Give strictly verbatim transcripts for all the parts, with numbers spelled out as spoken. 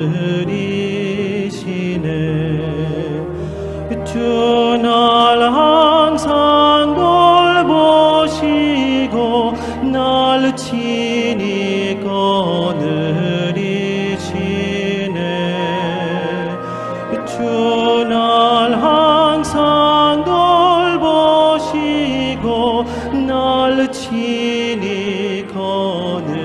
거느리시네. 주날 항상 돌보시고 날 친히 거느리시네. 주날 항상 돌보시고 날 친히 거느리시네.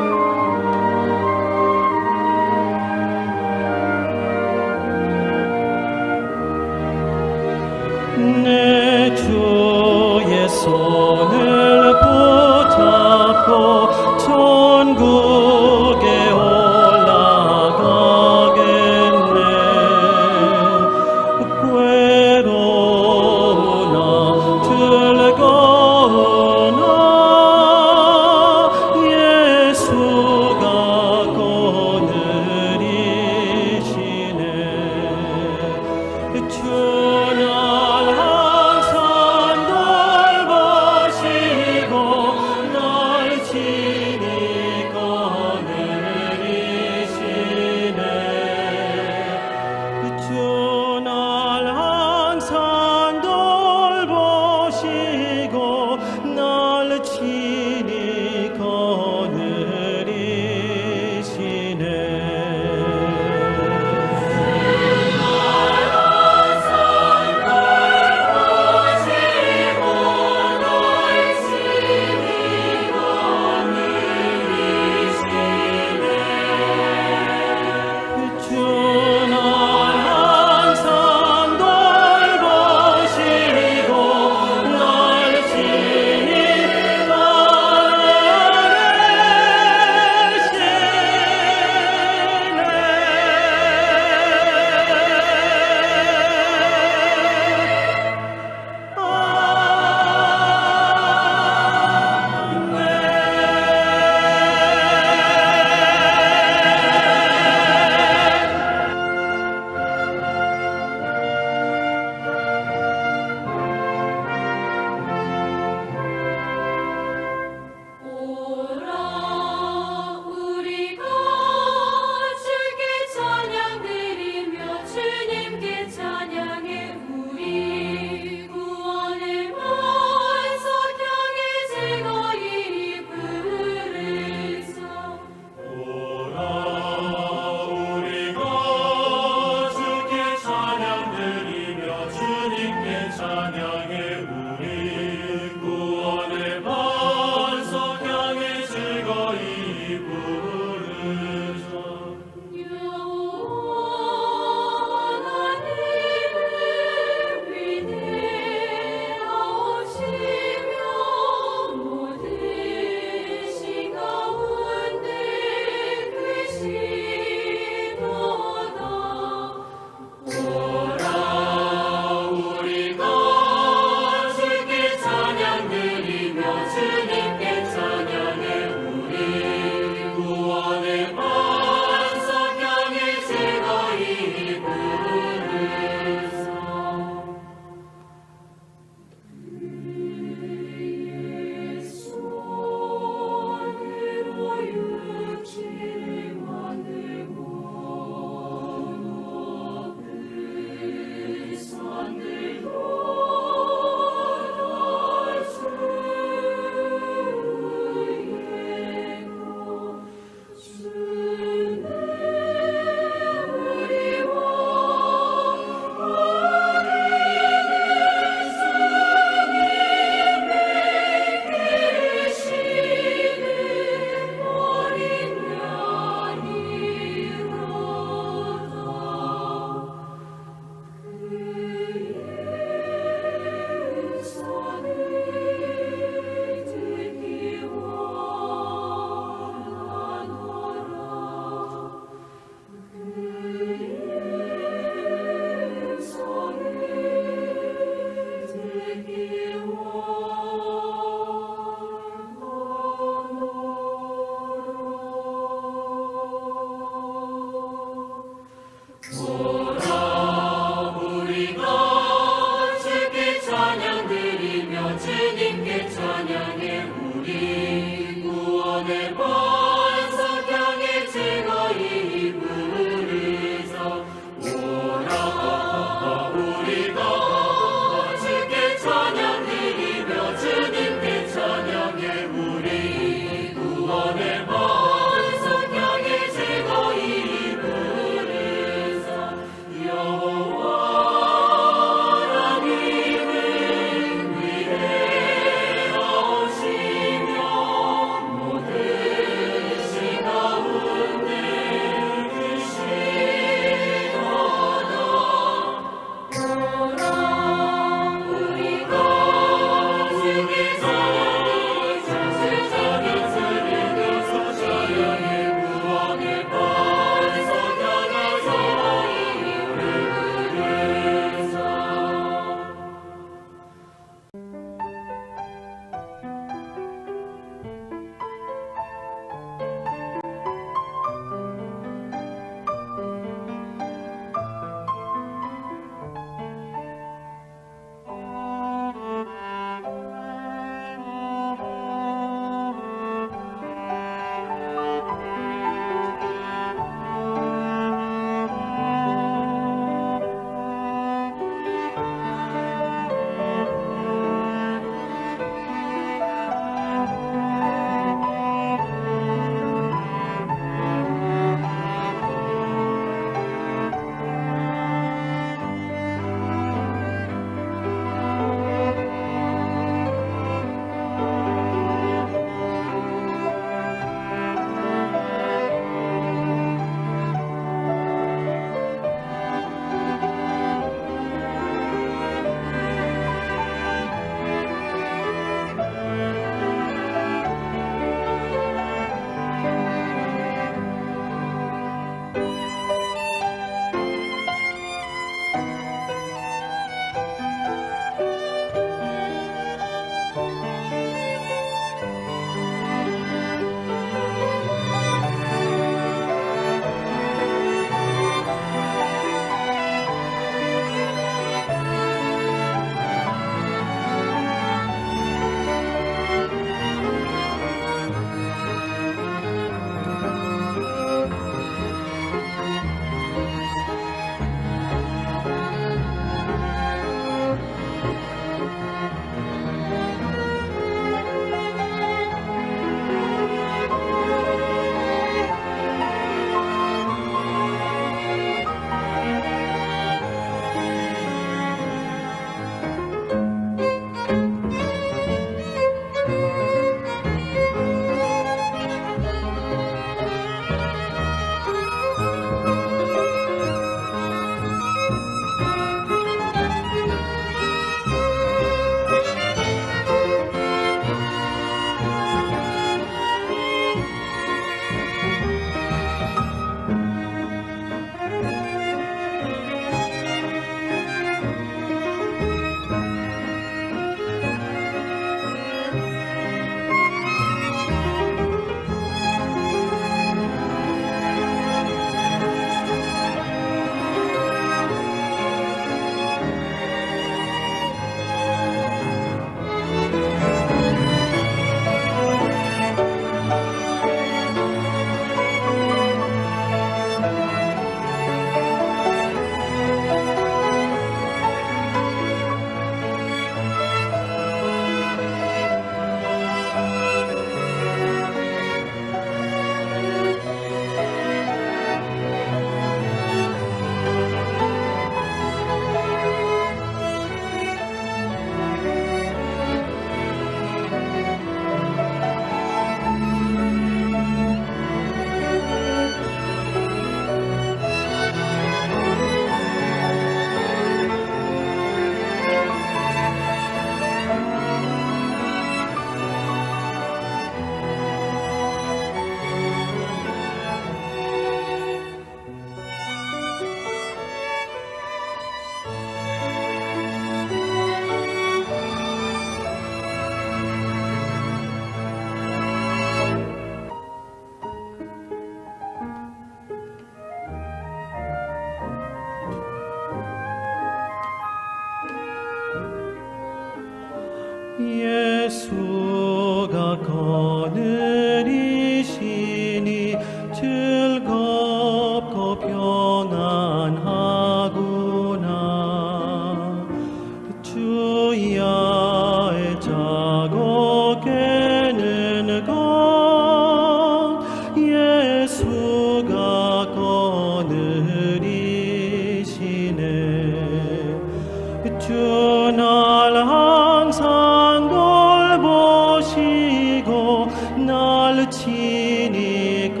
날 지니고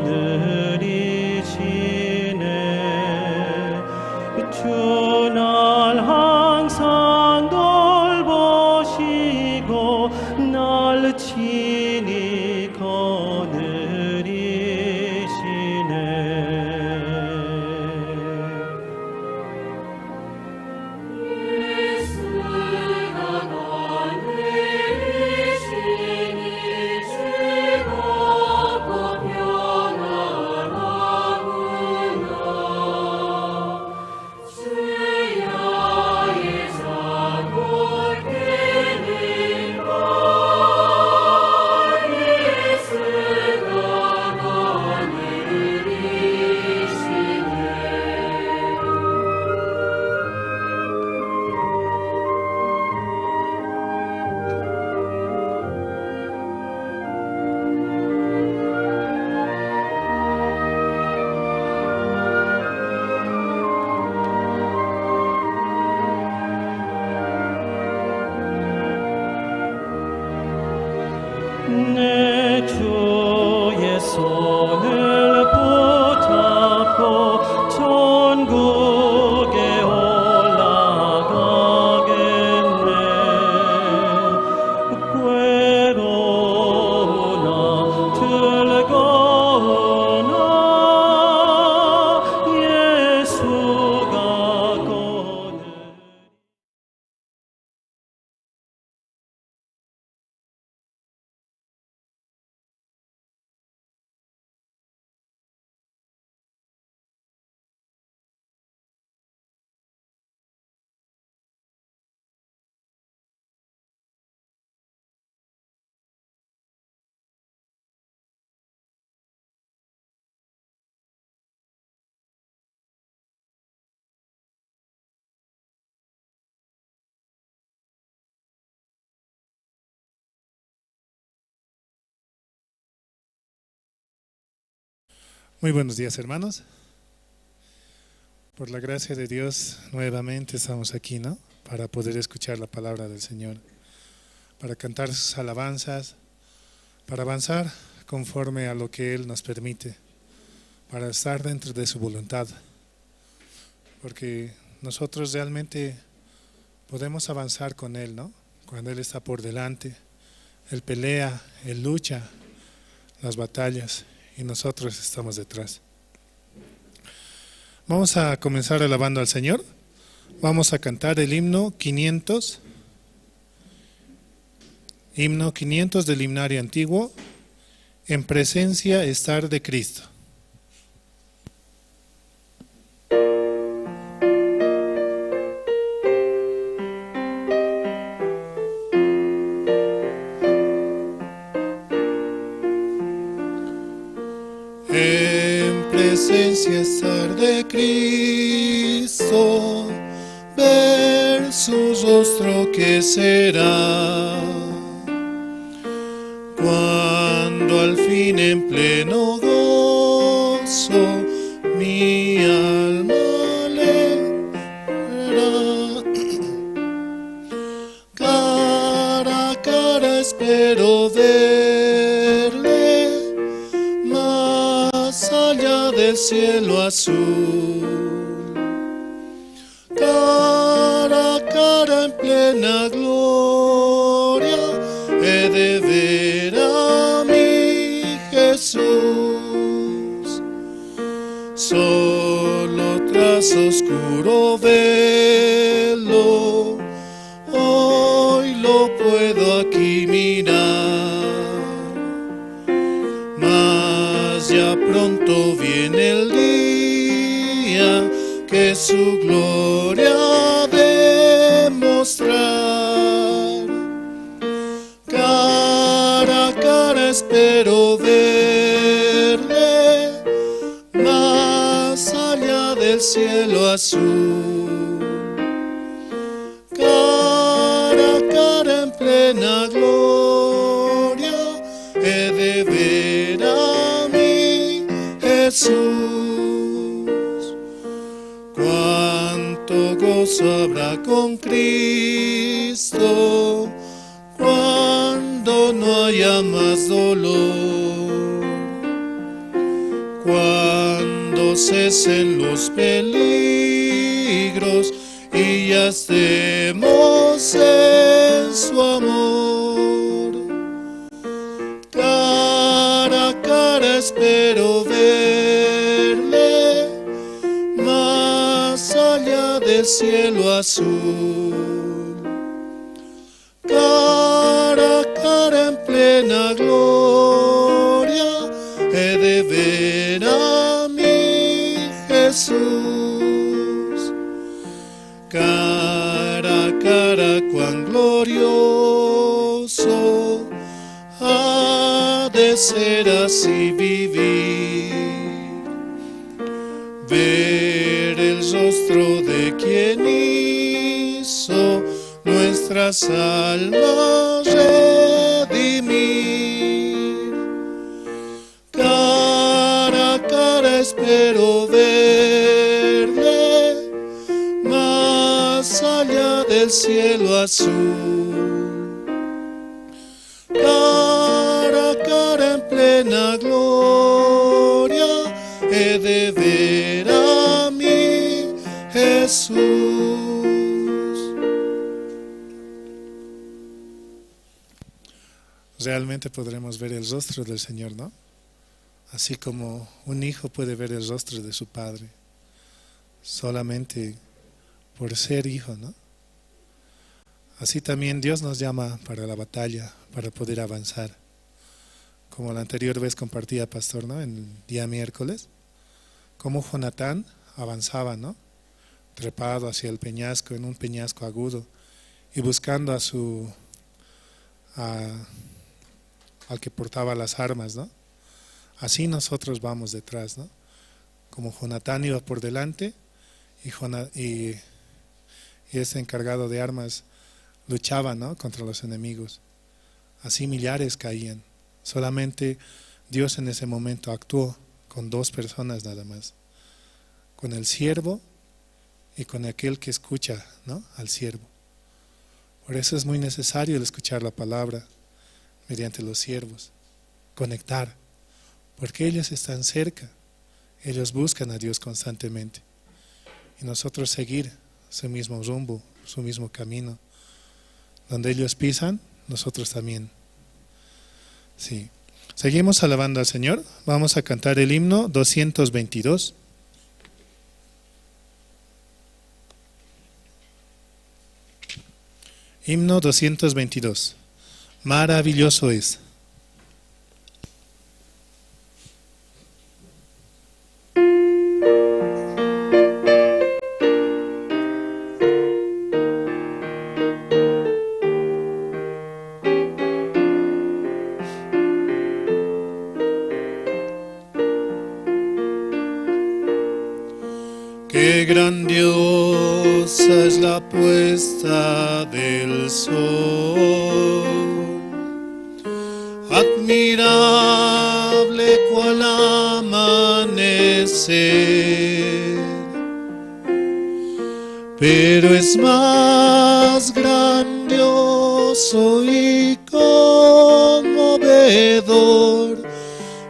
느리시네. 주날 항상 돌보시고 날 지니고 느리시네. 내 주의 손을 붙잡고 천국에 올라가겠네. 괴로우나 즐거우나 예수가 곧 Muy buenos días, hermanos. Por la gracia de Dios, nuevamente estamos aquí, ¿no? Para poder escuchar la palabra del Señor, para cantar sus alabanzas, para avanzar conforme a lo que Él nos permite, para estar dentro de su voluntad. Porque nosotros realmente podemos avanzar con Él, ¿no? Cuando Él está por delante, Él pelea, Él lucha las batallas y nosotros estamos detrás. Vamos a comenzar alabando al Señor. Vamos a cantar el himno quinientos. Himno quinientos del himnario antiguo. En presencia estar de Cristo. En presencia estar de Cristo, ver su rostro que será. Cuando al fin en pleno gozo mi alma alegra. Cara a cara espero verle, más allá del cielo azul. Cara a cara en plena gloria he de ver a mi Jesús. Solo tras oscuro velo hoy lo puedo aquí mirar. Mas ya pronto viene el día que su gloria ha de mostrar. Cara a cara espero verle, más allá del cielo azul. Cara a cara en plena gloria he de ver a mi Jesús. Cuánto gozo habrá con Cristo cuando no haya más dolor. Cuando cesen los peligros y ya estemos en su amor. Cara a cara espero verle más allá del cielo azul. Cara a cara en plena gloria he de ver a mi Jesús. Cara a cara, cuán glorioso ha de ser así vivir, ver el rostro de quien hizo nuestras almas redimir. Cara a cara espero verle más allá del cielo azul. Cara a cara en plena gloria he de ver a mi Jesús. Realmente podremos ver el rostro del Señor, ¿no? Así como un hijo puede ver el rostro de su padre, solamente por ser hijo, ¿no? Así también Dios nos llama para la batalla, para poder avanzar. Como la anterior vez compartía, pastor, ¿no? En el día miércoles, cómo Jonatán avanzaba, ¿no? Trepado hacia el peñasco, en un peñasco agudo, y buscando a su, a, al que portaba las armas, ¿no? Así nosotros vamos detrás, ¿no? Como Jonatán iba por delante y, Jona- y, y ese encargado de armas luchaba, ¿no? Contra los enemigos. Así millares caían. Solamente Dios en ese momento actuó con dos personas nada más, con el siervo y con aquel que escucha, ¿no? Al siervo. Por eso es muy necesario el escuchar la palabra mediante los siervos, conectar, porque ellos están cerca, ellos buscan a Dios constantemente. Y nosotros seguir su mismo rumbo, su mismo camino. Donde ellos pisan, nosotros también. Sí. Seguimos alabando al Señor. Vamos a cantar el himno doscientos veintidós. Himno doscientos veintidós. Maravilloso es. Qué grandiosa es la puesta del sol, admirable cual amanecer, pero es más grandioso y conmovedor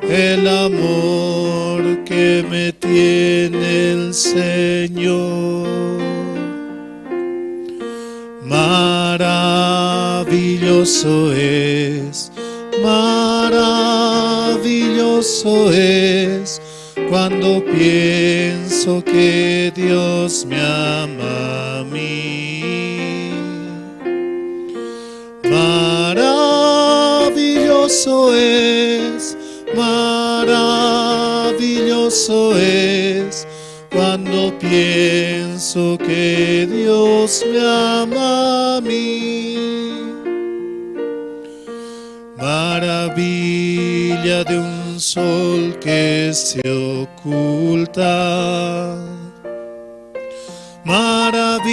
el amor que me tiene el Señor. Maravilloso es, maravilloso es, cuando pienso que Dios me ama a mí. Maravilloso es, maravilloso es, cuando pienso que Dios me ama a mí. Maravilla de un sol que se oculta, maravilla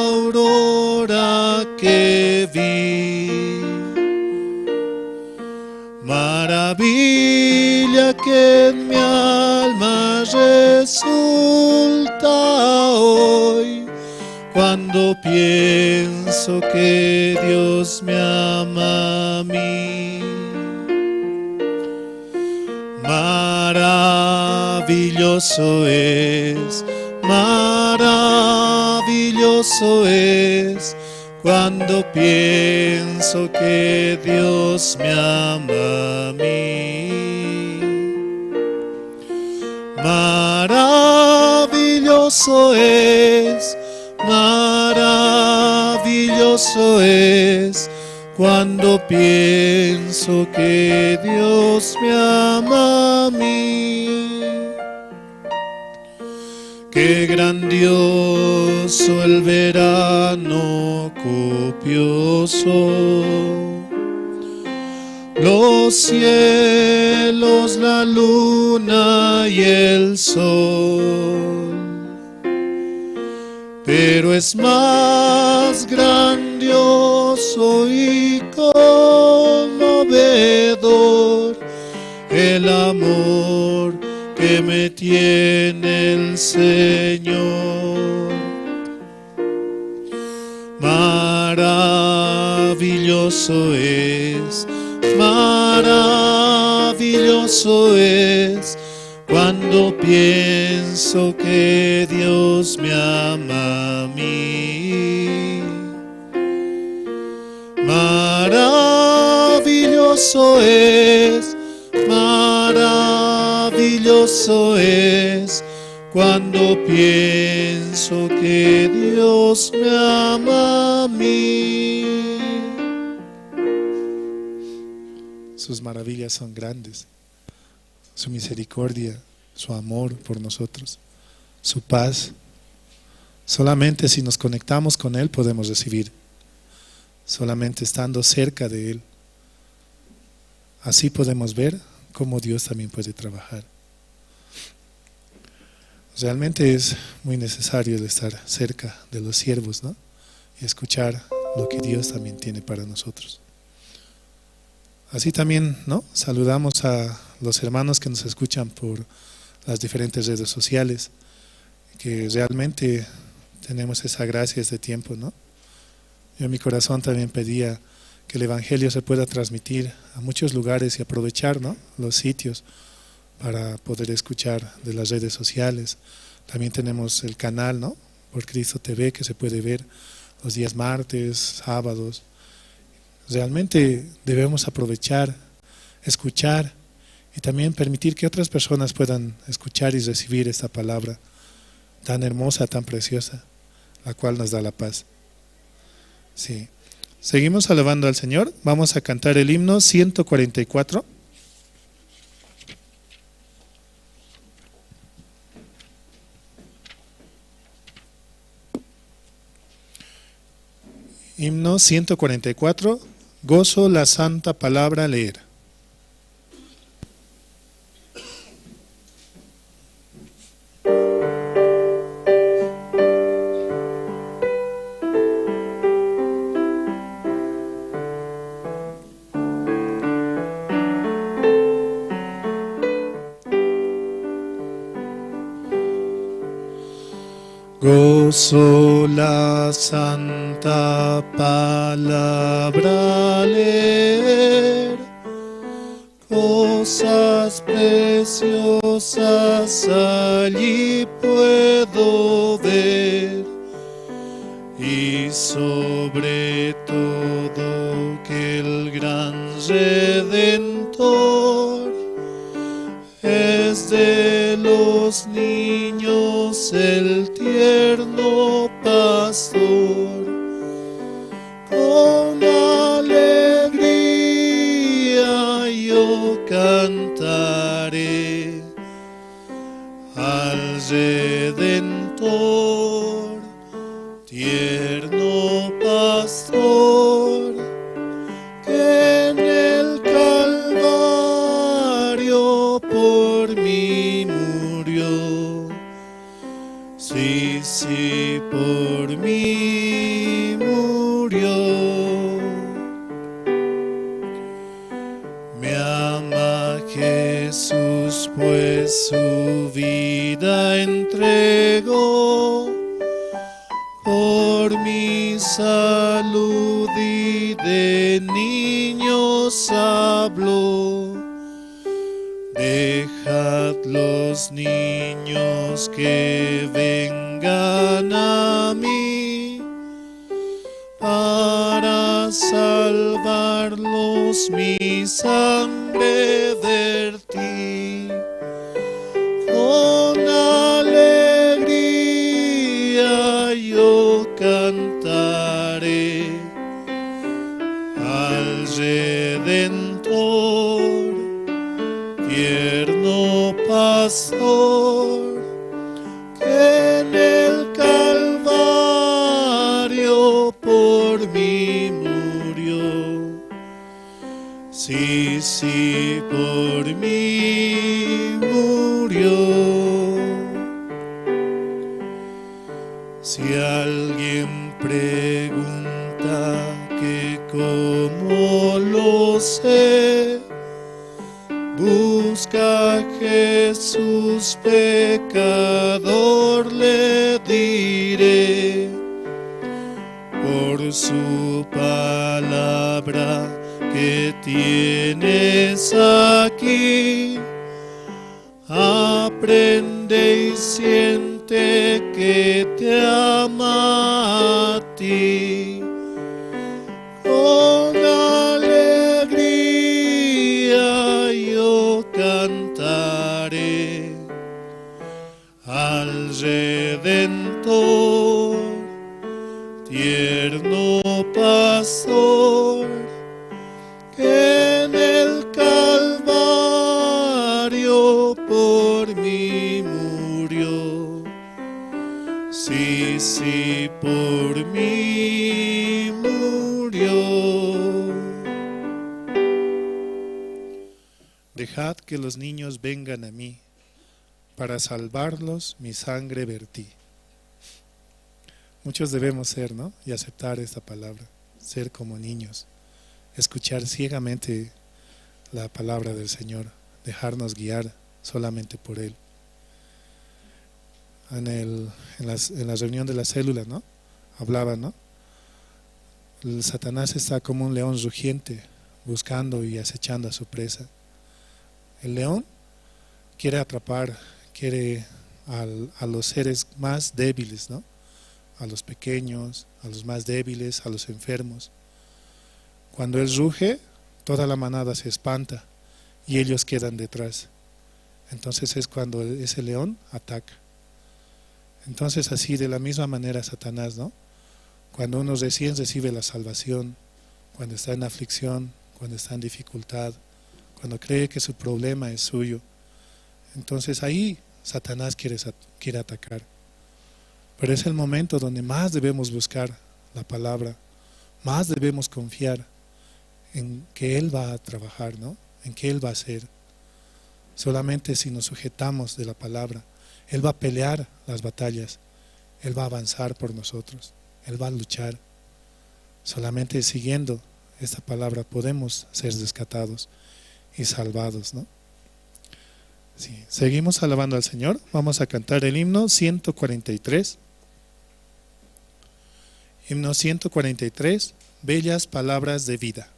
aurora que vi, maravilla que en mi alma resulta hoy, cuando pienso que Dios me ama mí. Maravilloso es, maravilloso es, cuando pienso que Dios me ama a mí. Maravilloso es, maravilloso es, cuando pienso que Dios me ama a mí. Qué grandioso el verano copioso, los cielos, la luna y el sol. Pero es más grandioso y conmovedor el amor que me tiene el Señor. Maravilloso es, maravilloso es, cuando pienso que Dios me ama a mí. Maravilloso es, maravilloso es, cuando pienso que Dios me ama a mí. Sus maravillas son grandes. Su misericordia, su amor por nosotros, su paz. Solamente si nos conectamos con Él podemos recibir. Solamente estando cerca de Él, así podemos ver cómo Dios también puede trabajar. Realmente es muy necesario el estar cerca de los siervos, ¿no? Y escuchar lo que Dios también tiene para nosotros. Así también, ¿no? Saludamos a los hermanos que nos escuchan por las diferentes redes sociales, que realmente tenemos esa gracia, este tiempo, ¿no? Yo en mi corazón también pedía que el evangelio se pueda transmitir a muchos lugares y aprovechar, ¿no? Los sitios para poder escuchar de las redes sociales. También tenemos el canal, ¿no? Por Cristo T V, que se puede ver los días martes, sábados. Realmente debemos aprovechar, escuchar y también permitir que otras personas puedan escuchar y recibir esta palabra tan hermosa, tan preciosa, la cual nos da la paz. Sí. Seguimos alabando al Señor. Vamos a cantar el himno ciento cuarenta y cuatro. Himno ciento cuarenta y cuatro. Gozo la santa palabra leer. Gozo la santa palabra leer, cosas preciosas allí puedo ver, y sobre todo que el gran Redentor es de los niños el tierno pastor. Con alegría yo cantaré al Redentor, tierno pastor, que en el Calvario por mí murió. Sí, sí, por mí murió. Me ama Jesús, pues su vida entregó por mi salud, y de niño habló: "Dejad los niños que vengan a mí, para salvarlos mi sangre vertí". Con alegría yo cantaré al Redentor, tierno pastor, que en el Calvario por mí murió. Sí, sí, por mí murió. Si alguien pregunta que cómo lo sé, busca a Jesús pecador, le diré, por su palabra que tienes aquí. Aprende y siente que te ama a ti. Con alegría yo cantaré al Redentor, tierno pastor, que en el Calvario por mí murió. Sí, sí, por mí murió. Dejad que los niños vengan a mí, para salvarlos mi sangre vertí. Muchos debemos ser, ¿no? Y aceptar esta palabra, ser como niños, escuchar ciegamente la palabra del Señor, dejarnos guiar solamente por Él. En el, en las, en la reunión de la célula, ¿no? Hablaba, ¿no? El Satanás está como un león rugiente, buscando y acechando a su presa. El león quiere atrapar, quiere al, a los seres más débiles, ¿no? A los pequeños, a los más débiles, a los enfermos. Cuando él ruge, toda la manada se espanta y ellos quedan detrás. Entonces es cuando ese león ataca. Entonces así de la misma manera Satanás, ¿no? Cuando uno recién recibe la salvación, cuando está en aflicción, cuando está en dificultad, cuando cree que su problema es suyo, entonces ahí Satanás quiere, sat- quiere atacar. Pero es el momento donde más debemos buscar la palabra, más debemos confiar en que Él va a trabajar, ¿no? En que Él va a hacer. Solamente si nos sujetamos de la palabra, Él va a pelear las batallas, Él va a avanzar por nosotros, Él va a luchar. Solamente siguiendo esta palabra podemos ser rescatados y salvados, ¿no? Sí, seguimos alabando al Señor. Vamos a cantar el himno ciento cuarenta y tres. Himno ciento cuarenta y tres, Bellas palabras de vida.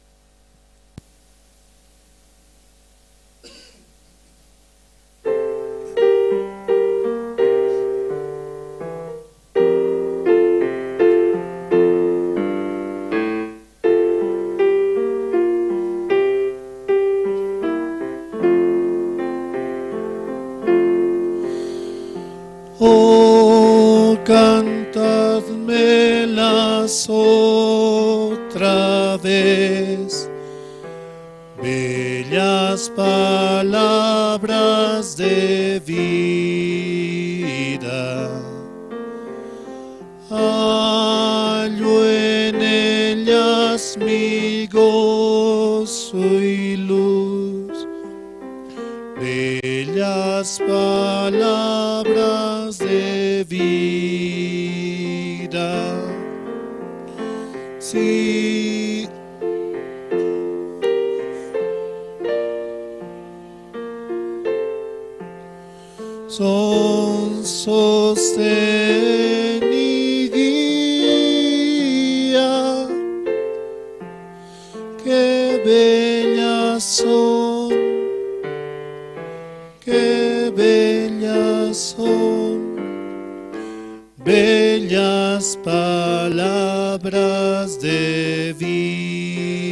Oh, cantadmelas otra vez, bellas palabras de vida. Hallo en ellas mi gozo y luz, bellas palabras de vida. Sí. Son sostén y guía. Qué bella son bellas palabras de vida.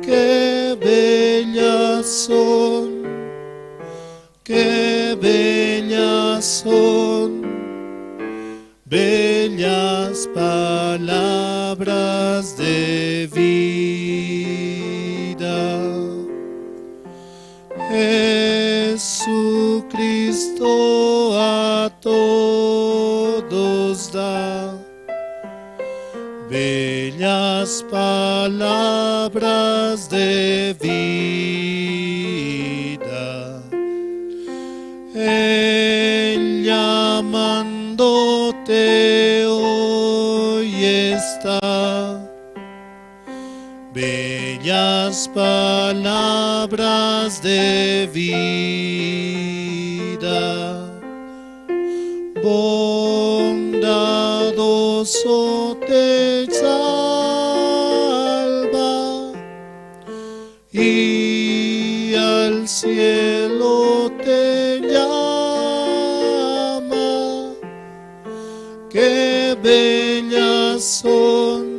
Qué bellas son, qué bellas son, bellas palabras de vida. Jesucristo a todos da bellas palabras de vida. Él llamándote hoy está, bellas palabras de vida. Bondadoso te salva y al cielo te llama. Qué bellas son,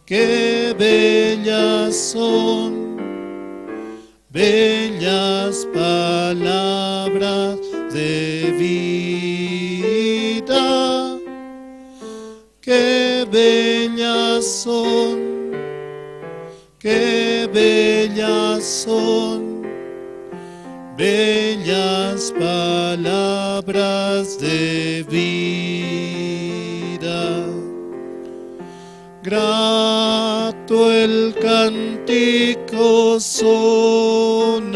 qué bellas son, bellas palabras de vida. Qué bellas son, qué bellas son, bellas palabras de vida. Grato el cántico sonará,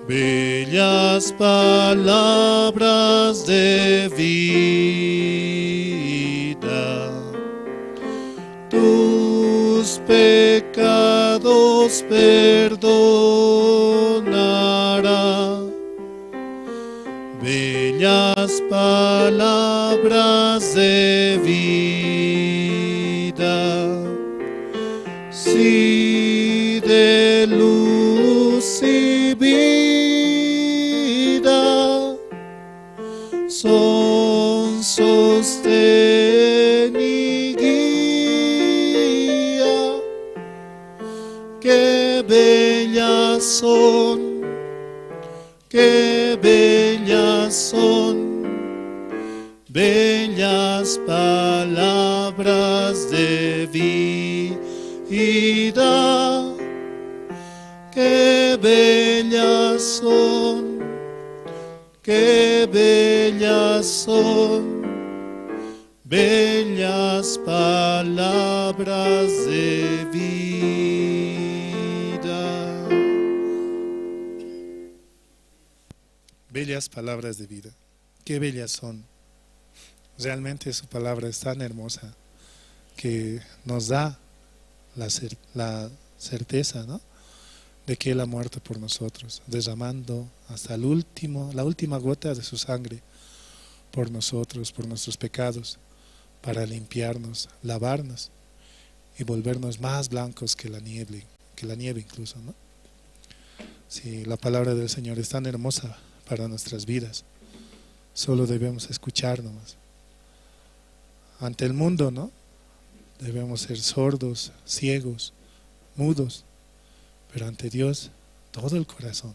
bellas palabras de vida. Tus pecados perdonará, bellas palabras de vida. Si de luz y vida son sostén y guía, qué bellas son, qué bellas son, bellas palabras de vida. Qué bellas son, qué bellas son, bellas palabras de vida. Bellas palabras de vida. Qué bellas son. Realmente su palabra es tan hermosa que nos da la cer-, la certeza, ¿no? De que Él ha muerto por nosotros, derramando hasta el último, la última gota de su sangre por nosotros, por nuestros pecados, para limpiarnos, lavarnos y volvernos más blancos que la nieve, que la nieve incluso, ¿no? Sí, la palabra del Señor es tan hermosa para nuestras vidas. Solo debemos escuchar nomás. Ante el mundo, ¿no? Debemos ser sordos, ciegos, mudos, pero ante Dios, todo el corazón,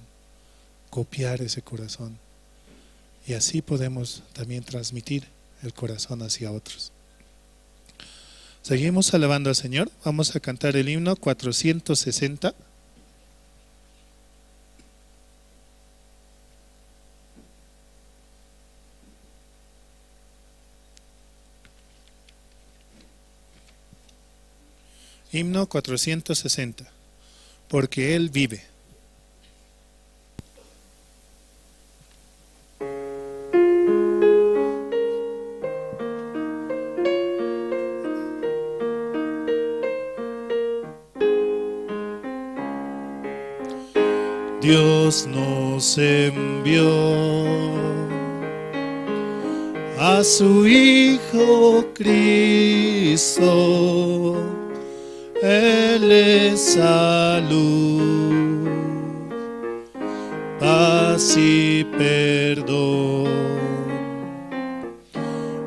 copiar ese corazón. Y así podemos también transmitir el corazón hacia otros. Seguimos alabando al Señor. Vamos a cantar el himno cuatrocientos sesenta. Himno cuatrocientos sesenta. Porque Él vive. Dios nos envió a su Hijo Cristo, Él es salud. y perdón.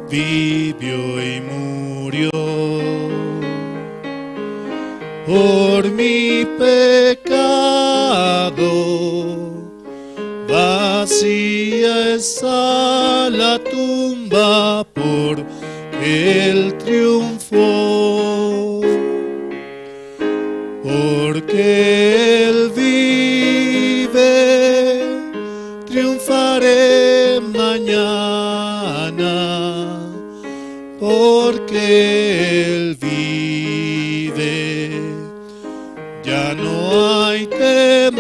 Vivió y murió por mi pecado. Vacía está la tumba porque Él triunfó. Porque Él vive, triunfaré mañana. Porque Él vive, ya no hay temor.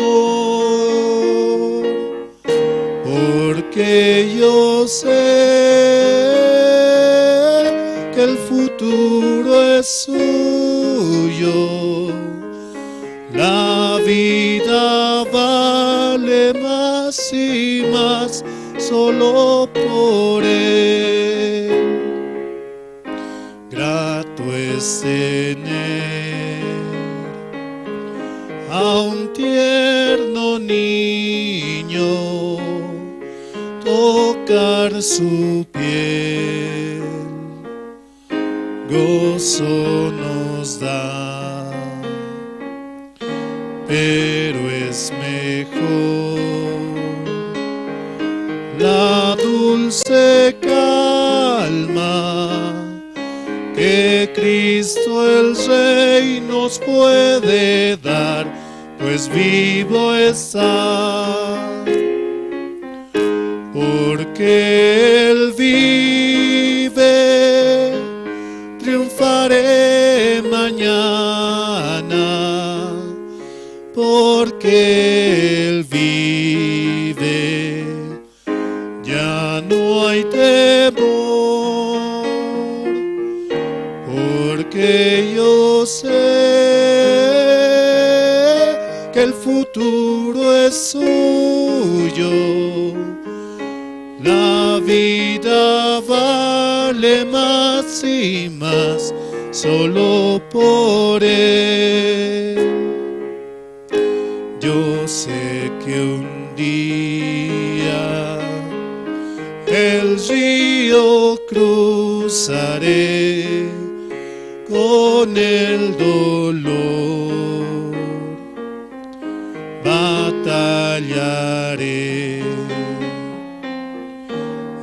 Porque yo sé que el futuro es suyo. La vida vale más y más solo por Él. Grato es tener a un tierno niño, tocar su piel, gozo nos da, pero es mejor la dulce calma que Cristo el Rey nos puede dar, pues vivo está. Porque Él vive, triunfaré mañana. Porque Él vive, ya no hay temor, porque yo sé que el futuro es suyo. La vida vale más y más solo por Él. Yo sé que un día el río cruzaré con el dolor, batallaré.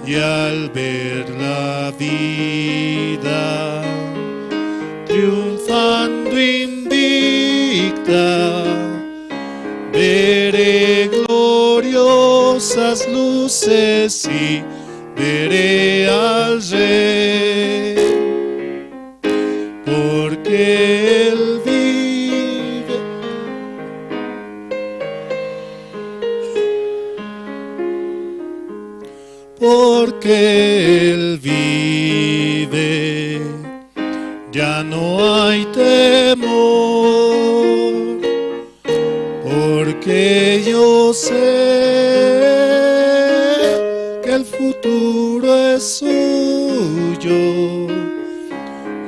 Y al ver la vida triunfando invicta, veré gloriosas luces y veré al Rey, porque Él vive. Porque Él vive, ya no hay temor, porque yo sé que el futuro es suyo.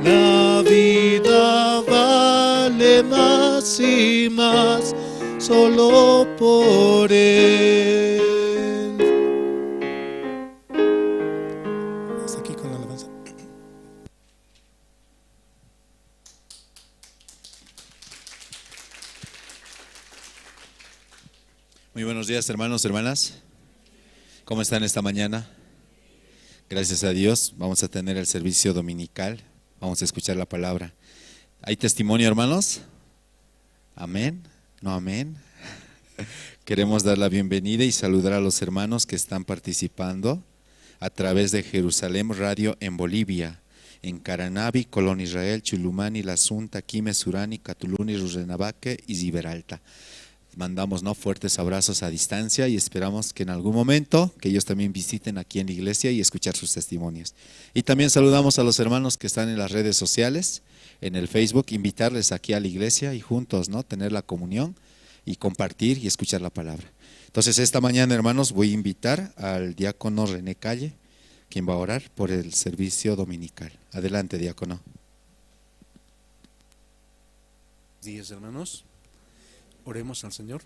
La vida vale más y más solo por Él. Hasta aquí con la alabanza. Muy buenos días, hermanos, hermanas. ¿Cómo están esta mañana? Gracias a Dios, vamos a tener el servicio dominical. Vamos a escuchar la palabra. ¿Hay testimonio, hermanos? Amén. No, amén. Queremos dar la bienvenida y saludar a los hermanos que están participando a través de Jerusalén Radio en Bolivia, en Caranavi, Colón Israel, Chulumani, La Asunta, Quime, Surani, Catuluni, Rurrenabaque y Riberalta. Mandamos, ¿no?, fuertes abrazos a distancia y esperamos que en algún momento que ellos también visiten aquí en la iglesia y escuchar sus testimonios. Y también saludamos a los hermanos que están en las redes sociales, en el Facebook, invitarles aquí a la iglesia y juntos, ¿no?, tener la comunión y compartir y escuchar la palabra. Entonces, esta mañana, hermanos, voy a invitar al diácono René Calle, quien va a orar por el servicio dominical. Adelante, diácono. Días, hermanos. Oremos al Señor.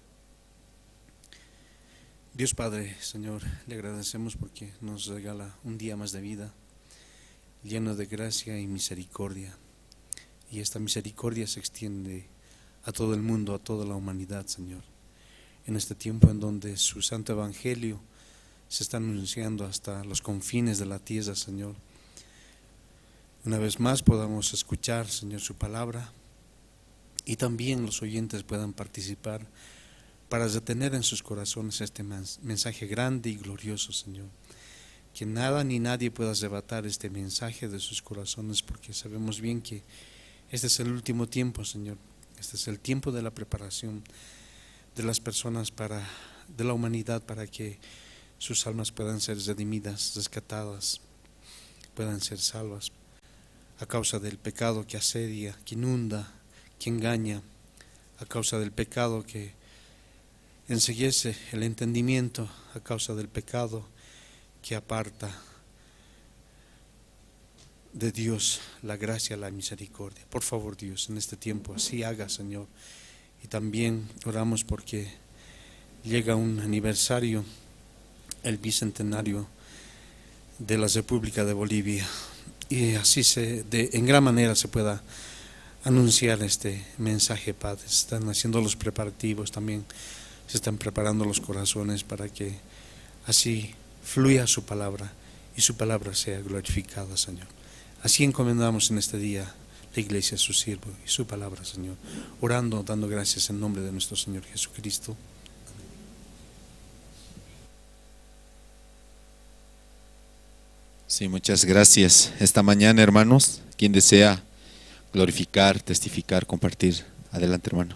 Dios Padre, Señor, le agradecemos porque nos regala un día más de vida, lleno de gracia y misericordia. Y esta misericordia se extiende a todo el mundo, a toda la humanidad, Señor. En este tiempo en donde su santo evangelio se está anunciando hasta los confines de la tierra, Señor, una vez más podamos escuchar, Señor, su palabra y también los oyentes puedan participar para retener en sus corazones este mens-, mensaje grande y glorioso, Señor. Que nada ni nadie pueda arrebatar este mensaje de sus corazones, porque sabemos bien que este es el último tiempo, Señor. Este es el tiempo de la preparación de las personas para, de la humanidad, para que sus almas puedan ser redimidas, rescatadas, puedan ser salvas a causa del pecado que asedia, que inunda, que engaña, a causa del pecado que enceguece el entendimiento, a causa del pecado que aparta de Dios la gracia, la misericordia. Por favor, Dios, en este tiempo así haga, Señor. Y también oramos porque llega un aniversario, el bicentenario de la República de Bolivia. Y así se, de, en gran manera se pueda anunciar este mensaje, Padre. Se están haciendo los preparativos también, se están preparando los corazones para que así fluya su palabra y su palabra sea glorificada, Señor. Así encomendamos en este día la iglesia, su siervo y su palabra, Señor, orando, dando gracias en nombre de nuestro Señor Jesucristo. Sí, muchas gracias. Esta mañana, hermanos, quien desea glorificar, testificar, compartir, adelante, hermano.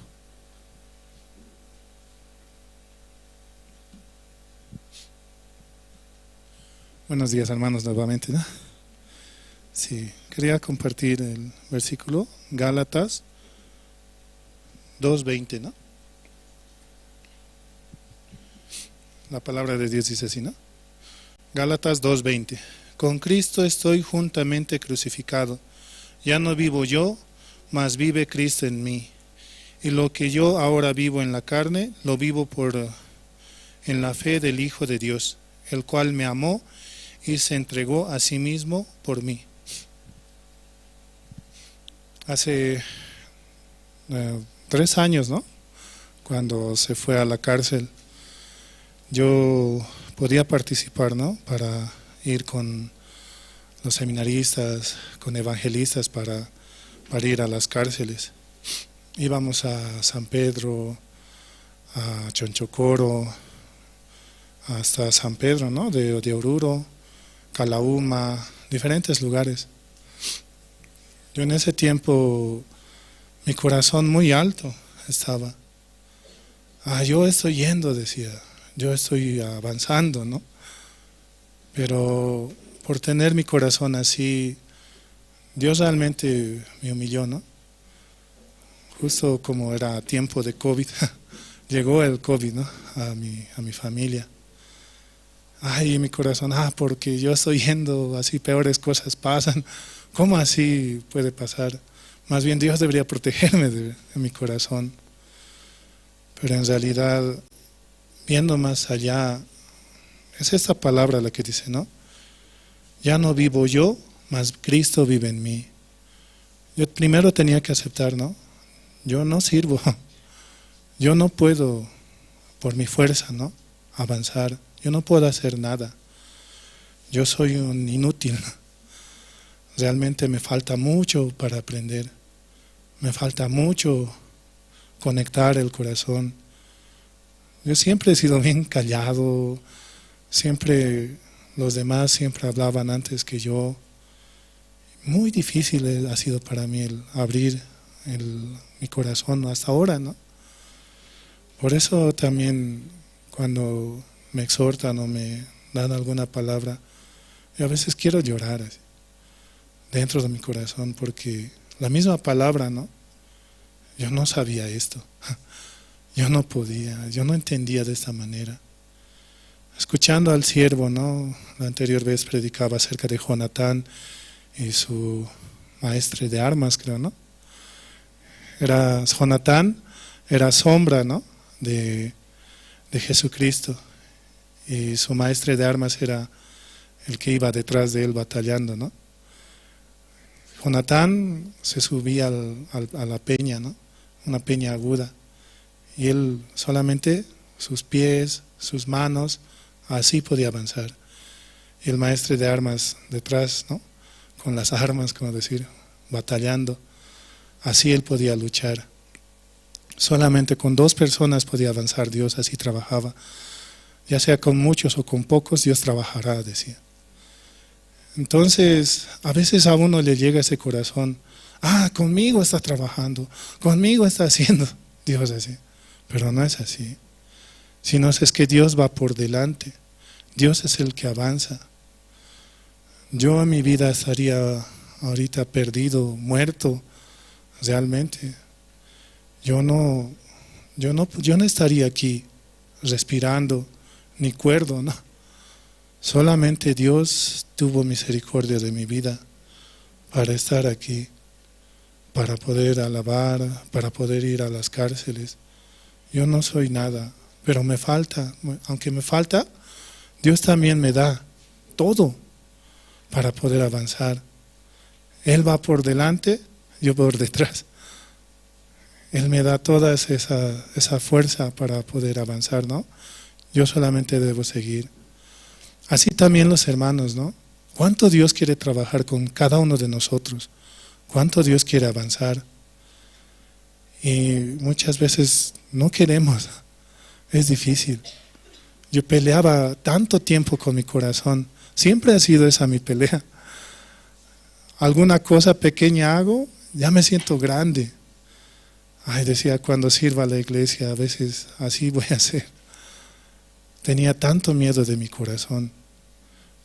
Buenos días, hermanos, nuevamente, ¿no? Sí, quería compartir el versículo, Gálatas dos veinte, ¿no? La palabra de Dios dice así, ¿no? Gálatas dos veinte. Con Cristo estoy juntamente crucificado. Ya no vivo yo, mas vive Cristo en mí. Y lo que yo ahora vivo en la carne, lo vivo por, eh, en la fe del Hijo de Dios, el cual me amó y se entregó a sí mismo por mí. Hace, eh, tres años, ¿no? Cuando se fue a la cárcel, yo podía participar, ¿no? Para ir con los seminaristas, con evangelistas para, para ir a las cárceles. Íbamos a San Pedro, a Chonchocoro, hasta San Pedro, ¿no? De, de Oruro, Calauma, diferentes lugares. Yo en ese tiempo, mi corazón muy alto estaba. "Ah, yo estoy yendo", decía, "yo estoy avanzando", ¿no? Pero por tener mi corazón así, Dios realmente me humilló, ¿no? Justo como era tiempo de covid, llegó el covid, ¿no? A mi, a mi familia. Ay, mi corazón, ah, porque yo estoy yendo, así peores cosas pasan. ¿Cómo así puede pasar? Más bien Dios debería protegerme de, de mi corazón. Pero en realidad, viendo más allá, es esta palabra la que dice, ¿no? "Ya no vivo yo, mas Cristo vive en mí". Yo primero tenía que aceptar, ¿no? Yo no sirvo. Yo no puedo, por mi fuerza, ¿no? Avanzar. Yo no puedo hacer nada. Yo soy un inútil. Realmente me falta mucho para aprender. Me falta mucho conectar el corazón. Yo siempre he sido bien callado, siempre los demás siempre hablaban antes que yo. Muy difícil, eh, ha sido para mí el abrir el, mi corazón hasta ahora, ¿no? Por eso también cuando me exhortan o me dan alguna palabra, yo a veces quiero llorar así, dentro de mi corazón, porque la misma palabra, ¿no? Yo no sabía esto. Yo no podía, yo no entendía de esta manera. Escuchando al siervo, ¿no? La anterior vez predicaba acerca de Jonatán y su maestre de armas, creo, ¿no? Era Jonatán, era sombra, ¿no? De, de Jesucristo. Y su maestre de armas era el que iba detrás de él batallando, ¿no? Jonatán se subía al, al, a la peña, ¿no? Una peña aguda. Y él solamente sus pies, sus manos, así podía avanzar. Y el maestre de armas detrás, ¿no? Con las armas, como decir, batallando. Así él podía luchar. Solamente con dos personas podía avanzar Dios, así trabajaba. Ya sea con muchos o con pocos, Dios trabajará, decía. Entonces, a veces a uno le llega ese corazón, ah, conmigo está trabajando, conmigo está haciendo Dios así. Pero no es así. Sino es que Dios va por delante. Dios es el que avanza. Yo en mi vida estaría ahorita perdido, muerto, realmente. Yo no, yo no, yo no estaría aquí respirando, ni cuerdo, ¿no? Solamente Dios tuvo misericordia de mi vida para estar aquí, para poder alabar, para poder ir a las cárceles. Yo no soy nada, pero me falta, aunque me falta, Dios también me da todo para poder avanzar. Él va por delante, yo por detrás. Él me da toda esa, esa fuerza para poder avanzar, ¿no? Yo solamente debo seguir. Así también los hermanos, ¿no? Cuánto Dios quiere trabajar con cada uno de nosotros, cuánto Dios quiere avanzar. Y muchas veces no queremos, es difícil. Yo peleaba tanto tiempo con mi corazón, siempre ha sido esa mi pelea. Alguna cosa pequeña hago, ya me siento grande. Ay, decía, cuando sirva a la iglesia, a veces así voy a ser. Tenía tanto miedo de mi corazón.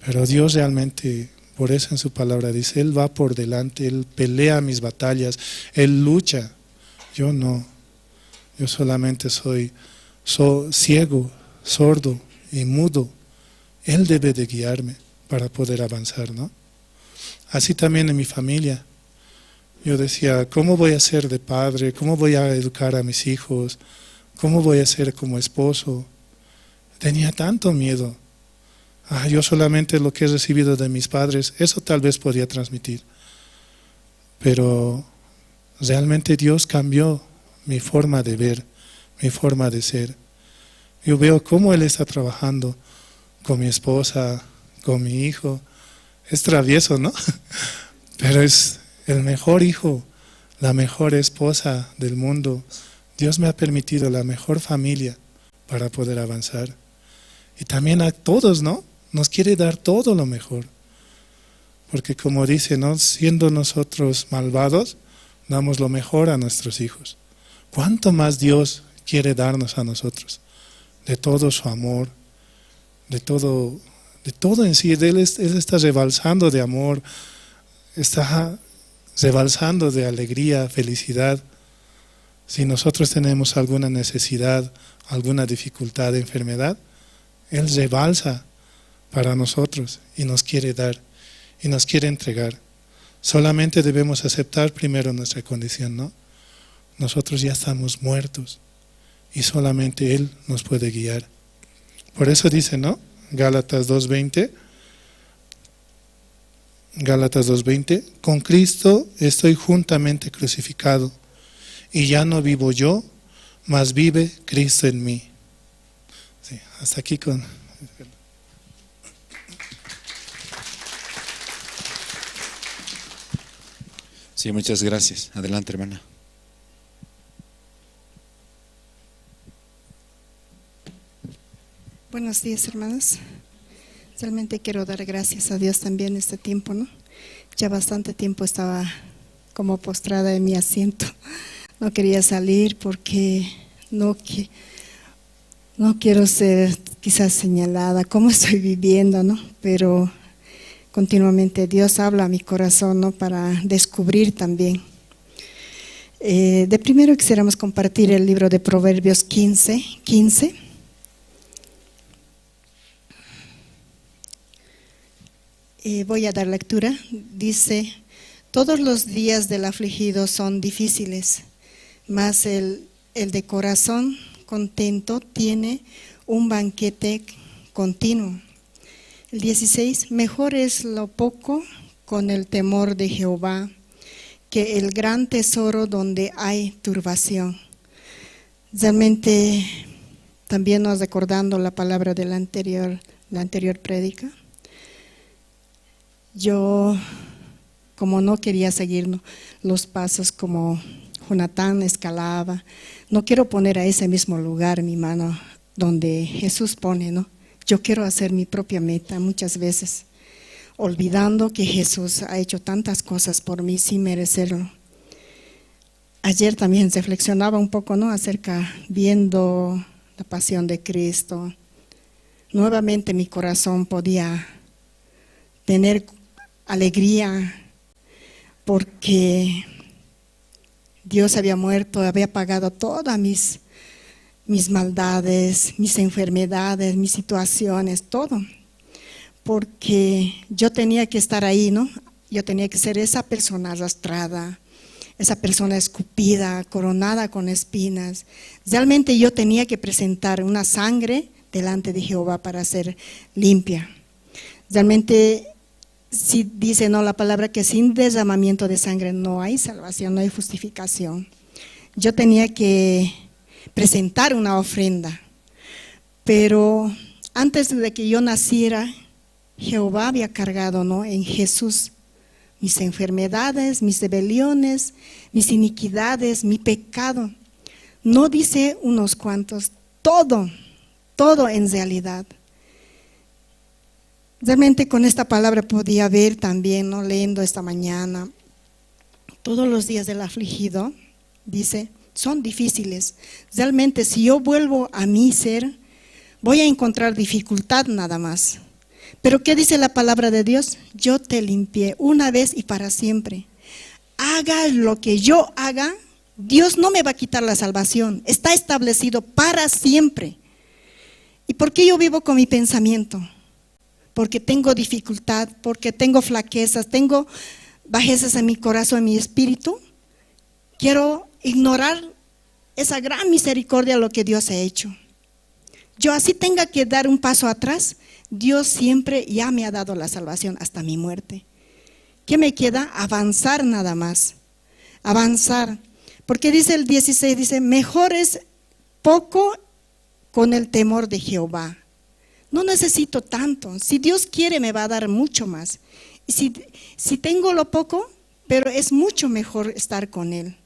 Pero Dios realmente, por eso en su palabra dice, Él va por delante, Él pelea mis batallas, Él lucha. Yo no. Yo solamente soy so- ciego, sordo y mudo. Él debe de guiarme para poder avanzar, ¿no? Así también en mi familia. Yo decía, ¿cómo voy a ser de padre? ¿Cómo voy a educar a mis hijos? ¿Cómo voy a ser como esposo? Tenía tanto miedo. Ah, yo solamente lo que he recibido de mis padres, eso tal vez podía transmitir. Pero realmente Dios cambió mi forma de ver, mi forma de ser. Yo veo cómo Él está trabajando con mi esposa, con mi hijo. Es travieso, ¿no? Pero es el mejor hijo, la mejor esposa del mundo. Dios me ha permitido la mejor familia para poder avanzar. Y también a todos, ¿no? Nos quiere dar todo lo mejor. Porque como dice, ¿no? Siendo nosotros malvados, damos lo mejor a nuestros hijos. ¿Cuánto más Dios quiere darnos a nosotros? De todo su amor, de todo, de todo en sí. Él, es- él está rebalsando de amor, está rebalsando de alegría, felicidad. Si nosotros tenemos alguna necesidad, alguna dificultad, enfermedad, Él rebalsa para nosotros y nos quiere dar y nos quiere entregar. Solamente debemos aceptar primero nuestra condición, ¿no? Nosotros ya estamos muertos y solamente Él nos puede guiar. Por eso dice, ¿no? Gálatas dos veinte, Gálatas dos veinte, con Cristo estoy juntamente crucificado, y ya no vivo yo, mas vive Cristo en mí. Sí, hasta aquí con... Sí, muchas gracias. Adelante, hermana. Buenos días, hermanos. Realmente quiero dar gracias a Dios también este tiempo, ¿no? Ya bastante tiempo estaba como postrada en mi asiento. No quería salir porque no, qui- no quiero ser quizás señalada cómo estoy viviendo, ¿no? Pero continuamente Dios habla a mi corazón, ¿no? Para descubrir también. Eh, de primero quisiéramos compartir el libro de Proverbios quince, quince. Eh, voy a dar lectura. Dice, todos los días del afligido son difíciles, mas el, el de corazón contento tiene un banquete continuo. El dieciséis, mejor es lo poco con el temor de Jehová que el gran tesoro donde hay turbación. Realmente, también nos recordando la palabra de la anterior, la anterior prédica, yo, como no quería seguir, ¿no?, los pasos como Jonatán escalaba, no quiero poner a ese mismo lugar mi mano donde Jesús pone, ¿no? Yo quiero hacer mi propia meta muchas veces, olvidando que Jesús ha hecho tantas cosas por mí sin merecerlo. Ayer también reflexionaba un poco, ¿no?, acerca, viendo la pasión de Cristo. Nuevamente mi corazón podía tener alegría porque Dios había muerto, había pagado todas mis, mis maldades, mis enfermedades, mis situaciones, todo. Porque yo tenía que estar ahí, ¿no? Yo tenía que ser esa persona arrastrada, esa persona escupida, coronada con espinas. Realmente yo tenía que presentar una sangre delante de Jehová para ser limpia. Realmente, si dice, ¿no?, la palabra que sin derramamiento de sangre no hay salvación, no hay justificación. Yo tenía que presentar una ofrenda, pero antes de que yo naciera, Jehová había cargado, ¿no?, en Jesús mis enfermedades, mis rebeliones, mis iniquidades, mi pecado. No dice unos cuantos, todo, todo en realidad. Realmente con esta palabra podía ver también, ¿no?, leyendo esta mañana, todos los días del afligido, dice, son difíciles. Realmente, si yo vuelvo a mi ser, voy a encontrar dificultad nada más. Pero ¿qué dice la palabra de Dios? Yo te limpié una vez y para siempre. Haga lo que yo haga, Dios no me va a quitar la salvación. Está establecido para siempre. ¿Y por qué yo vivo con mi pensamiento? Porque tengo dificultad, porque tengo flaquezas, tengo bajezas en mi corazón, en mi espíritu. Quiero ignorar esa gran misericordia, lo que Dios ha hecho. Yo así tenga que dar un paso atrás, Dios siempre ya me ha dado la salvación hasta mi muerte. ¿Qué me queda? Avanzar nada más. Avanzar. Porque dice el dieciséis, dice, mejor es poco con el temor de Jehová. No necesito tanto. Si Dios quiere, me va a dar mucho más. Y si, si tengo lo poco, pero es mucho mejor estar con Él.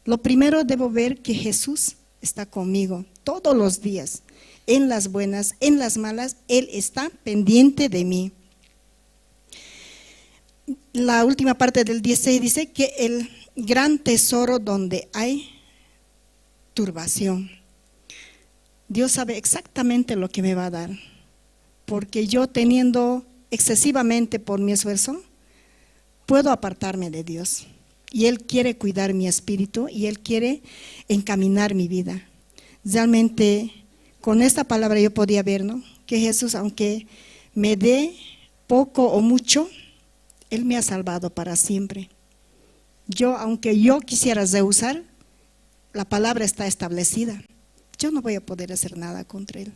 Lo primero, debo ver que Jesús está conmigo todos los días, en las buenas, en las malas, Él está pendiente de mí. La última parte del dieciséis dice que el gran tesoro donde hay turbación. Dios sabe exactamente lo que me va a dar, porque yo, teniendo excesivamente por mi esfuerzo, puedo apartarme de Dios. Y Él quiere cuidar mi espíritu y Él quiere encaminar mi vida. Realmente, con esta palabra yo podía ver, ¿no?, que Jesús, aunque me dé poco o mucho, Él me ha salvado para siempre. Yo, aunque yo quisiera rehusar, la palabra está establecida. Yo no voy a poder hacer nada contra Él.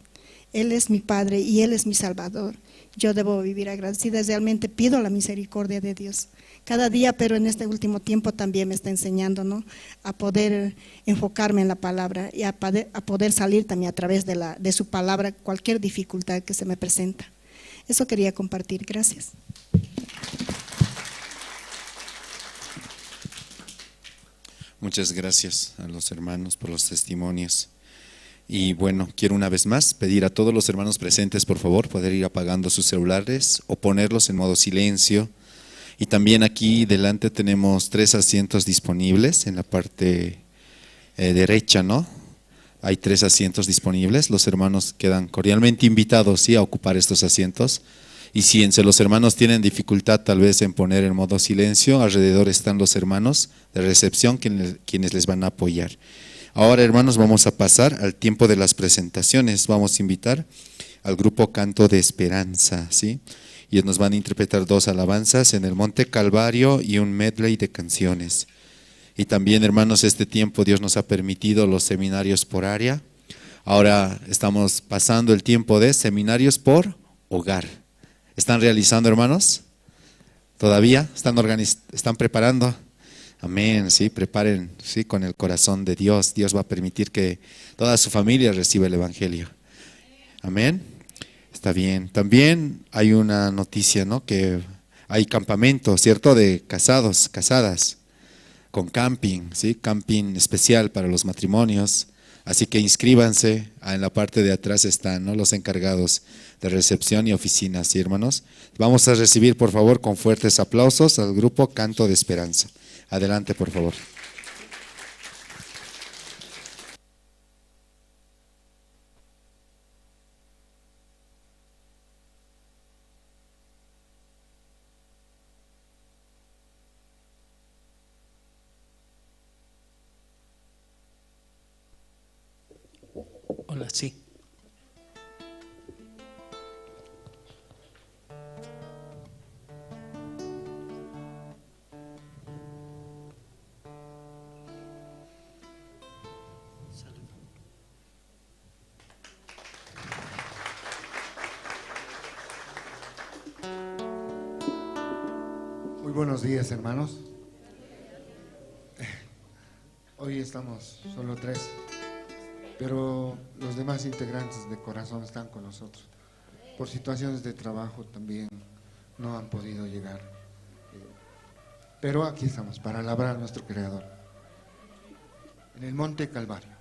Él es mi Padre y Él es mi Salvador. Yo debo vivir agradecida. Realmente pido la misericordia de Dios. Cada día, pero en este último tiempo también me está enseñando, ¿no?, a poder enfocarme en la palabra y a pode-, a poder salir también a través de la, de su palabra, cualquier dificultad que se me presenta. Eso quería compartir. Gracias. Muchas gracias a los hermanos por los testimonios. Y bueno, quiero una vez más pedir a todos los hermanos presentes, por favor, poder ir apagando sus celulares o ponerlos en modo silencio. Y también aquí delante tenemos tres asientos disponibles en la parte, eh, derecha, ¿no? Hay tres asientos disponibles. Los hermanos quedan cordialmente invitados, ¿sí?, a ocupar estos asientos. Y si entre los hermanos tienen dificultad tal vez en poner en modo silencio, alrededor están los hermanos de recepción quienes, quienes les van a apoyar. Ahora, hermanos, vamos a pasar al tiempo de las presentaciones. Vamos a invitar al grupo Canto de Esperanza, ¿sí? Y nos van a interpretar dos alabanzas, En el Monte Calvario y un medley de canciones. Y también, hermanos, este tiempo Dios nos ha permitido los seminarios por área. Ahora estamos pasando el tiempo de seminarios por hogar. ¿Están realizando, hermanos? ¿Todavía están organiz-, están preparando? Amén, sí, preparen, sí, con el corazón de Dios. Dios va a permitir que toda su familia reciba el evangelio. Amén. Está bien. También hay una noticia, ¿no? Que hay campamento, ¿cierto? De casados, casadas, con camping, ¿sí? Camping especial para los matrimonios. Así que inscríbanse. Ah, en la parte de atrás están, ¿no? Los encargados de recepción y oficinas, ¿sí, hermanos? Vamos a recibir, por favor, con fuertes aplausos al grupo Canto de Esperanza. Adelante, por favor. Hola, sí. Muy buenos días, hermanos. Hoy estamos solo tres, pero los demás integrantes de corazón están con nosotros. Por situaciones de trabajo también no han podido llegar. Eh, pero aquí estamos para alabar a nuestro Creador. En el Monte Calvario.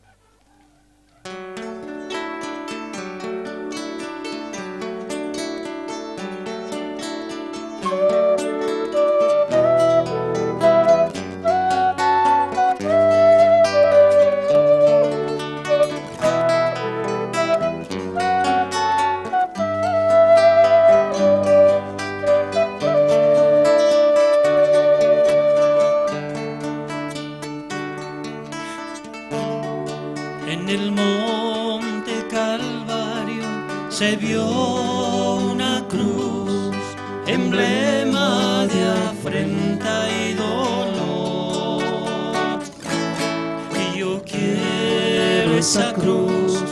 En el monte Calvario se vio una cruz, emblema de afrenta y dolor. Y yo quiero esa cruz,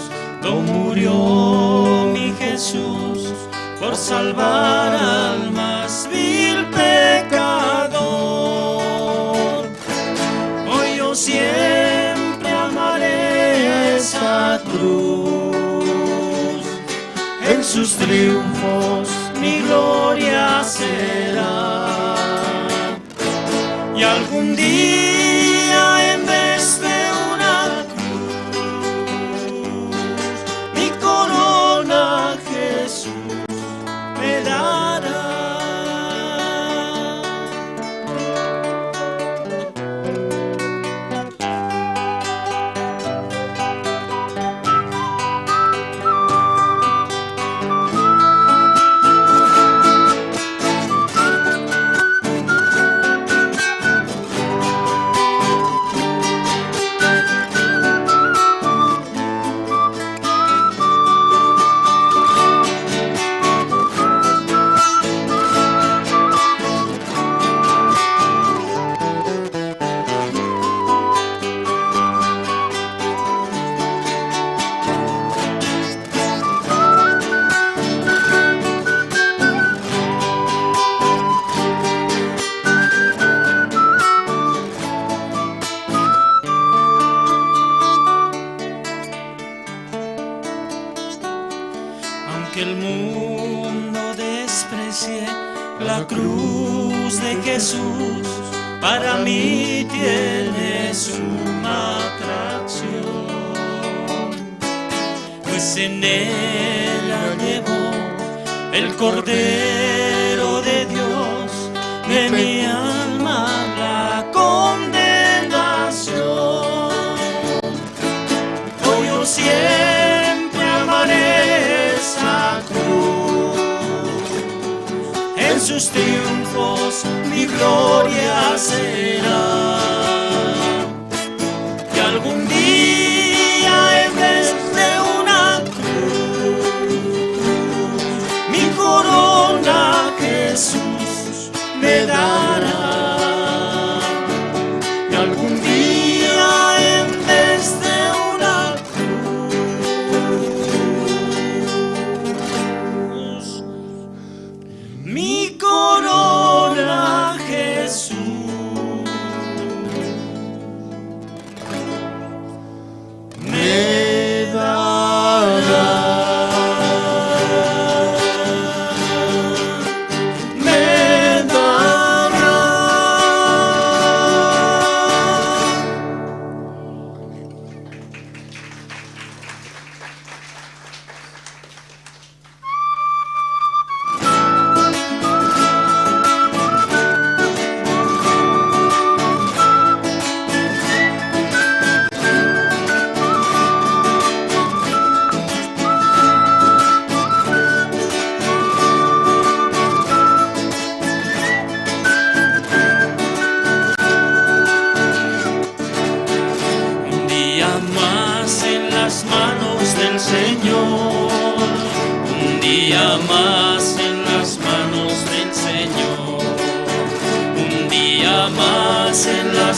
donde murió mi Jesús por salvar al más vil pecador. Hoy yo siempre amaré esa cruz, en sus triunfos mi gloria será. Y algún día en vez de una cruz, mi corona Jesús me dará. Aunque el mundo desprecie la cruz de Jesús, para mí tiene suma atracción, pues en ella llevó el Cordero de Dios de mi alma la condenación. Hoy yo siempre amaré esa cruz, en sus triunfos mi gloria será. Y algún día en vez de una cruz, mi corona Jesús me dará. Y algún día en vez de una cruz,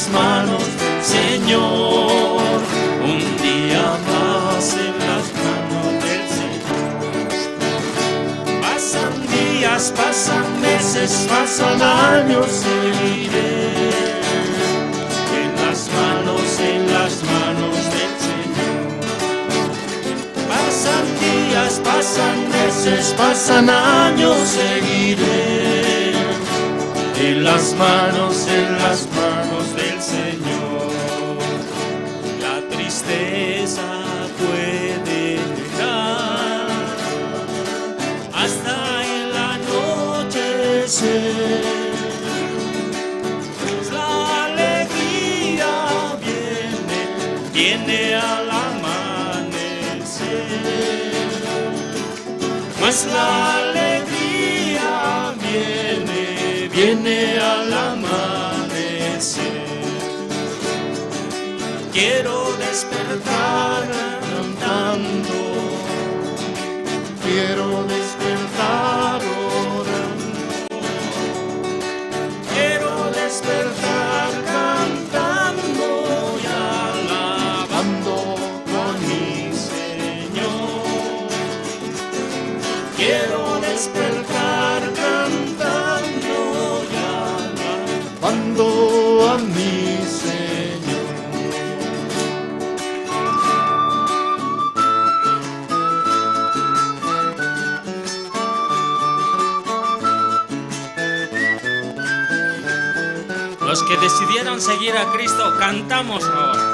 manos del Señor, un día más en las manos del Señor. Pasan días, pasan meses, pasan años, seguiré en las manos, en las manos del Señor. Pasan días, pasan meses, pasan años, seguiré en las manos, en las manos del Señor. La tristeza puede llegar hasta el anochecer. Pues la alegría viene, viene al amanecer. Pues la alegría viene, viene al amanecer. Quiero despertar cantando. Quiero despertar orando. Quiero despertar cantando y alabando a mi Señor. Quiero despertar cantando y alabando a mi Señor. Los que decidieron seguir a Cristo, cantamos ahora.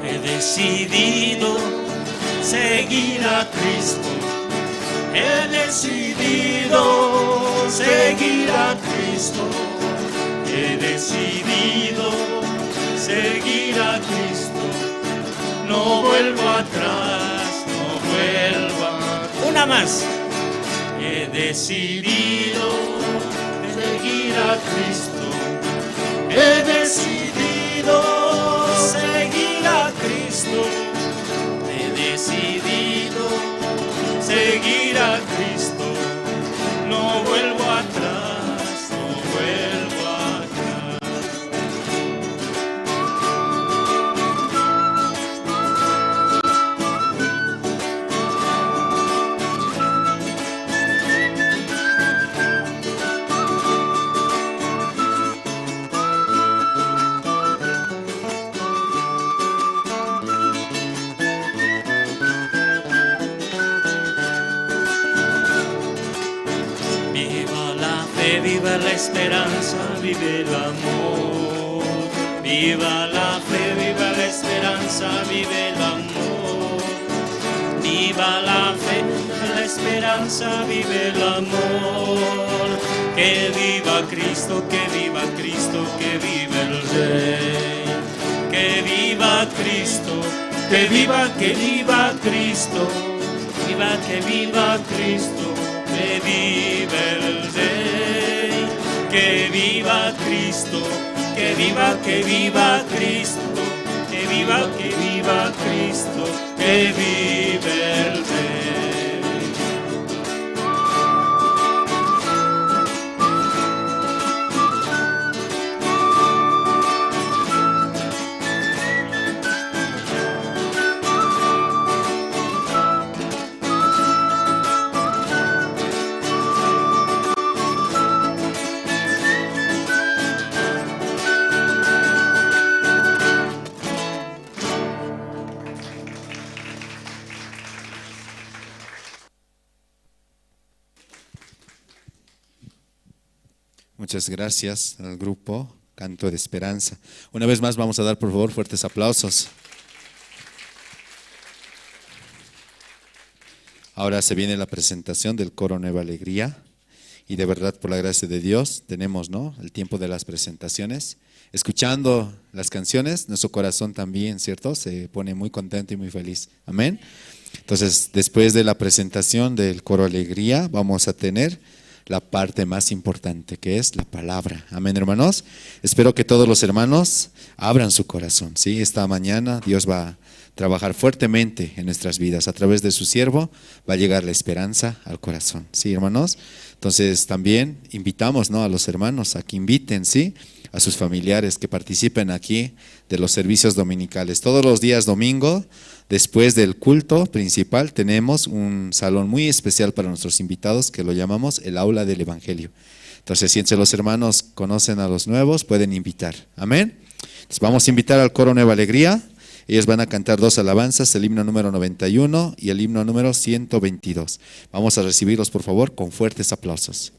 He decidido seguir a Cristo. He decidido seguir a Cristo. He decidido seguir a Cristo. No vuelvo atrás, no vuelvo atrás. Una más. He decidido seguir a Cristo. He decidido seguir a Cristo. He decidido seguir a Cristo. No vuelvo atrás, no vuelvo atrás. Viva la fe, viva la esperanza, vive el amor. Viva la fe, viva la esperanza, vive el amor. Viva la fe, viva la esperanza, vive el amor. Que viva Cristo, que viva Cristo, que viva el Rey. Que viva Cristo, que viva, que viva Cristo. Viva, que viva Cristo, que viva el Rey. Que viva Cristo, que viva, que viva Cristo, que viva, que viva Cristo, que viva el Rey. Muchas gracias al grupo Canto de Esperanza. Una vez más vamos a dar, por favor, fuertes aplausos. Ahora se viene la presentación del coro Nueva Alegría. Y de verdad, por la gracia de Dios, tenemos, ¿no?, el tiempo de las presentaciones. Escuchando las canciones, nuestro corazón también, ¿cierto?, se pone muy contento y muy feliz. Amén. Entonces, después de la presentación del coro Alegría, vamos a tener la parte más importante, que es la palabra. Amén, hermanos. Espero que todos los hermanos abran su corazón, ¿sí? Esta mañana Dios va a trabajar fuertemente en nuestras vidas. A través de su siervo va a llegar la esperanza al corazón. ¿Sí, hermanos? Entonces, también invitamos, ¿no?, a los hermanos a que inviten, ¿sí?, a sus familiares que participen aquí de los servicios dominicales. Todos los días domingo, después del culto principal, tenemos un salón muy especial para nuestros invitados que lo llamamos el aula del evangelio. Entonces, si entre los hermanos conocen a los nuevos, pueden invitar. Amén. Entonces, vamos a invitar al coro Nueva Alegría. Ellos van a cantar dos alabanzas, el himno número noventa y uno y el himno número ciento veintidós. Vamos a recibirlos, por favor, con fuertes aplausos.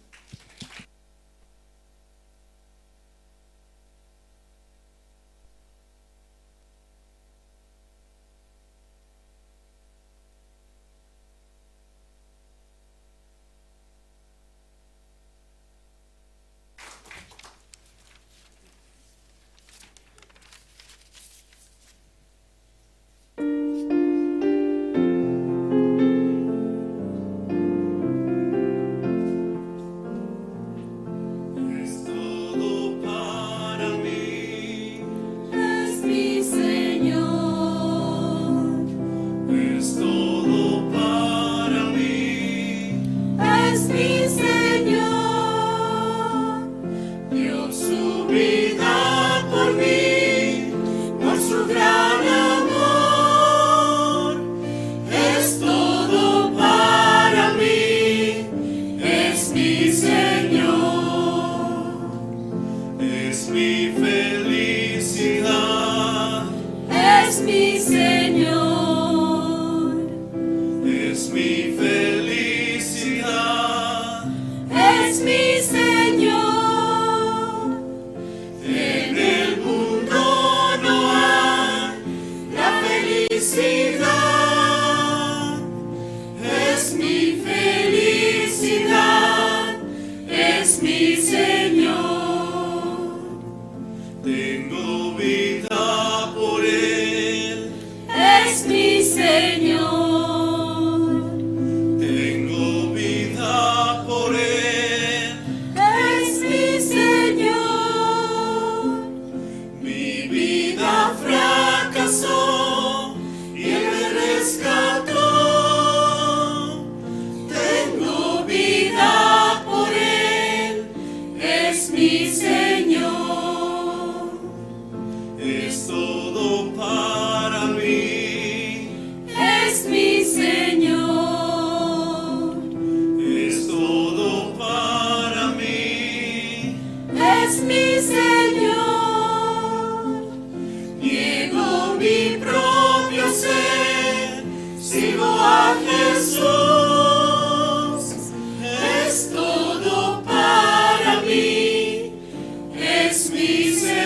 Es todo para mí. Es mi Señor. Es todo para mí. Es mi Señor. Dio su vida por mí, por su gran amor. Es todo para mí, es mi Señor. Es mi felicidad. Es mi Señor. Es mi felicidad. Es mi Señor. En el mundo no hay la felicidad. Es mi felicidad, es mi Señor. Tengo vida por Él. Es mi Señor. Tengo vida por Él. Es mi Señor. Mi vida fracasó y Él me rescató. Tengo vida por Él, es mi Señor. Es todo para mí. Es mi Señor. Es todo para mí. Es mi Señor. Niego mi propio ser, sigo a Jesús. Es todo para mí, es mi Señor.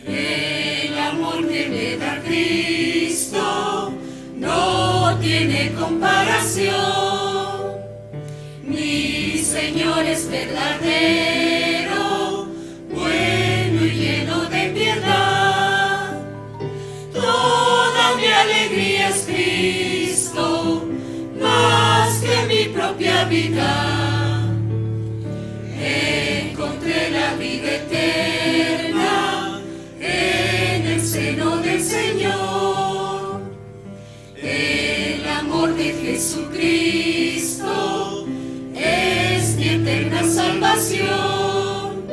El amor que me da Cristo no tiene comparación. Mi Señor es verdadero, bueno y lleno de piedad. Toda mi alegría es Cristo, más que mi propia vida. Encontré la vida eterna en el seno del Señor. El amor de Jesucristo es mi eterna salvación.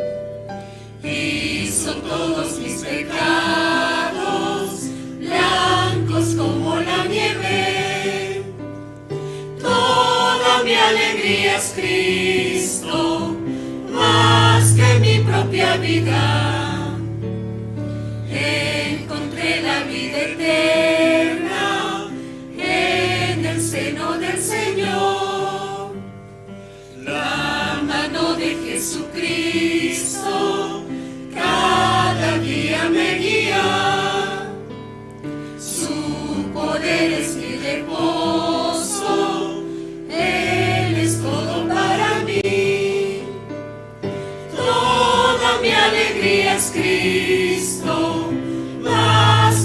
Y son todos mis pecados blancos como la nieve. Toda mi alegría es Cristo, más que mi propia vida. Encontré la vida eterna en el seno del Señor. La mano de Jesucristo cada día me guía. Su poder es mi reposo, Él es todo para mí. Toda mi alegría es Cristo, más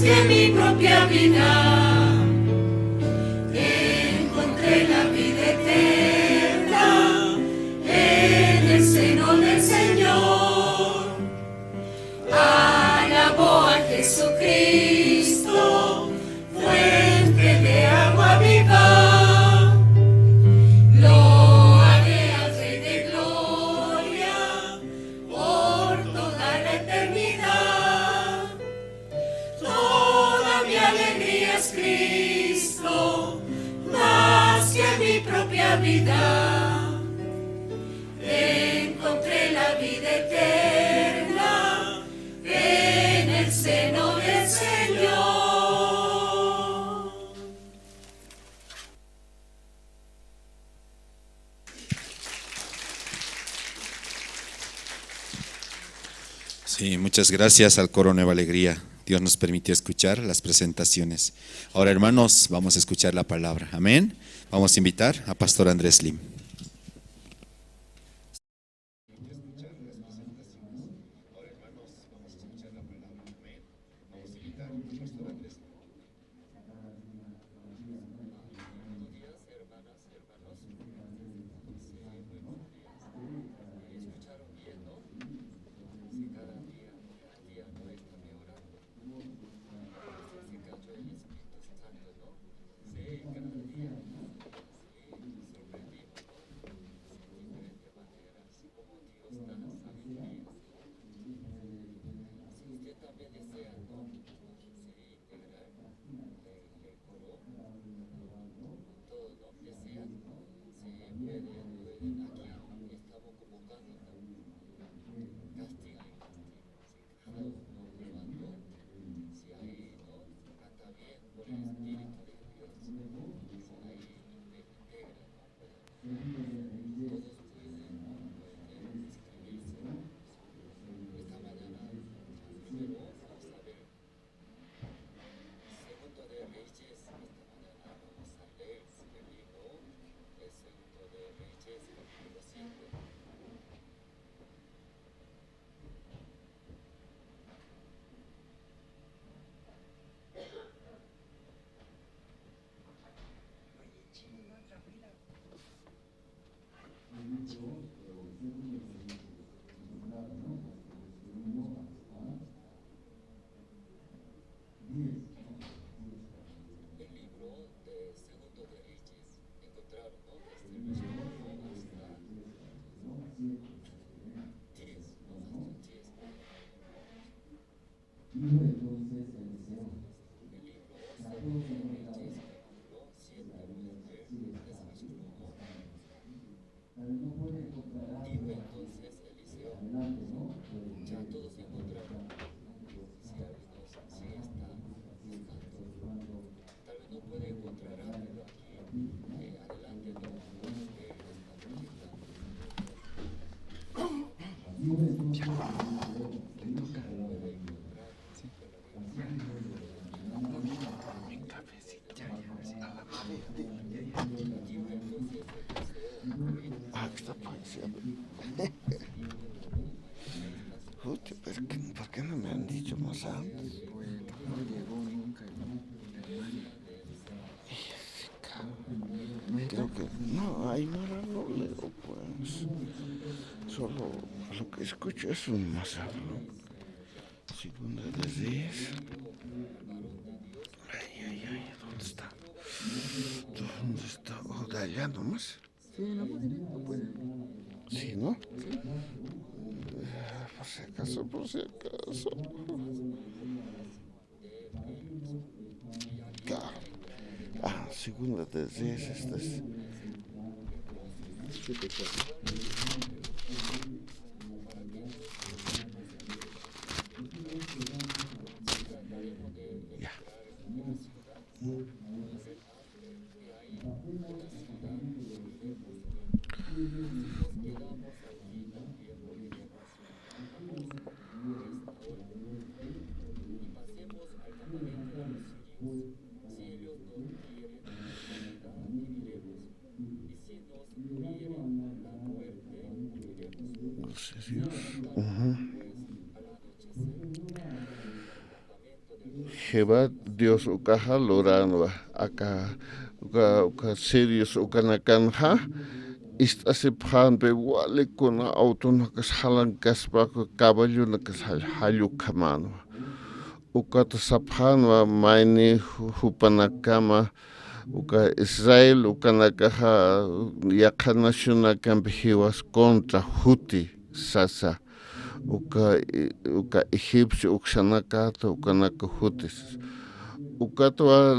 Y muchas gracias al coro Nueva Alegría. Dios nos permitió escuchar las presentaciones. Ahora, hermanos, vamos a escuchar la palabra. Amén. Vamos a invitar a Pastor Andrés Lim. Ah, ¿qué está pasando? Puta, ¿por qué, por qué no me han dicho más antes? Creo que, no, aymara no leo, pues. Solo lo que escucho es un mazar, ¿no? Segunda de Reyes. Ay, ay, ay, ¿dónde está? ¿Dónde está? Oh, de allá nomás. Sí, no puede, no puede. Sí, ¿no? Sí. Por si acaso, por si acaso. Claro. Ah, segunda de Reyes, esta es. Ya. Gracias, Dios. Ujú. Jehová Dios ukaxa luranwa, aka, uka, uka sirios ukanakanxa, ist'asipxänpi wali kuna awtunakas jalankaspa, caballonakas jall-, jall ukhamänwa. Ukat sapxänwa mayni ju-, jupanakama, uka Israel ukanakaxa yaqha nacionakampi jiwas contra juti sasa. Uka, uka egipcio uksanakata, ukanaka jutis. Ukatwa,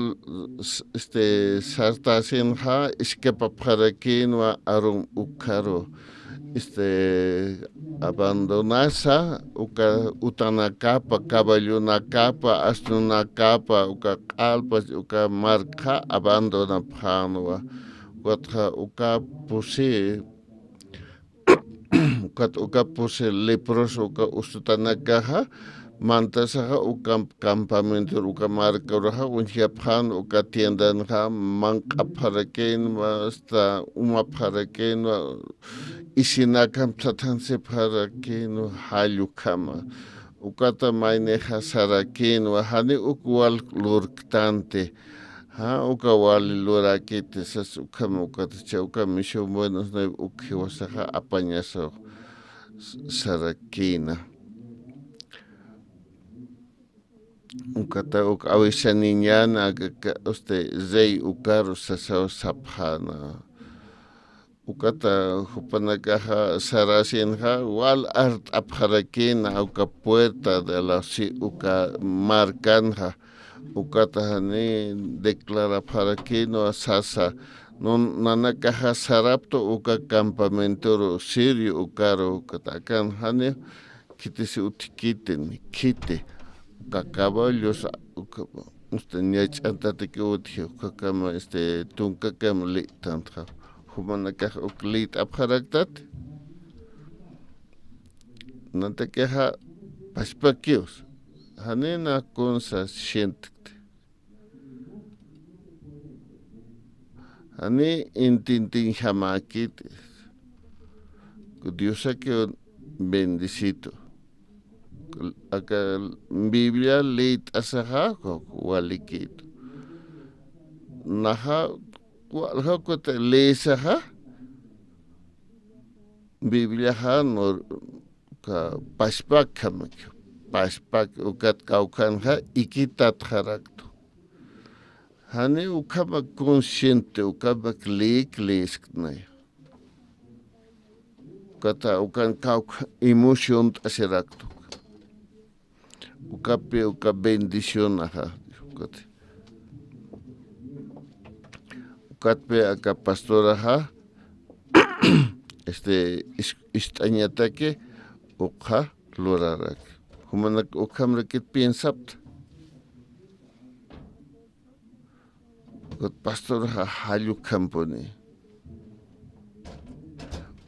s-, este, sartasinxa, iskapapxarakïnwa Aarón ukharu, este, abandonasa, uka utanakapa, caballonakapa, asnunakapa, uka q'alpa, uka markxa abandonapxänwa. Ukatxa, uka pusi, Ukat uka pusi leproso uka usutanakaxa, mantasaxa uka campamentor uka markaruxa uñjapxän uka tiendanxa manq'apxarakinwa, hasta umapxarakinwa, isinakam thathansipxarakinwa, jall ukhama. Ukata maynixa sarakinwa, jani uk wal lurktanti. Ja, uka wali lurakiti sas ukhama, ukata cha uka Misión Buenos Nuevas uk jiwasaxa apañasaw s-, sarakina. Ukata uk awisaniñana, aka, aka, usted rey ukaru sasaw sapxäna. Ukata jupanakaxa sarasinxa wal art'apxarakina uka puerta de la ci-, uka markanxa. Ukata jani declarapxarakinwa sasa, nun-, nanakaxa saraptu uka campamentoru sirio ukaru, ukata akan jani khitisi utjkiti, khiti, uka caballos, uka, este, ñach'antataki utji, ukakama, este, tunkakama lïtantxa. Jumanakax uk lït'apxaraktati. Nantakixa pachpakiw. Janina kunsa sientkti. Jani intintinjamäkiti. Diosakiw bendecitu. Aka Biblia lït'asaxa walikitu. Naxa walja ukat lïsaxa Bibliaxa nur-, ka pachpakjamakiw. Pachpak ukat kawkhanxa ikitatxaraktu. Jani ukhamak consciente, ukhamak lïk lïsktnay. Ukata ukan kawkha emociont'asiraktu. Ukapi uka bendicionaxa, ukat. Ukatpi aka pastoraxa, este, is-, ist'añataki ukxa lurarak. Jumanak ukhamrakit piensapta. Ukat pastorxa jall ukhampuni.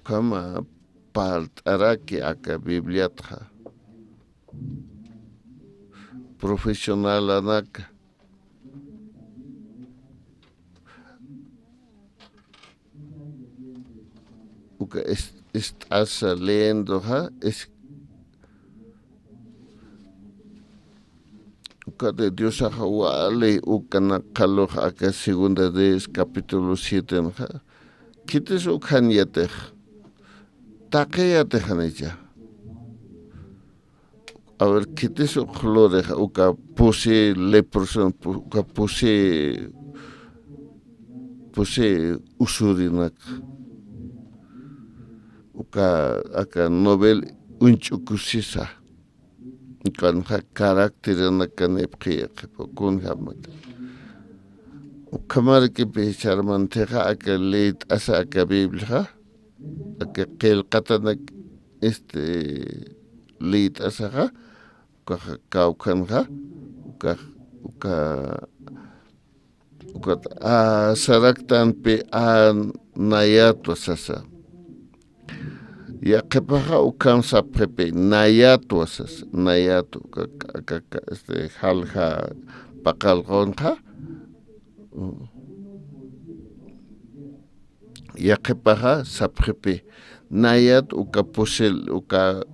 Ukhama parlt'araki aka Bibliatxa. Profesionalanaka. Uka is-, ist'asa leyendo, ja, es-, uka de Diosaxa wali ukanak qhalux aka Segunda de Reyes capítulo siete, ja. Khitis ukhan yatix. Taqi yatix janicha. A ver, khitis uk lurix, uka pusi leproso, pu-, uka pusi, pusi usurinak. Uka, aka novel uñch'ukusisa. Ukanxa caracteranaka nipxi, qhipa kunjamata. Ukhamarkipi charmantixa aka leyt'asa aka Bibliaxa, aka qillqatanak, este, leyt'asaxa, ukaxa kawkhanxa, ukax, uka, ukat, a, saraktanpi, a, nayatwa sasa. Yaqhipaxa ukham sapxipi, nayatwa sasa, nayatwa, uka, uka, uka, este, jalja paqallqunxa, Yaqhipaxa sapxipi, nayat uka pusil, uka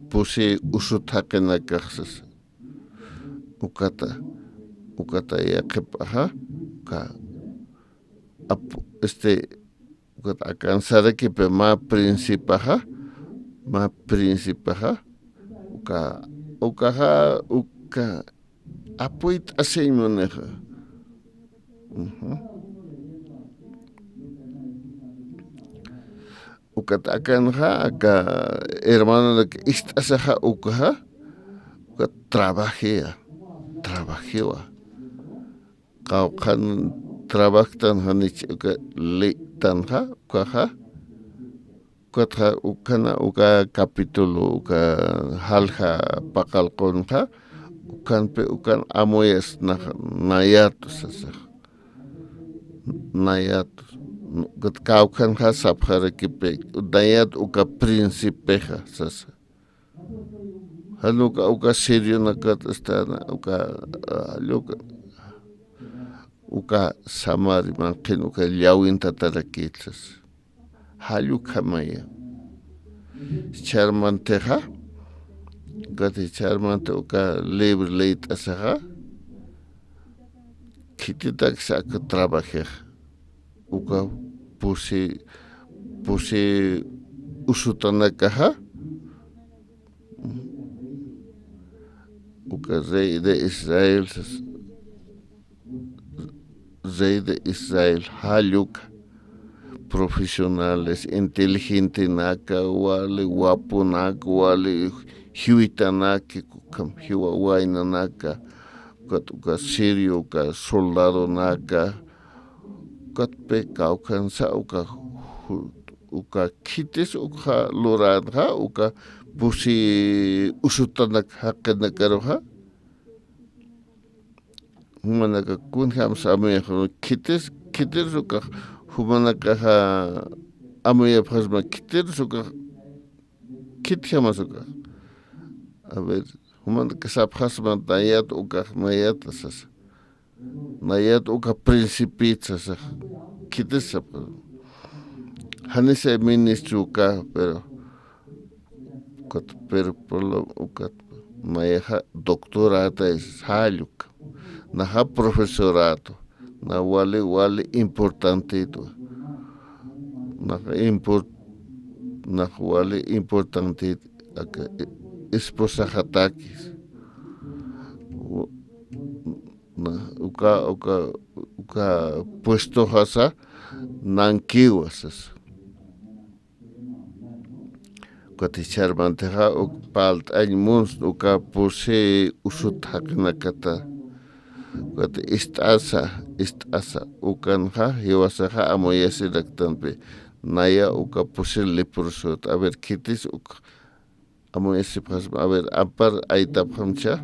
pusi usut jaqinakax sasa. Ukata, ukata yaqhipaxa, uka, ap-, este, ukat akan sarakipi mä principaxa, mä principaxa, uka, ukaxa, uka, apuyt'asiñ munixa. Ujú. Ukat akanxa, aka hermanonak ist'asaxa ukaxa, ukat trabajiya, trabajiwa. Qawqhan trabajtan janich uka leytanxa, ukaxa, Ukatxa ukhana uka capítulo, uka jalja paqallqunxa, ukhanpi ukan amuyasnaxa, nayatu sasax. Nayatu, Ukat kawkhanxa sapxarakipi, nayat uka principexa sasa. Jan uka, uka sirionakat estana, uka, ah, uka, uka samari manqhin uka llawintatarakit sasa. Jall ukhamaya. Chharmantixa, ukat chharmanti uka libre leyt'asaxa, khititak saka trabajex. Uka pusi, pusi usutanakaxa, uka rey de Israel sas, rey de Israel, jall uka profesionales, inteligentenaka, wali wapunaka, wali jiwitanaki, ukham jiwa waynanaka, ukat uka sirio, uka soldadonaka, ukatpi kawkhansa, uka ju-, uka khitis ukxa luranxa, uka pusi usutanak jaqinakaruxa, jumanaka kunjams amuyax, khitis, khitis ukax, jumanakaxa amuyapxasma, khitis ukax, khitjamas ukax. A ver, jumanaka sapxasma, nayat ukax, nayat sasa. Nayat uka principit sasa. Khitis sapxasma. Janisa ministro uka, pero Ukat, pero por lo, ukat, nayaxa doctorata es jall uka. Naxa profesorato, na wali, wali importantito. Naxa import-, naxa wali importantito, aka, e-, esposaxatakis. U-, na, uka, uka, uka puestoxasa, nankiwa sasa. Ukat jichharmantixa, uk palt'añ muns uka pusi usut jaqinakata. Ukat ist'asa, ist'asa, ukanxa, jiwasaxa amuyasiraktanpi. Naya uka pusi leprosot. A ver, khitis uk amuyasipxasma. A ver, ampar aytapxamcha.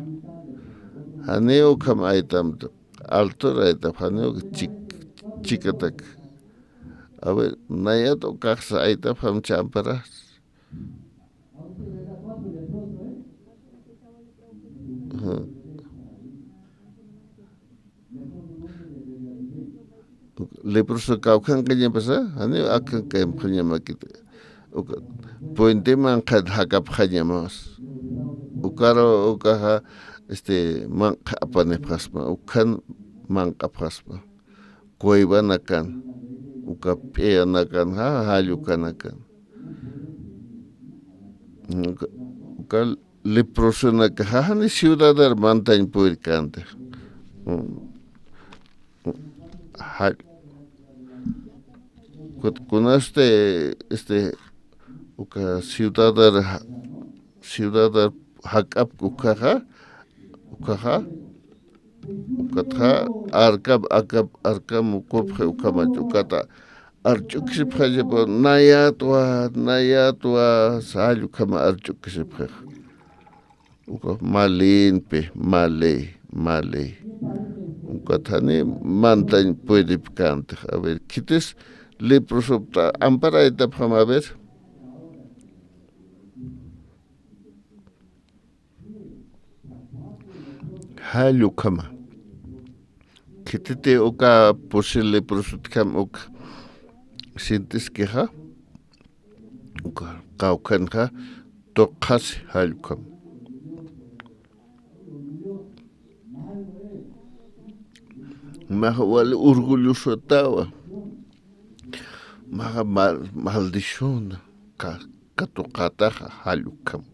Janiw ukham aytamta. Altur aytapx, janiw chik-, chikatak. A ver, nayat ukaxsa aytapxamcha ampara. Ajá. Leproso kawkhanqañapasa, janiw akhanqañamakit. Uka, puente manqhat jakapxañamas. Ukaru, ukaxa, este, manqha apanipxasma, ukhan manq'apxasma. Cuevanakan, uka p'iyanakan, ja, jall ukanakan. Uka, uka leprosonakaxa jani ciudadar mantañ purirkänti. Ja, kunasti, este, uka ciudadar, ciudadar jak'apk ukaxa, ukaxa, ukatxa, arkam, akap, arkam ukupxi ukhamach, ukata, arch'ukisipxañapa, nayatwa, nayatwa, sall ukhama arch'ukisipxix. Uka malinpi, mali, mali. Ukat jani mantañ puedipkäntix. A ver, khitis leprosopta amparaytapxam, a ver. Jall ukhama. Khititi uka pusi leprosotjam uk sintiskixa, uka kawkhanxa tuqasi jall ukham. Maxa wali orgullosotawa. Maxa mal-, maldición ka-, katuqataxa jall ukham.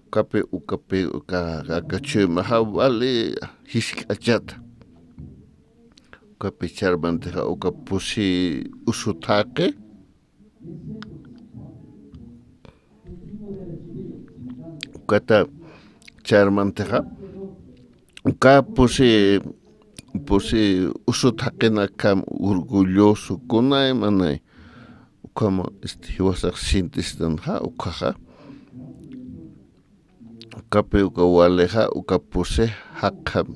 Ukapi, ukapi, uka, uka chuymaxa wali jisk'achata. Ukapi charmantixa uka pusi usut jaqi. Ukata charmantixa, uka pusi, pusi usut jaqinakam orgulloso, kunay manay. Ukhama, este, jiwasax sintistanxa, ukaxa. Ukapi uka walixa, uka pusi jaqham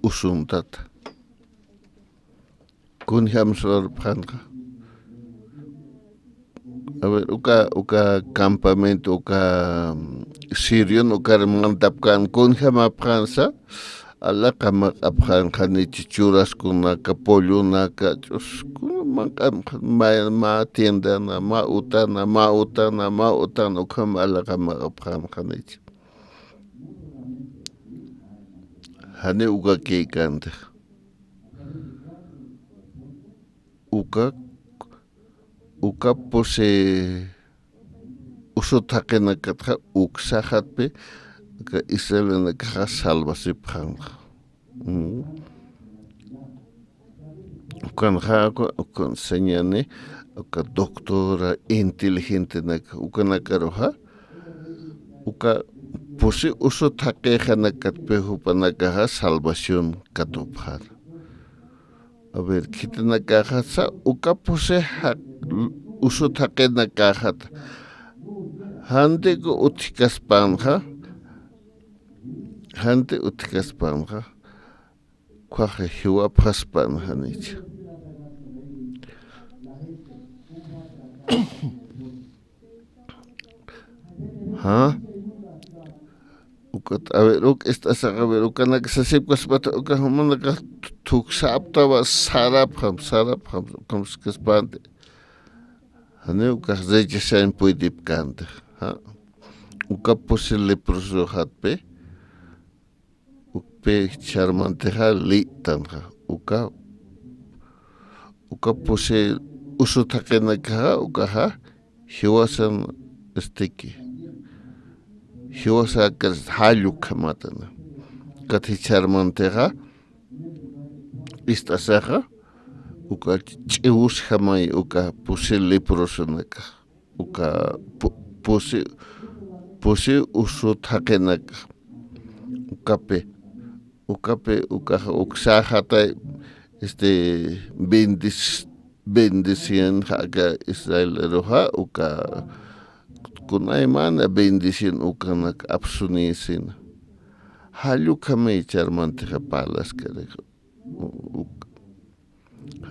usuntata. Kunjam sarpxanxa. A ver, uka, uka campamento, uka, mm, Sirion, ukar mantapkan, kunjamapxansa, alaqa maq'apxanxanichi churaskunaka, pollonaka, ch'uskuna manq'amxan, ma, ma tiendana, ma utana, ma utana, ma utana, ukham alaqa maq'apxanxanichi. Jani uka kïkantix. Uka, uka pusi usut jaqinakatxa uksaxatpi, aka Israelinakaxa salvasipxanxa. Mm. Ukanxa, uka, ukan sañani, uka doctora, inteligentenaka, ukanakaruxa, uka pusi usut jaqixanakatpi jupanakaxa salvación katupxar. A ver, khitinakaxasa, uka pusi jaq-, usut jaqinakaxat. Janti ku utjkaspanxa, janti utjkaspanxa, ukhaxa jiwapxaspanxanicha. ¿Ja? Ukat, a ver, uk, esta, a ver, ukanak sasipkaspata, uka jumanakax thuksaptawa, sarapxam, sarapxam, ukham siskaspanti. Jani ukax rechazañ puydipkänti. ¿Ja? Uka pusi leproso jatpi. Ukpi charmantixa lïtanxa, uka, uka pusi usut jaqinakaxa, ukaxa, jiwasan, este, que, jiwasa jallu ukhamatana. Ukat jichharmantixa, ist'asaxa, uka ch'iwusjamay, uka pusi leprosonakax. Uka pu-, pusi, pusi usut jaqinaka. Ukapi, ukapi, ukaxa uksaxatay, este, bendis-, bendicion jaka Israeleruxa, uka kunaymana bendicion ukanak apsunisina. Jallukami charmantixa parlaskarixa. U-, uk-,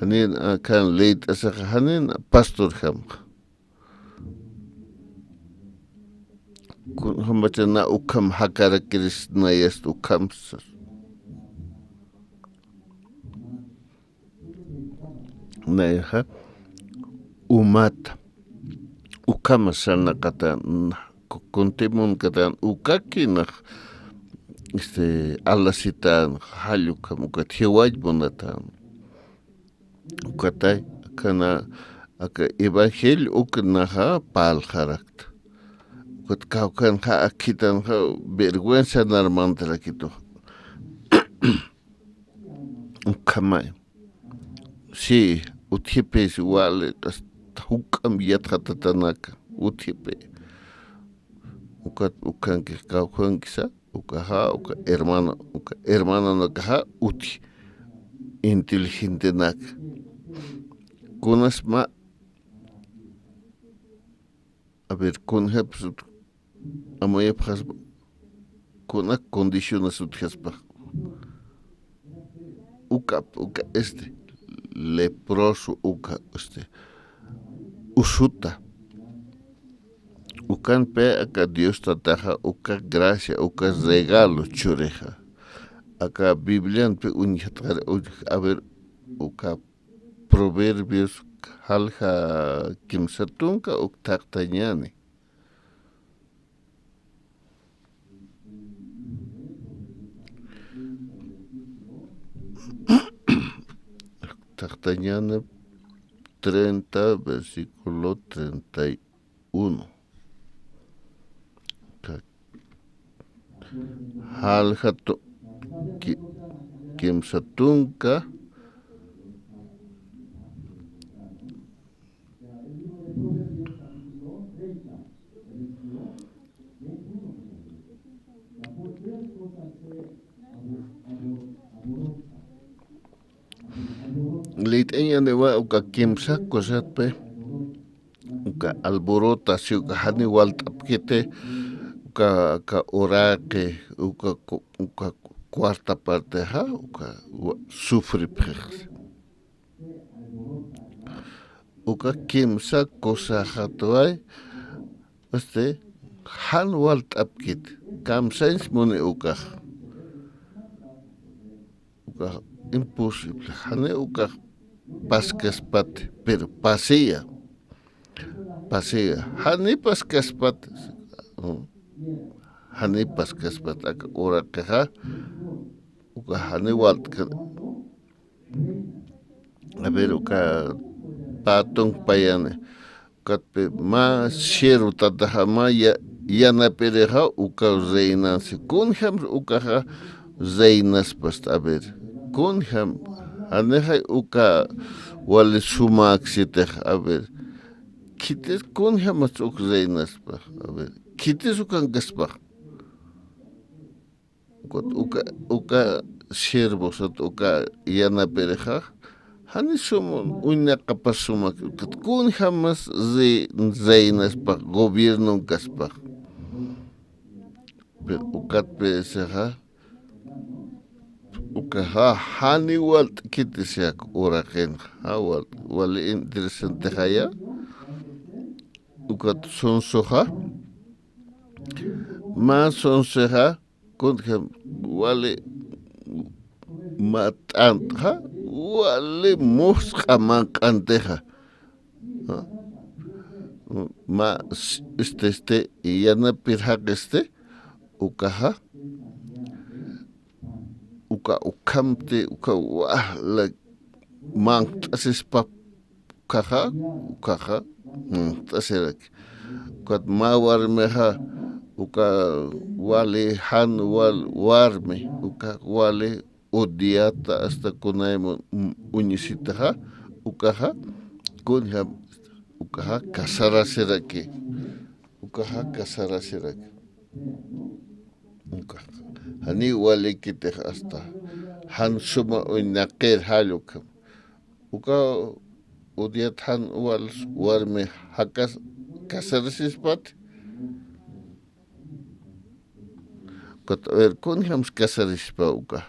janin, a, kan leyt'asaxa janin pastorjamxa. Kunjamachana ukham jakarakirisnayast ukhamsas. Nayxa umata ukhama sarnaqatan, ku-, kuntimunkatan ukakinax, este, alasitan, jall ukham ukat jiwach munatan. Ukatay, kana, aka evangelio uknaxa parlxarakta. Ukat kawkhanxa akhitanxa vergüenza narmantarakitu. Ukhamay. Sí, utjipis wali, hasta juk'am yatxatatanaka, utjipi. Ukat ukhankix kawkhankisa, ukaxa, uka hermano, uka hermanonakaxa utji, inteligentenaka. Kunas mä, a ver, kunjapis ut-, amuyapxaspa, kuna condiciones utjaspa. Uka, uka, este, leproso, uka, este, usuta. Ukanpi aka Dios Tataxa, uka gracia, uka regalo churixa. Aka Biblianpi uñjatxar, uñ-, a ver, uka Proverbios jalja kimsa tunka uk thaqtañani. Thaqtañani treinta, versículo treinta y uno. Ka-, jalja tu-, ki-, kimsa tunka, liyt'añäniwa uka kimsa cosatpi, uka alborota, si uka jani walt'apkiti, uka, uka uraqi, uka cu-, uka cuarta partexa, uka wa-, sufripxix. Uka kimsa kusaxatway, este, jan walt'apkit, kamsañs muni ukax. Ukax imposible, jani ukax paskaspat, pero pasiya, pasiya, jani paskaspat, mm, jani paskaspat, aka uraqixa, ukax jani walt'ka, a ver, uka pä tunkpayani. Ukatpi mä siervo tataxa mä ya-, yanapirixa uka reinansi. Kunjam ukaxa reinaspast, a ver. Kunjam, janixay uka wali sumäksitix, a ver. Khitis kunjamas uk reinaspax, a ver. Khitis ukankaspax. Ukat uka, uka siervosat, uka yanapirixa, jani sum uñaqapas sumak, ukat kunjamas rei-, reinaspax, gobiernonkaspax. Pero ukatpï sixa, ukaxa, jani walt'kiti siyak uraqinxa, walt'ki, wali interesantexaya, ukat sonsoxa, mä sonsoxa, kunjam wali mä t'antxa, wali musq'a manq'antixa. ¿No? Mä s-, este, este, yanapir jaqisti, ukaxa, uka ukhamti, uka wala manq't'asispa ukaxa, ukaxa, mm, t'asiraki. Ukat mä warmixa, uka wali jan wal-, warmi, uka wali odiata hasta kunayman, mm, uñisitaxa, ukaxa, kunjam, ukaxa casarasiraki, ukaxa casarasiraki. Ukaxa, jani walikitix hasta, jan suma uñaqir jall ukham. Uka odiat jan wal warmi jakas casarasispati. Ukat, a ver, kunjams casarasispa uka.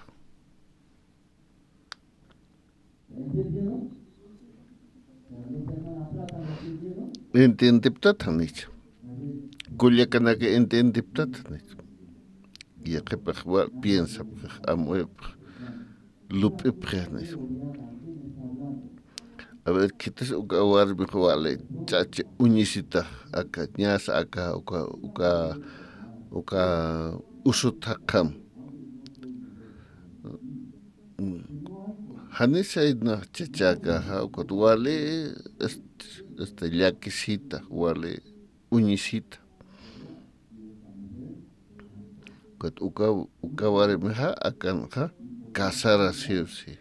Entiendiptat janich. Kullakanaka entiendiptat janich. Yaqhipax wal piensapxix, amuyapxix. Lup'ipxi janich. A ver, khitis uka warmix wali chachi uñisitax aka, ñasa aka, uka, uka, uka usut jaqham. Jani sayna chachakaxa, ukat wali, este, este, llakisita, wali uñisita. Ukat uka, uka warmixa akanxa casarasiwsi.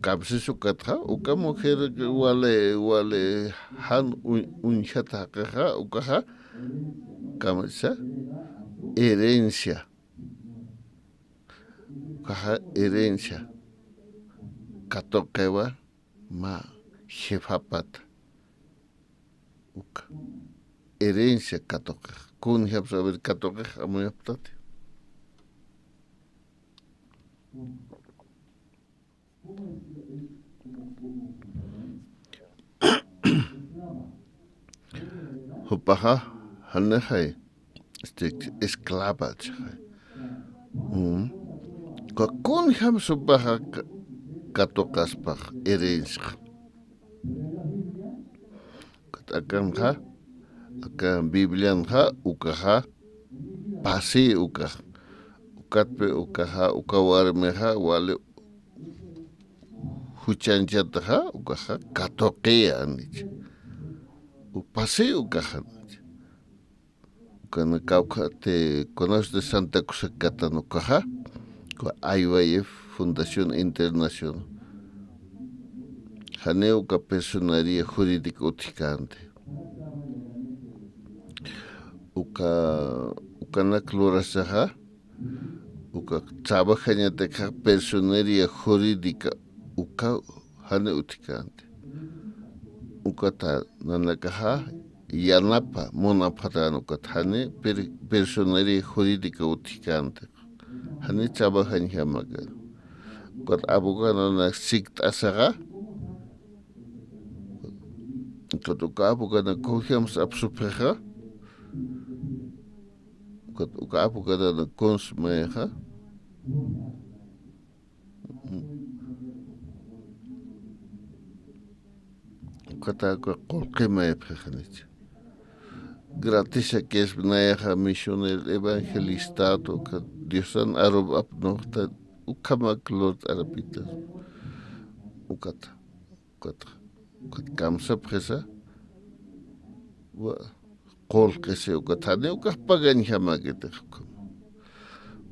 Kamsis ukatxa, uka mujer wali, wali jan uñ-, uñjat jaqixa, ukaxa, kamisa, herencia. Ukaxa herencia katuqiwa mä jefapata. Uka herencia katuqix. Kunjapsa, a ver, katuqix amuyaptati. Jupaxa janixay, este, esclava chixay. Mm. Ka-, kunjam jupaxa ka-, katuqaspax herenciax. Ukat akanxa, aka Biblianxa, ukaxa, pasi ukax. Ukatpi ukaxa, uka warmixa, wali juchañchataxa, ukaxa, katuqiya, anich. Upasi ukaxa, anich. Ukan kawkhati, kunas de Santa Cruz katan ukaxa, uka I Y F Fundación Internacional. Jani uka personería jurídica utjkänti. Uka, ukanak lurasaxa, uka trabajañatakxa personería jurídica uka jani utjkänti. Ukata nanakaxa yanapa munapxatän ukat jani per-, personería jurídica utjkänti. Jani trabajañjamakan. Ukat abogado nanak sikt'asaxa, Ukat uka apukanak kunjams apsupxixa. Ukat uka apukanak kuns mayxa. Ukata uka qullqi maypxixanich. Gratis akisp nayaxa misionero evangelista uka Diosan arup apnuxta ukhamak lurt'arapita. Ukata. Ukat, ukat kamsapxisa, wa, qullqisi, ukat jani ukax pagañjamäkitix ukham.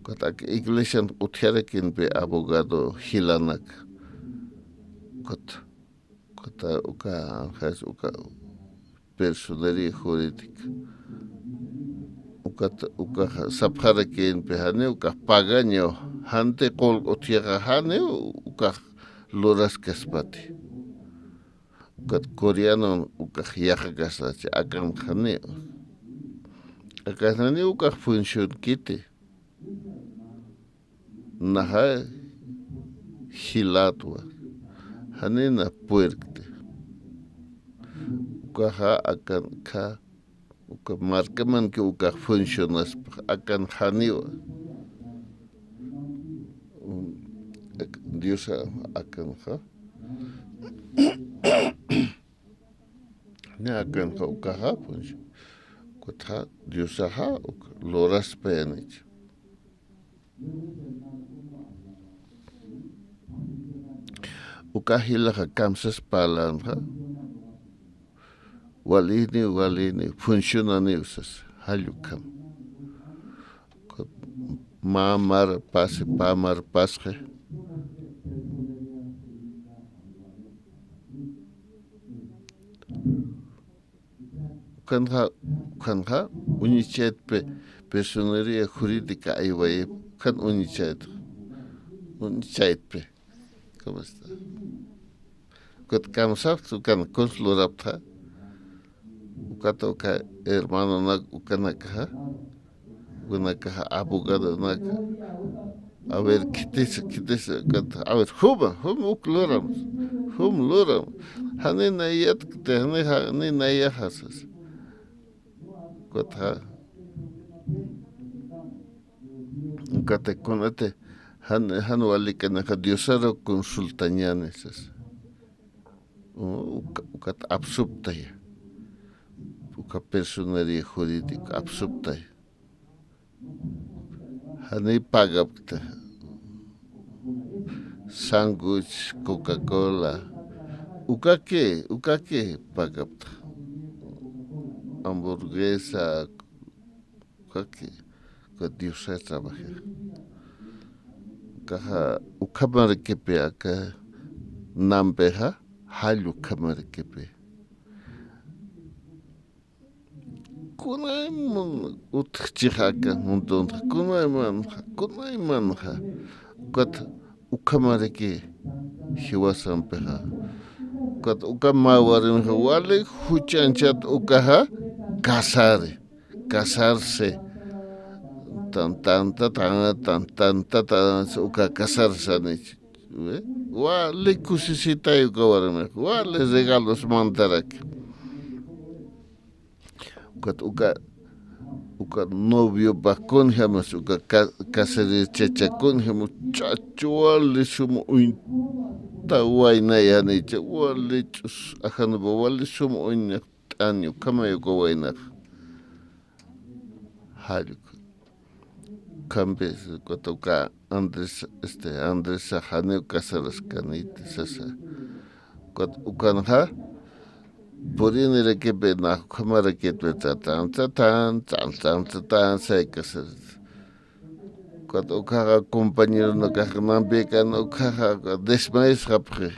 Ukat ak iglesian utjarakinpi abogado jilanak. Ukat, ukat uka, uka personería jurídica. Ukat, ukax sapxarakinpi jani ukax pagaño, janti qullq utjaxa jani ukax luraskaspati. Ukat coreano ukax yaqhakasachi, akan jani. Akan jani ukax funcionkiti. Naxa jilatwa. Janina puerkti. Ukaxa akan kha, uka markamanki ukax funcionaspa, akan janiwa. Um, ak-, Diosa akanxa. Ni akanxa ukaxa, pues, kutxa Diosaxa, uk-, luraspa yanich. Uka jilaxa kamsas parlanxa, walini, walini, funcionani usas, jall ukham. Mä mar pasi, pä mar pasxi. Ukanxa, ukanxa, uñichaytpi, personería jurídica aywayip, ukan uñichayt, uñichaytpi. ¿Cómo está? Ukat kamsapxta, ukan kuns lurapxta. Ukat uka hermanonak, ukanakaxa. Ukanakaxa abogadonaka. A ver, khitisa, khitisa, ukat, a ver, juma, juma uk lurams. Jum luram. Jani nayat, jani, jani nayaxasas. Ukat, ja. Ukat kunati, jan, jan walikanaxa Diosaru consultañäni sas. U-, uka, ukat apsuptaya. Uka personería jurídica apsuptaya. Jani pagapkta. Sándwich, Coca-Cola. Ukaki, ukaki pagapkta. Hamburguesa, ukaki, uka Diosa trabaja. Ukaxa, ukhamarakipi aka nampixa, jall ukhamarakipi. Kunayman utjchix aka muntunxa, kunaymanxa, kunaymanxa. Ukat ukhamaraki jiwasampixa. Ukat uka mä warmixa, wali juchañchat ukaxa, casari. Casarse. Tan, tanta, tan, tan, tanta, tan, uka casarsanich. ¿Ve? Wali kusisitay uka warmix, wali regalos mantarak. Ukat uka, uka noviopax kunjamas, uka ca-, casarichacha kunjamas, chacha wali suma uñta waynayanicha, wali ch'us ajanupa wali suma uññax t'añ ukhamay uka waynax. Jall uka. Ukhampi, ukat uka Andrés, este, Andrés janiw casaraskaniti sasa. Ukat ukanxa, purinirakipi, nax ukhamarakitpi, tsatan, tsatan, tsatan, tsatan, say casar. Ukat ukaxa compañeronakax nampikan ukaxa desmayasxapxi.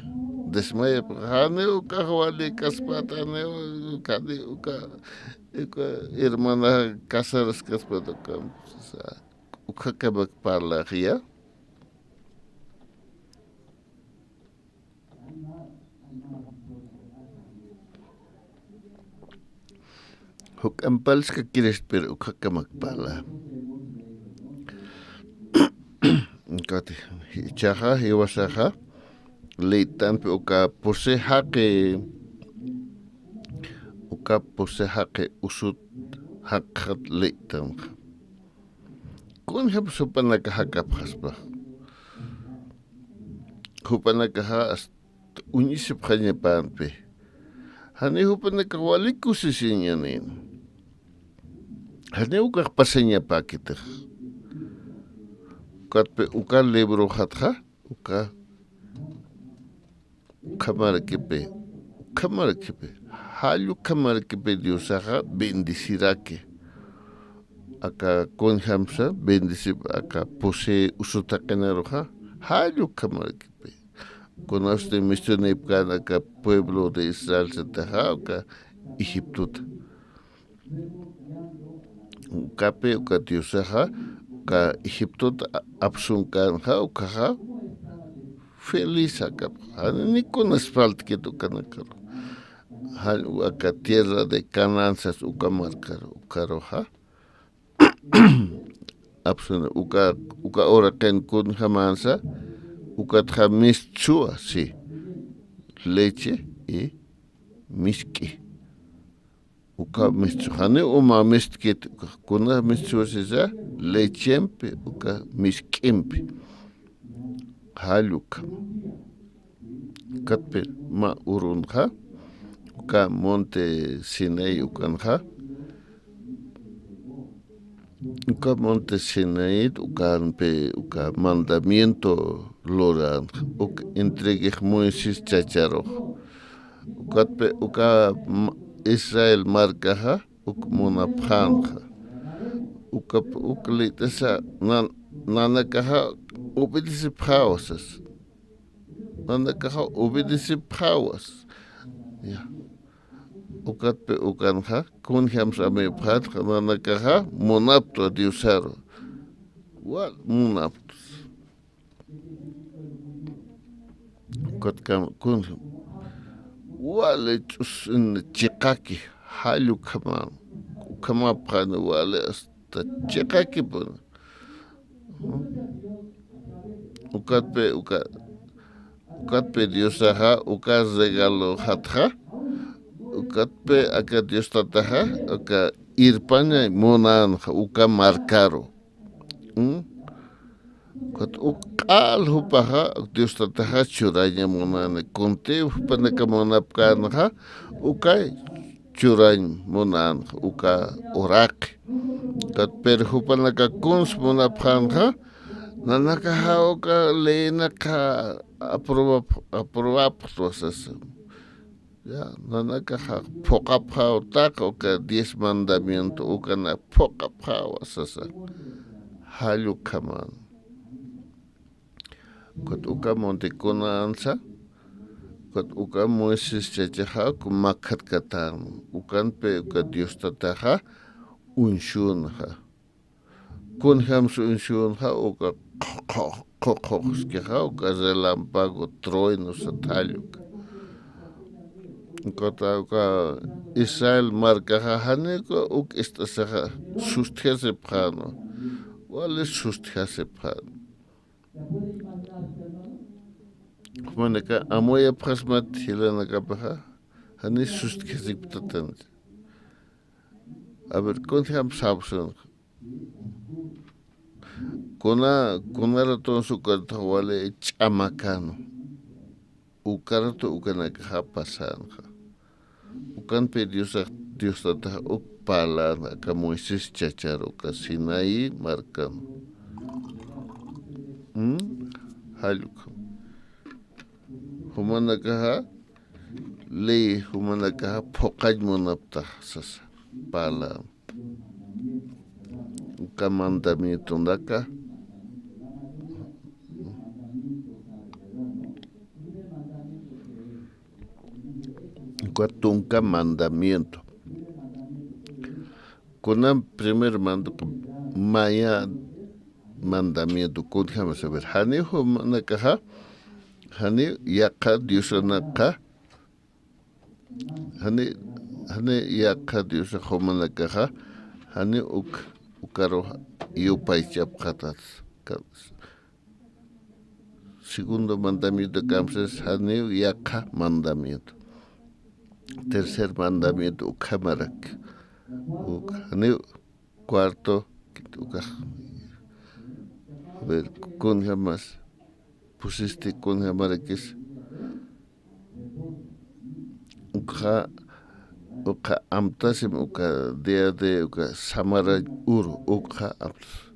Desmayapxi. Janiw ukax wali kaspat, janiw uka, uka hermana casaraskaspat uka. Ukhakamak parlaxya. Juk'amp parlskakirist, pero ukhakamak parla. Ukat jichhaxa, jiwasaxa, leytanpi uka pusi jaqi, uka puse jaqi usut jaqxat leytanxa. Kunjam jupanakax jakapxaspa. Jupanakaxa hasta uñisipxañapänpi. Jani jupanakax wali kusisiñanin. Jani ukax pasañapäkitix. Ukatpi uka libruxatxa, uka ukhamarakipi, ukhamarakipi, jall ukhamarakipi Diosaxa bendeciraki. Aka kunjamsa bendecip aka puse usut jaqinaruxa, jall ukhamarakipi. Kunasti misionipkän aka pueblo de Israel sataxa, uka Egiptota. Ukapi uka Diosaxa, uka Egiptot a-, apsunkänxa, ukaxa feliz akapxa. Jani nikunas faltkit ukanakaru. Jan aka tierra de Canaán sas uka markaru, ukaruxa. Apsun, uka, uka uraqin kunjamansa, ukatxa mistsuwa, sí. Leche y misk'i. Uka mistsu, jani uma mistkit, uka kuna mistsu sisa, lechempi, uka misk'impi. Jall ukham. Ukatpi mä urunxa, uka monte Sinaí ukanxa, uka monte Sinaí ukanpi, uka mandamiento luran, uk entreguix Moisés chacharux. Ukatpi uka ma-, Israel markaxa, uk munapxänxa. Uka, uk leyt'asa, nan-, nanakaxa obedecipxäwa sasa. Nanakaxa obedecipxäwa sasa. Ya. Ukatpi ukanxa, kunjams amuyapxätxa, nanakaxa munaptwa Diosaru. Wal munaptwa. Ukat kam-, kun, wali ch'us, in, chiqaki, jall ukhama, ukhamapxani wali hasta chiqakipuni. Ukatpi, uka, ukatpi Diosaxa, uka regalojatxa, ukatpi aka Dios tataxa, uka irpañay munänxa, uka markaru. Mm? Ukat uk q'al jupaxa Dios tataxa churaña munani. Kunti jupanaka munapkänxa, ukay churañ munänxa, uka uraqi. Ukat pero jupanaka kuns munapxänxa, nanakaxa uka leynakxa aprobap-, aprobapxtwa sasa. Ya, nanakaxa phuqapxäwa taq uka diez mandamiento, ukana phuqapxäwa sasa. Jall ukhaman. Ukat uka monte Canaansa, ukat uka Moisés chachaxa, uka makhatkatän. Ukanpi uka Dios tataxa uñsünxa. Kunjams uñsünxa, uka qhuqhuqskixa, uka relámpago, trueno sathall uka. Ukat uka Israel markaxa jani uka uk ist'asixa sustjasipxänwa. Wali sustjasipxänwa. Jumanaka amuyapxasmat jilanakapaxa, jani sustjasipktatancha. A ver, kunjams sapxsänxa. Kuna, kuna ratunsa ukaratax wali ch'amakänwa. Uka ratu ukanakaxa pasänxa. Ukanpi Diosax, Dios tatax uk parlana aka Moisés chachar uka Sinaí markan. ¿Mm? Jall ukham. Jumanakaxa, ley jumanakaxa phuqañ munapxta sasa, parlana. Uka mandamientonaka. Uka tunka mandamiento. Kunan primer mando, maya mandamiento, kunjama saber. Jani jumanakaxa, jani yaqha Diosanakaxa, jani, jani yaqha Diosa jumanakaxa, jani uk, ukaru yupaychapxatat. Ka-, segundo mandamiento kamsas, janiw yaqha mandamiento. tercer mandamiento ukhamarak. Uka, janiw cuarto, uka, a ver, kunjamas, pusisti kunjamarakis, uka, uka amtasim, uka día de, uka samara uru, uka amtas.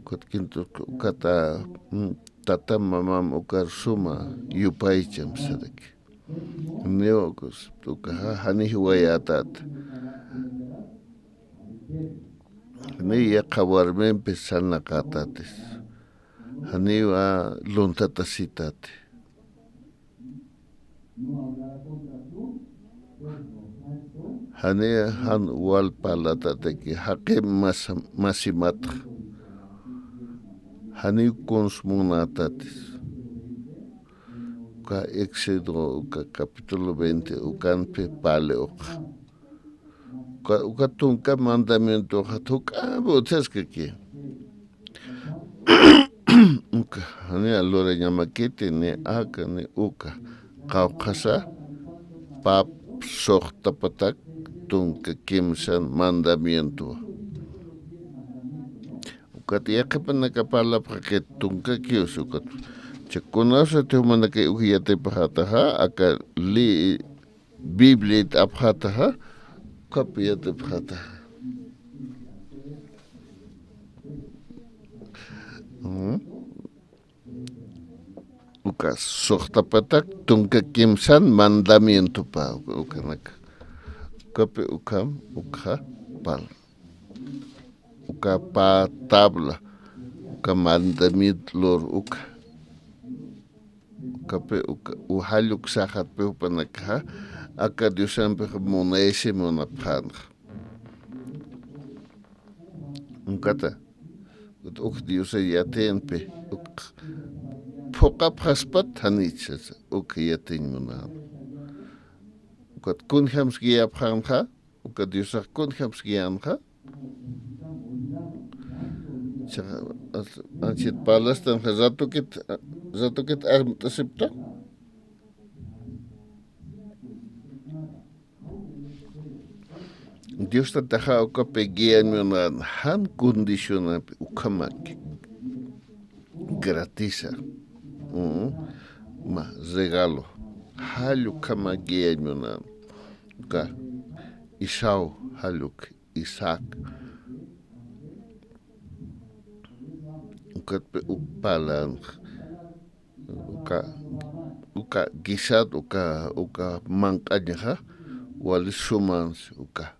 Kutkintu, ukata, mm, tata mamam, uka suma, yupaycham saraki. Niw, uka, ja-, jani jiwayatat. Jani yaqha warmimpi sarnaqatatis. Janiwa lunthatasitati. Jani jan wal parlatataki jaqim mas-, masimatxa. Jani kuns munatatis. Uka Éxodo, uka capítulo veinte, ukanpi parli uka. Uka, uka tunka mandamientoxa juk'amp utjaskaki. Uka, jani lurañamakiti, ni aka, ni uka. Qawqhasa, pap suxta patak tunka kimsan mandamiento. Ukat yaqhipanaka parlapxaki tunkakiw, ukat. Cha kunasati jumanakay uk yatipaxataxa, aka li-, Biblia apxataxa, ukhap yatipxataxa. Mm. Uka suxta patak tunka kimsan mandamientopa, uka, ukanaka. Ukapi ukham, ukxa pal. Uka pä tabla, uka mandamiento lur uka. Ukapi uka, u jall uksaxatpi jupanakaxa, aka Diosampix munaysi munapxänxa. Ukata, uk Diosa yatiyinpi, uk phuqapxaspat janichas, uk yatiñ munän. Ukat kunjams guiapxänxa, uka Diosax kunjams guiänxa. Chaqa, as-, anchit parlastanxa ratukit, ratukit armt'asipta. Dios tataxa ukapi guiañ munän jan condicionapi ukhamak gratisa. Mm, ma regalo. Jall ukhama guiañ munän. Uka Esau jall uk Isaac. Ukatpi uk parlañ, uka, uka guisado, uka, uka manq'añaxa, wali sumansi uka.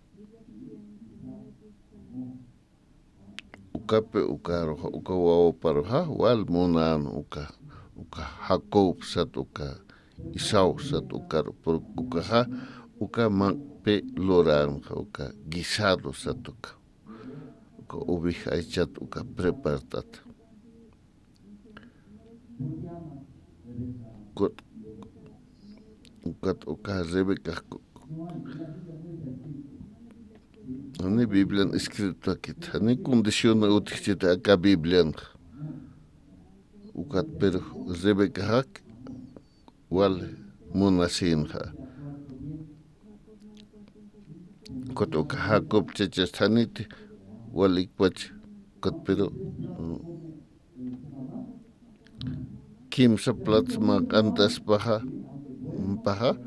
Ukapi ukaruxa, uka wawaparuxa, wal munän uka, uka Jacob sat uka, Esau sat ukaru, pur-, ukaxa, uka manq'pi luränxa, uka guisado sat uka. Uka oveja aychat uka prepartat. Kut-, ukat uka Rebeca ku-, jani Biblian escrito akit, jani condición utjchit aka Biblian. Ukat pero Rebeca jak wal munasinxa. Ukat uka Jacob chachas janiti wal ikpach, ukat pero, mm, kimsa plats manq'antaspaxa, paxa,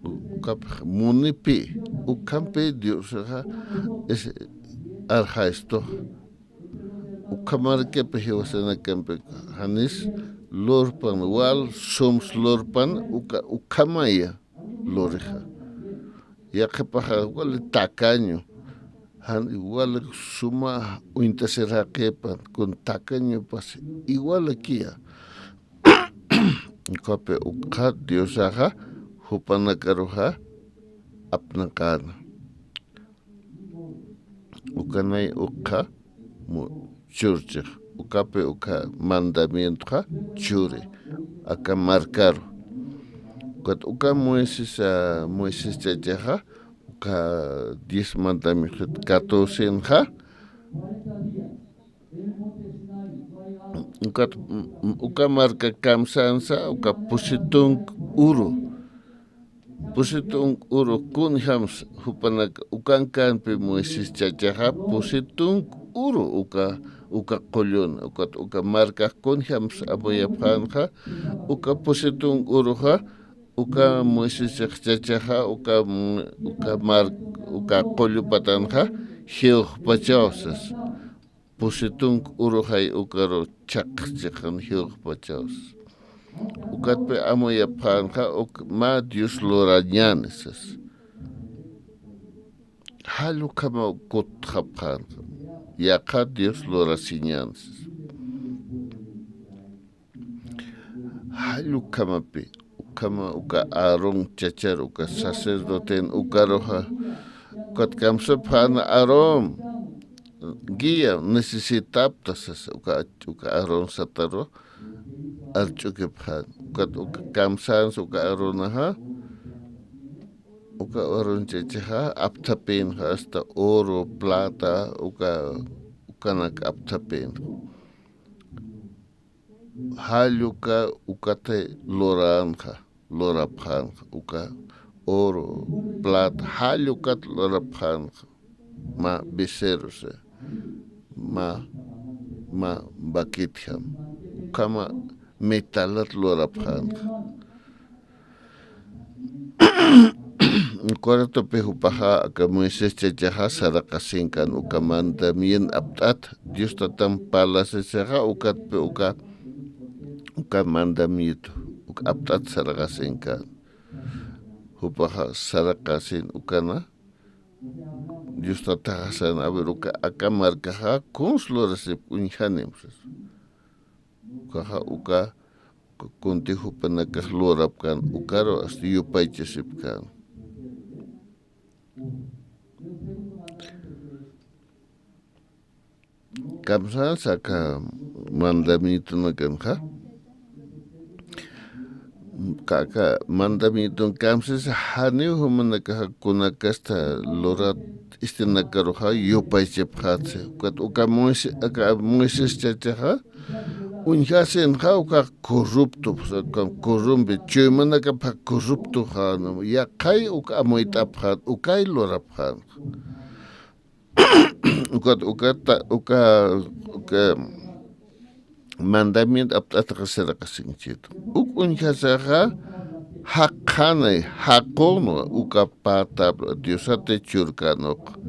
ukapx munipi, ukhampi Diosaxa es arxaystux. Ukhamarkipi jiwasanakampi janis lurpan, wal sums lurpan, uka, ukhamaya lurixa. Yaqhipaxa wali tacaño, jan wali suma uñtasir jaqipan, kun tacañopas igualakiya. Ukhapi ukxa Diosaxa jupanakaruxa apnaqäna. Ukanay ukxa mu-, churchix. Ukapi uka mandamientoxa churi. Aka markaru. Ukat uka Moisés, ah, Moisés chachaxa, uka diez mandamientos catorcenxa, ukat, mm, uka marka kamsansa, uka pusi tunka uru, Pusi t'unk'uru kunjams jupanak ukankanpi Moisés chachaxa, pusi t'unk'uru uka, uka qullun, ukat uka markax kunjams amuyapxänxa, uka pusi t'unk'uruxa, uka Moisés chachaxa, uka, uka mar, uka qullu patanxa, jiwxpachaw sas. Pusi t'unk'uruxay ukaru chhaqchiqan jiwxpachaw sas. Ukatpi amuyapxänxa, uk mä Dios lurañäni sas. Jall ukhama kutxapxänxa, yaqha Dios lurasiñäni sas. Jall ukhamapi, ukhama uka Aarón chachar, uka sacerdoten ukaruxa, ukat kamsapxäna Aarón, guía necesitapta sasa, uka, uka Aarón sataru arch'ukipxän, ukat uka kamsänsa uka Aaronaxa, uka Aarón chachaxa apthapïnxa, hasta oro, plata, uka, ukanak apthapïnxa. Jall uka, ukatay luränxa, lurapxänxa, uka oro, plata, jall ukat lurapxänxa, mä becerro, o sea, mä, mä vaquitjam, ukhama metalat lurapxänxa. Uka ratopi jupaxa aka Moisés chachaxa saraqasinkän uka mandamiento apt'at, Dios Tatan parlasisaxa, ukatpi uka, uka mandamiento, uka apt'at saraqasinkän. Jupaxa saraqasin ukana, Dios Tataxa sän, a ver, uka aka markaxa kuns lurasipki, uñjanim sas. Ukaxa uka, uka kuntix jupanakax lurapkän, ukaru hasta yupaychasipkän. Kamsänsa aka mandamientonakanxa, aka, aka mandamienton kamsisa, janiw jumanakaxa kunakasta lurat, istanakaruxa yupaychapxätsa. Ukat uka Moisés, aka Moisés chachaxa, uñjasinxa uka corrupto, o sea, uka corrompe, chuymanakapxa corruptoxa, yaqhay uka amuyt'apxän, ukay lurapxän. Ukat, ukata, uka, uka mandamiento apt'ataxa saraqasinchitu. Uk uñjasaxa jaqxänay, jaqunwa, uka pä tabla Diosati churkänux.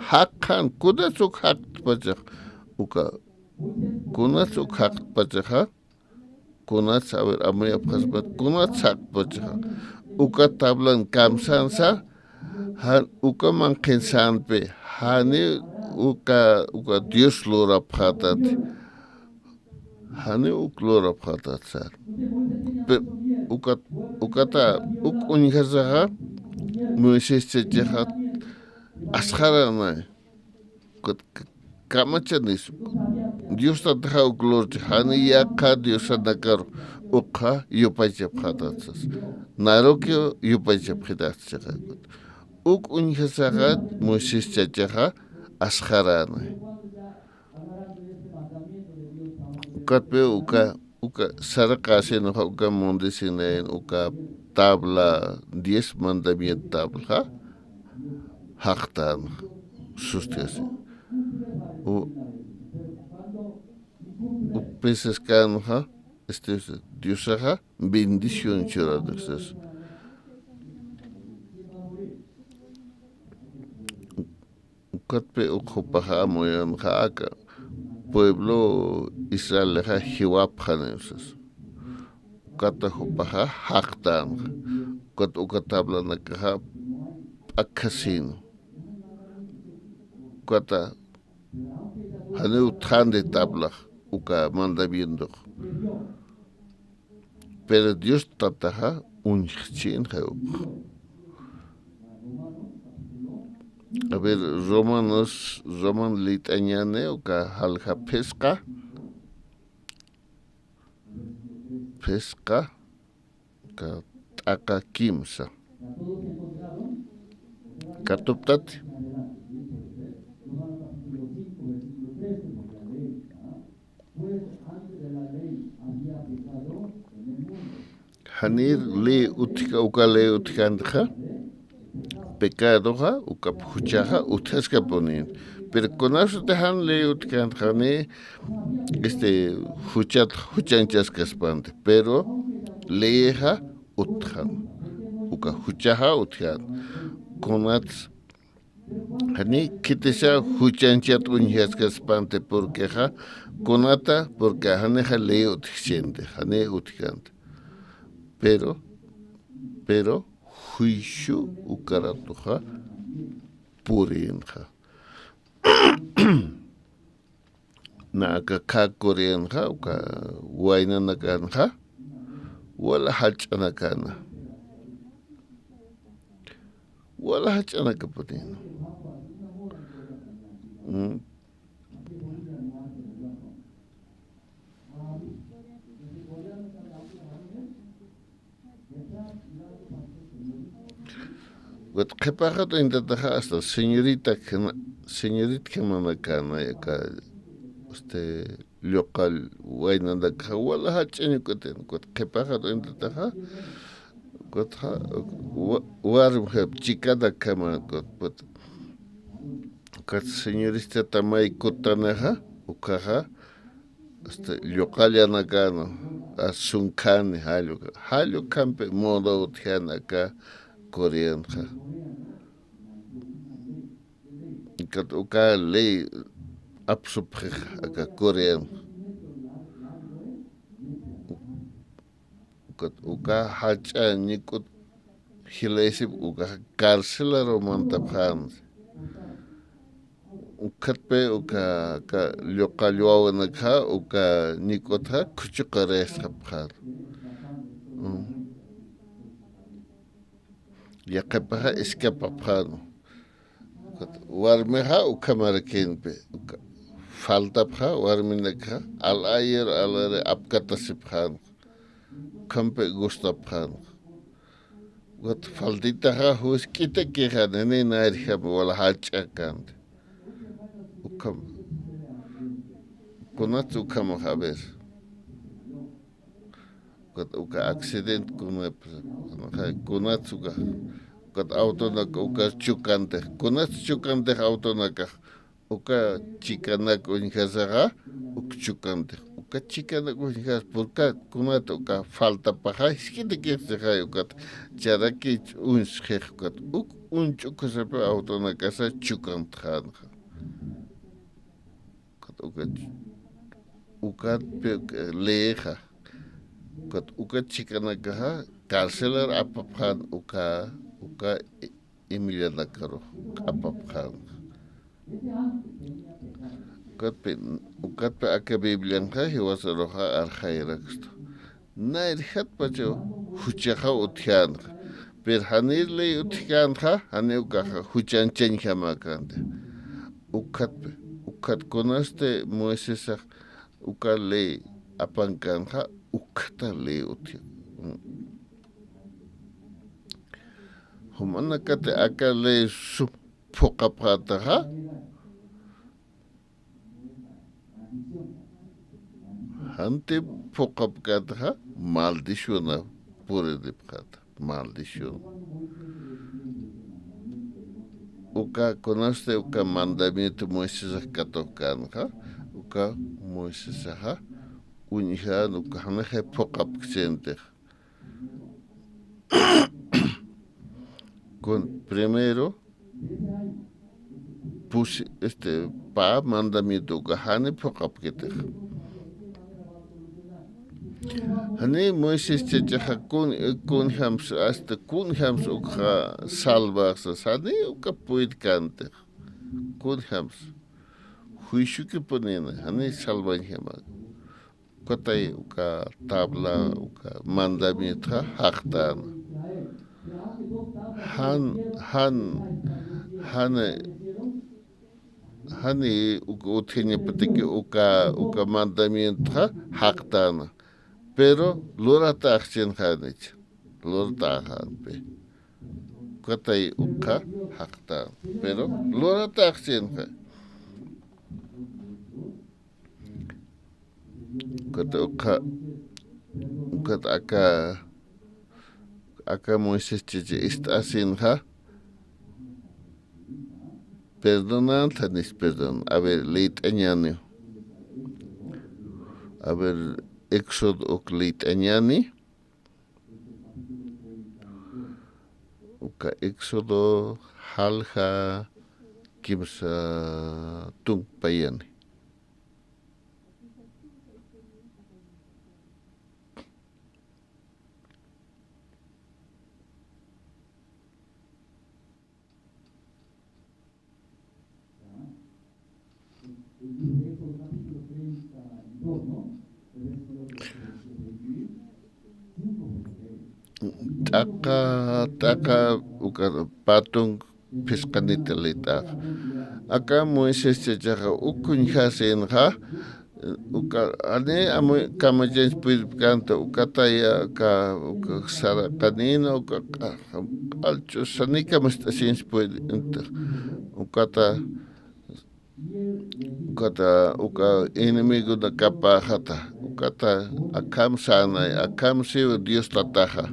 Jaqxän, kunats uk jaqtpachax, uka, kunats uk jaqtpachaxa, kunats, a ver, amuyapxaspat, kunats jaqtpachaxa. Uka tablan kamsänsa, jan uka manqhin sänpi, jani uka, uka Dios lurapxätati. Jani uk lurapxätat sär. Pero ukat, ukata, uk uñjasaxa, Moisés chachaxa, asxaränay. Ukat k-, kamachanïs. Dios Tataxa uk lurchi, jani yaqha diosanakaru ukxa yupaychapxätat sas. Narukiw yupaychapxitat chiqa. Uk uñjasaxa Moisés chachaxa asxaränay. Ukatpi uka, uka saraqasinuxa, uka mundisinayun, uka tabla, diez mandamiento tablaxa jaqtän, sustiyasi. U, u pisiskänuxa, este, Diosaxa bendición churänix sas. Ukatpi uk jupaxa amuyänxa aka pueblo Israelixa jiwapxaniw sas. Ukata jupaxa jaqtänxa. Ukat uka tablanakaxa p'akhasin. Ukata janiw utjändi tablax uka mandamientox. Pero Dios Tataxa uñjchinxa uk. A ver, Romanos, Roman lït'añäni uka jalja phisqa, phisqa, uka t'aqa kimsa. Katuptati. Janir ley utjka, uka ley utjkäntixa, pecadoxa, uka juchaxa utjaskapunin. Pero kunasati jan ley utjkäntixa, jani, este, juchat, juchanchaskaspanti. Pero leyixa utjan. Uka juchaxa utjan. Kunats Jani khitisa juchanchat uñjaskaspanti, porque ja, kunata, porque janixa ley utjkchänti, jani utjkänti. Pero, pero juicio uka ratoxa purinxa. Na aka khak Coreanxa, uka waynanakanxa, wala jach'anakana. Wala jach'anakapunina. Mm. Ukat qhipaxat uñtataxa hasta señorita, señorita jimanakana, aka, este, lluqall waynanakaxa wala jach'añ ukatin, ukat qhipaxat uñtataxa, ukat ja, wa-, warmxa chikanakjama, ukat, ukat, ukat señorita tamay kutanaxa, ukaxa, este, lluqallanakana, a, sunkhani, jall uka, jall ukhampi moda utjana aka Coreanxa. Ukat uka ley apsupxix aka Corean. Ukat uka jach'a ñik'ut jilaysip uka carcelaru mantapxän. Ukatpi uka, uka lluqall wawanakxa, uka ñik'utxa khuchuqarisxapxän. Mm. Yaqhipaxa escapapxäna. Ukat warmixa ukhamarakïnpi, uka faltapxa warminakxa, al ayer, al ayer apkatasipxäna. Ukhampi gustapxäna. Ukat faltitaxa jusk'itakixäna, ni nayrjam wala jach'akänti. Ukham. Kunats ukhamax, a ver. Ukat uka accidente kunap, kunats uka, ukat autonak uka chukantix, kunats chukantix autonakax, uka chikanak uñjasaxa, uk chukantix, uka chikanak uñjas, porque kunat uka faltapaxa, jisk'itakixsixay ukat, charakich uñsxix ukat, uk uñch'ukusapi autonakasa chukantxänxa. Ukat, ukat, ukat pi, uka leyixa. Ukat, ukat chikanakaxa, carcelar apapxän uka, uka i-, imillanakaru apapxän. Ukat pi, ukat pi aka Biblianxa jiwasaruxa arxayarakstu. Nayrjatpacha juchaxa utjänxa. Pero janir ley utjkänxa, jani ukaxa juchanchañjamäkänti. Ukatpi, ukat kunasti Moisesax uka ley apankänxa, ukhata ley utji. Jumanakati aka ley sum phuqapxätaxa, Janti phuqapkätaxa, maldicionaw puriripxäta, maldición. Uka kunasti uka mandamiento Moisesax katuqkänxa, uka Moisesaxa uñjan uka janixa phuqapkchintix. Kun, primero, pusi, este, pä mandamiento uka jani phuqapkitix. Jani Moisés chachaxa kun, kunjams, hasta kunjams ukxa salvaxsa, jani uka puytkantix. Kunjams. Juiciokipunïna, jani salvañjama. Ukatay uka tabla, uka mandamientoxa jaqtäna. Jan, jan, jan, jani uka utjañapataki uka, uka mandamientoxa jaqtäna. Pero luratäxchinxänich, luratäxänpi. Ukatay ukxa jaqtäna. Pero luratäxchinxa. Ukat ukxa, ukat aka, aka Moisés chacha ist'asinxa, perdonanxa nis perdón. A ver, liyt'añäniw. A ver, Éxodo uk liyt'añäni. Uka Éxodo jalja kimsa tunk payani. T'aqa, t'aqa, uka pä tunk phisqanita liyt'axa. Aka Moisés chachaxa uk uñjasinxa, uka, jani amuy kamachañs puyiripkänti, ukataya, aka, uka saraqanïna, uka q'al ch'usanikam ist'asiñs puyiripkänti, ukata, ukata, uka enemigotakapäxata, ukata, akham sänay, akham siw Dios tataxa.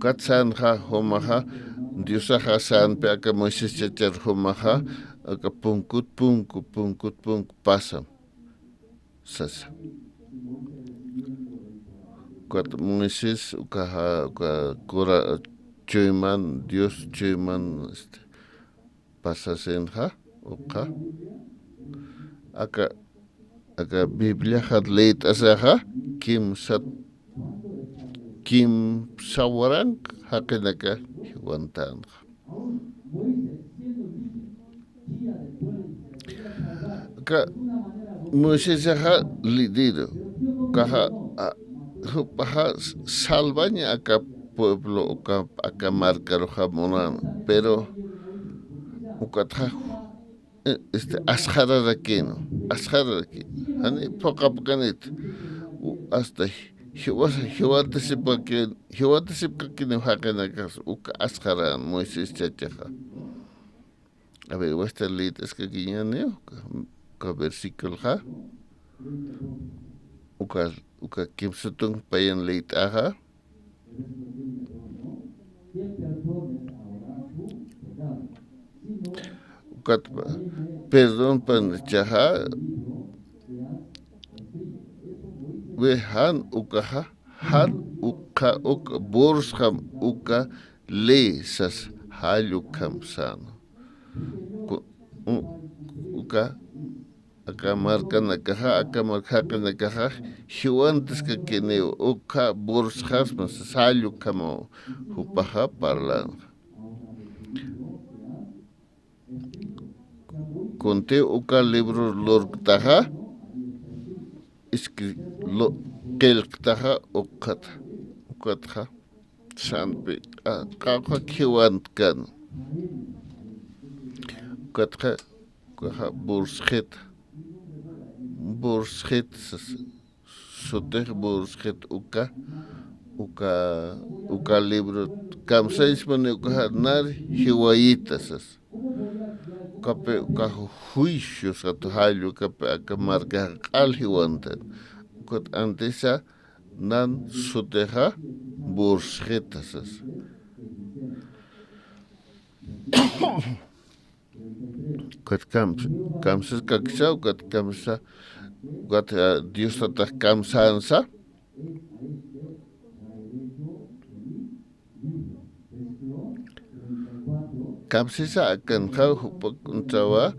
Ukat sänxa jumaxa, Diosaxa sänpi aka Moisés chachar jumaxa, aka punkut punku, punkut punku pasam, sasa. Ukat Moisés ukaxa, uka kura chuyman, Dios chuyman, este, pasasinxa, uka, aka, aka Bibliaxat liyt'asaxa, kimsat, kimsa waranq jaqinaka jiwantänxa. Aka Moisésaxa lidero, ukaxa, a, jupaxa salvaña aka pueblo, uka, aka markaruxa munäna, pero ukatxa, e, este, asxararakïnwa, asxararakïnwa. Jani phuqhapkaniti. U, hasta jiwas, jiwatasipkakïn, jiwatasipkakïnwa jaqinakas, uka asxaran Moisés chachaxa. A ver, wasta liyt'askakiñäni, uka, uka versiculoxa. Uka, uka kimsa tunk payan liyt'axa. Ukat perdón pan chaxa, we jan ukaxa, jan uka, uka bursxam uka ley sas, jall ukham säna. Ku-, u-, uka, aka markanakaxa, aka marka jaqinakaxa, jiwantaskakïniw, uka bursxasma sas, jall ukhamaw jupaxa parlänxa. Kuntiw uka libro lurktaxa, iskri-, lu-, qillqtaxa, ukat, ukatxa, sanpi, a, qawqha jiwantkan. Ukatxa, ukaxa, bursxit, bursxit, sas-, sutix bursxit uka, uka, uka libro kamsañsmani ukaxa nar jiwayita sas. Ukapi, uka juicio sat jall ukapi aka markaxa q'al jiwantan. Ukat antisa nan sutixa bursxita sas. Ukat kam-, kamsaskakisa, ukat kamsa, ukat, ah, Dios tatax kamsänsa. Kamsisa akanxa jupa contrawa,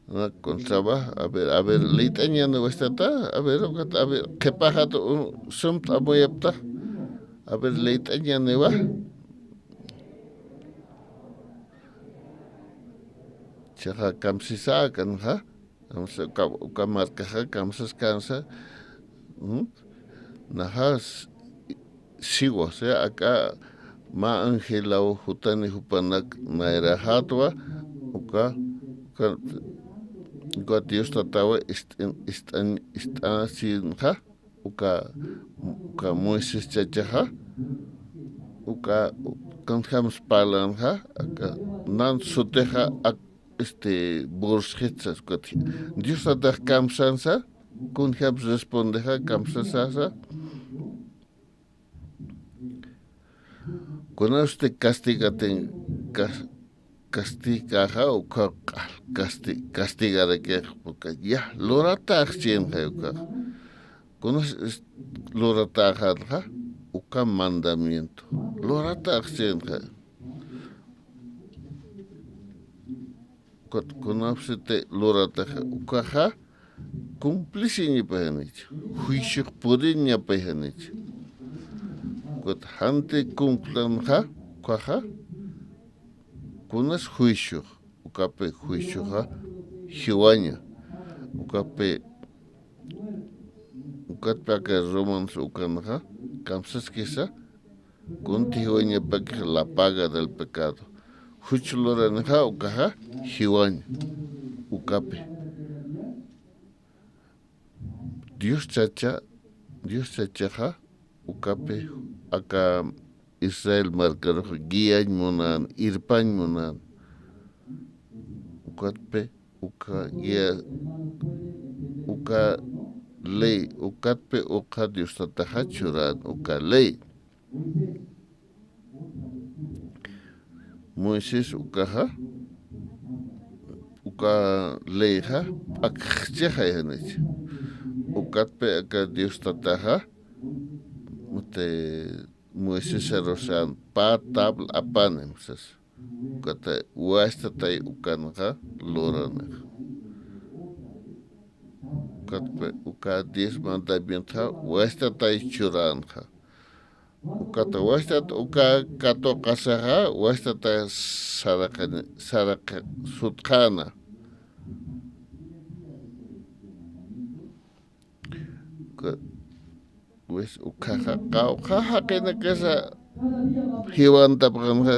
na contrawa, a ver, a ver, liyt'añäniwa wastata, a ver, ukat, a ver, qhipaxat, un, sumt'amuyapta, a ver, liyt'añäniwa. Chaxa kamsisa akanxa, kamsa-, uka, uka markaxa kamsaskansa, mm, naxa s-, siwa, o sea, aka mä angelaw jutani jupanak nayraxätwa, uka, uka, uka Dios tatawa ist-, ist'an-, ist'asinxa, uka, uka Moisés chachaxa, uka, kunjams parlanxa, aka nan sutixa, ak-, este, bursxit sas, ukat Dios tatax kamsansa, Kunjam respondexa kamsasasa. Kunasti castigatin, cas-, castigaxa uka casti-, castigarakix uka ya lurataxchinxa ukax. Kunas lurataxanxa uka mandamiento lurataxchinxa. Ukat kunapsiti lurataxa ukaxa cumplisiñapayanicha, juiciox puriñapayanicha. Ukat janti cumplanxa ukaxa kunas juiciox, ukapi juicioxa jiwaña, ukapi, ukatpi aka Romanos ukanxa kamsaskisa, kunti jiwañapakix la paga del pecado. Juch luranixa ukaxa jiwaña, ukapi. Dios chacha, Dios chachaxa ukapi aka Israel markarux guiañ munan, irpañ munan. Ukatpi uka guia, uka ley, ukatpi uka Dios tataxa churan uka ley. Moisés ukaxa, uka leyxa p'akxchixay janicha. Ukatpi aka Dios tataxa, este, Moisés arusan pä tabla apanim sasa. Ukata wastatay ukanxa luranxa. Ukatpi uka diez mandamientoxa wastatay churanxa. Ukata wastat uka katuqasaxa wastata saraqani, saraqa sutqana. Uka, pues, ukaxa qawqha jaqinakasa jiwantapxanxa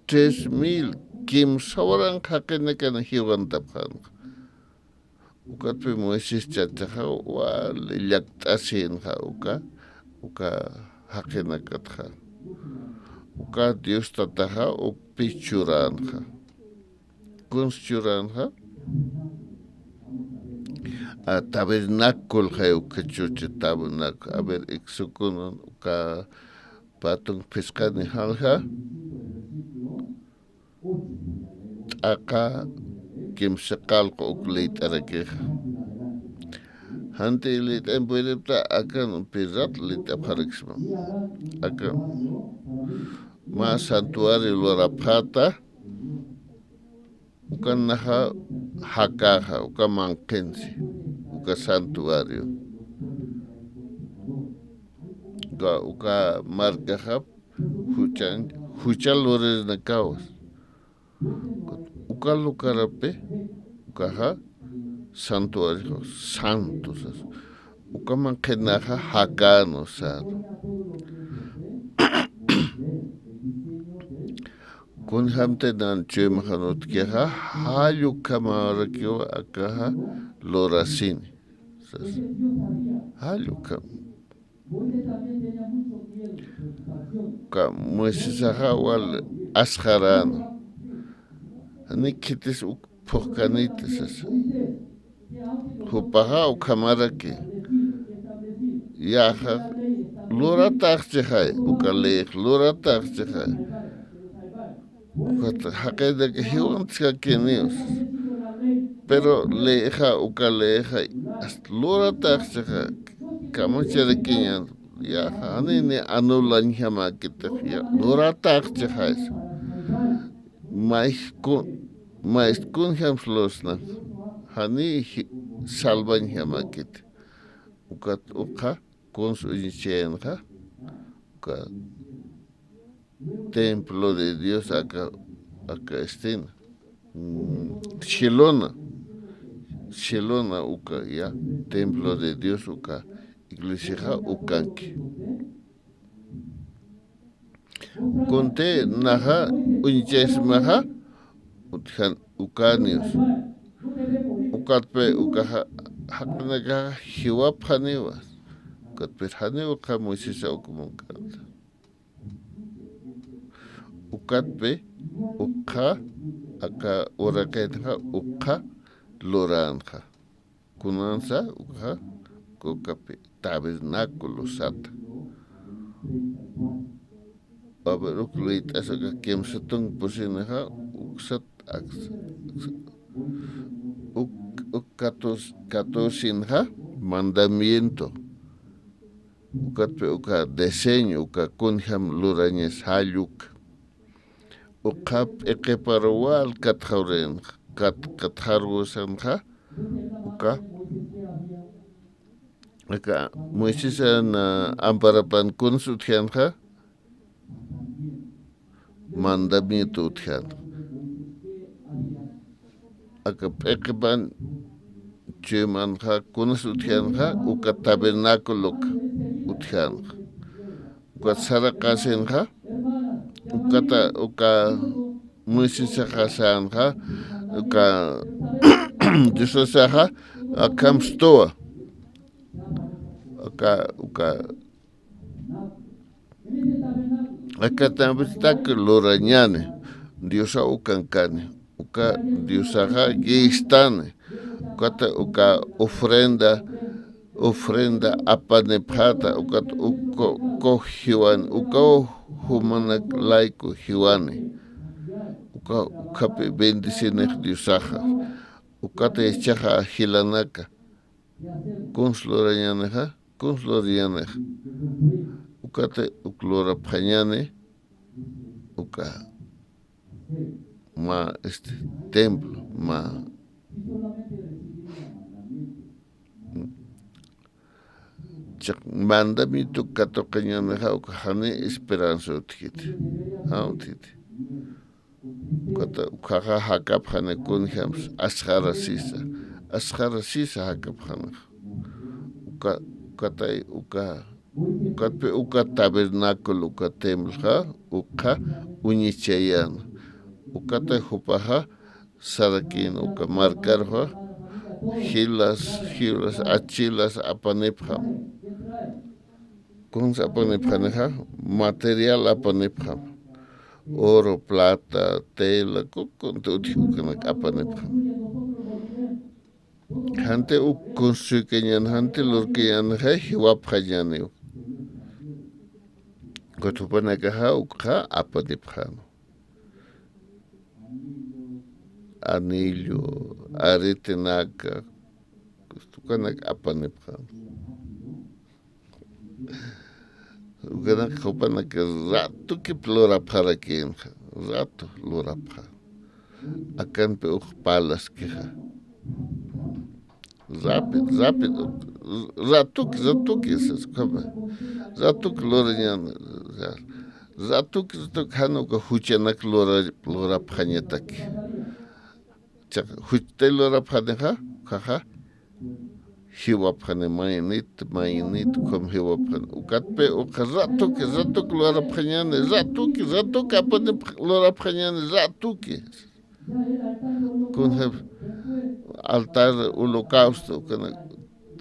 tres mil, kimsa waranqa jaqinakan jiwantapxanxa. Ukatpi Moisés chachaxa wali llakt'asinxa uka, uka jaqinakatxa. Uka Dios tataxa ukpi churanxa. Kuns churanxa. A, tabernáculo jay uka chuchi tabernáculo. A ver, Éxodo uka patunk phisqani jalja. T'aqa kimsa qallqu uk liyt'arakixa. Janti liyt'an puyripta akan pirat liyt'apxaraksma. Akan mä santuario lurapxäta, ukan naxa jakaxa, uka manqhinsi, uka santuario. Uka, uka markaxa juchan, jucha lurirnakawas. Uka lukarapi, ukaxa santuario, santo sas. Uka manqhinaxa jakano sano. Kunjamti nan chuymaxan utjkixa, jall ukhamarakiw akaxa lurasini. Sas. Jall ukham. Uka Moisesaxa wal asxaräna. Jani khitis uk phuqkaniti sasa. Jupaxa ukhamaraki. Yäxa lurataxchixay, uka leyx lurataxchixay. Ukat jaqinaka jiwantskakiniw sasa. Pero leyxa, uka leyxa hasta lurataxchixa, kamacharakiñan, yäxa, jani ni anulañjamäkitix, ya, lurataxchixay sasa. Mayj kun, mayst kunjams lursna, jani ji-, salvañjamäkiti. Ukat ukxa, kuns uñichayanxa, uka templo de Dios aka, aka estina. Mm, cielona. Cielona uka, ya, templo de Dios uka, iglesiaxa ukanki. Kunti naxa uñichasmaxa, utjan ukaniws. Ukatpi ukaxa, jaqinakaxa jiwapxaniwa. Ukatpi janiw uka Moisesa uk munk'anta. Ukatpi, ukxa, aka uraqinxa, ukxa, luranxa. kunansa, ukaxa, ukapi tabernáculo sata. A ver, uk luyt'asa aka kimsa tunk pusinixa, uksat, aks-, aks-, uk, uk catorce, catorcenxa, mandamiento. Ukatpi uka diseño, uka kunjam lurañas jall uka. Uka p'iqiparuw wal katxaruwinxa, kat-, katxaruwisanxa, uka, aka Moisesan, ah, amparapan kuns utjänxa, mandamiento utjänxa. Aka p'iqipan chuymanxa, kunas utjänxa, uka tabernáculo utjänxa. Ukat saraqasinxa, ukata, uka Moisesaxa sänxa, uka Diosasaxa, akham stuwa. Uka, uka, aka tabernáculo lurañäni, Diosaw ukankani, uka Diosaxa guiestani, ukata uka ofrenda, ofrenda apanipxäta, ukat uka, uka jiwani, uka jumanak layku jiwani, uka, ukapi bendicinix Diosaxa, ukata jichhaxa jilanaka, kuns lurañänixa, kuns lurañänixa. Ukata uk lurapxañäni, uka mä, este, templo, mä, chiq mandamiento katuqañänixa, uka jani esperanza utjiti. Jan utjiti. Ukata, ukaxa jakapxani kunjams asxarasisa, asxarasisa jakapxani. Uka, ukatay, uka, ukatpi, uka tabernáculo, uka templxa, uka uñichayäna. Ukata jupaxa sarakïna, uka markarxa, jilas, jilas, achilas apanipxam. Kuns apanipxanixa, material apanipxam. Oro, plata, tela, ku-, kunti utji ukanak apanipxam. Janti uk kuns chuykañän, janti lurkañänxa, jiwapxañäni uk. Ukat jupanakaxa, ukxa apanipxäna. Anillo, aretenaka, ukanak apanipxäna. Ukanak jupanaka ratukip lurapxarakïnxa, ratu lurapxäna. Akanpi uk parlaskixa. Rápido, rápido. Ratuki, ratuki, sas, ukhama. Ratuki lurañäni. Ratuki, ratuki, jan uka juchanak lura-, lurapxañataki. Chiqa, juchtay lurapxanixa, ukhaxa, jiwapxani maynit, maynit, ukham jiwapxani. Ukatpi, uka ratuki, ratuki lurapxañäni, ratuki, ratuki apanipx-, lurapxañäni, ratuki. Kunjam altar holocausto, uka,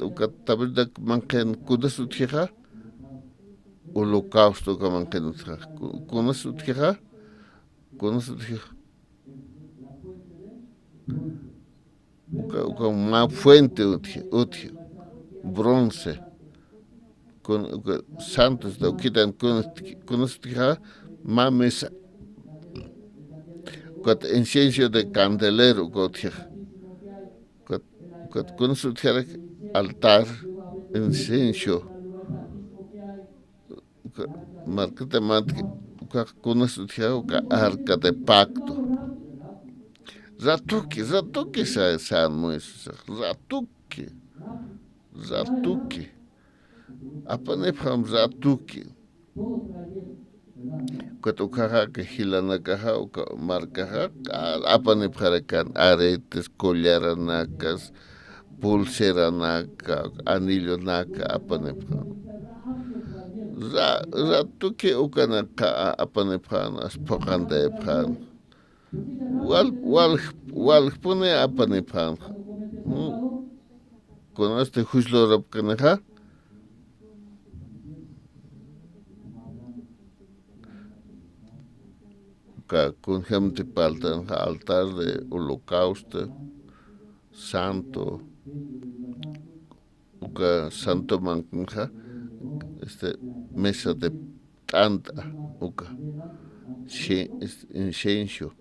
uka tabernáculo manqhin kunas utjixa, holocausto uka manqhin utjixa, ku-, kunas utjixa, kunas utjixa. Uka, uka mä fuente utji, utji, bronce. Kun, uka santos ta ukitan kunas, kunas utjixa, mä mesa. Ukat incienso de candelero uka utjixa. Ukat, ukat kunas utjarak altar, incienso. Uka markata mantki, uka kunas utjixa, uka arca de pacto. Ratuki, ratuki sa-, sän Moisés, ratuki, ratuki. Apanipxam ratuki. Ukat ukhaxa, aka jilanakaxa, uka markaxa, a-, apanipxarakan aretes, collaranakas, pulseranaka, anillonaka apanipxän. Ra-, ratuki ukanaka a-, apanipxän, as phuqantayapxän. Wal-, wal-, walpuni apanipxän. Mm. Kunasti juch lurapkanixa. Ka-, kunjamti parltanxa altar de holocausto, santo, uka santo manqanxa, este, mesa de t'ant'a, uka, shi-, este, incienso,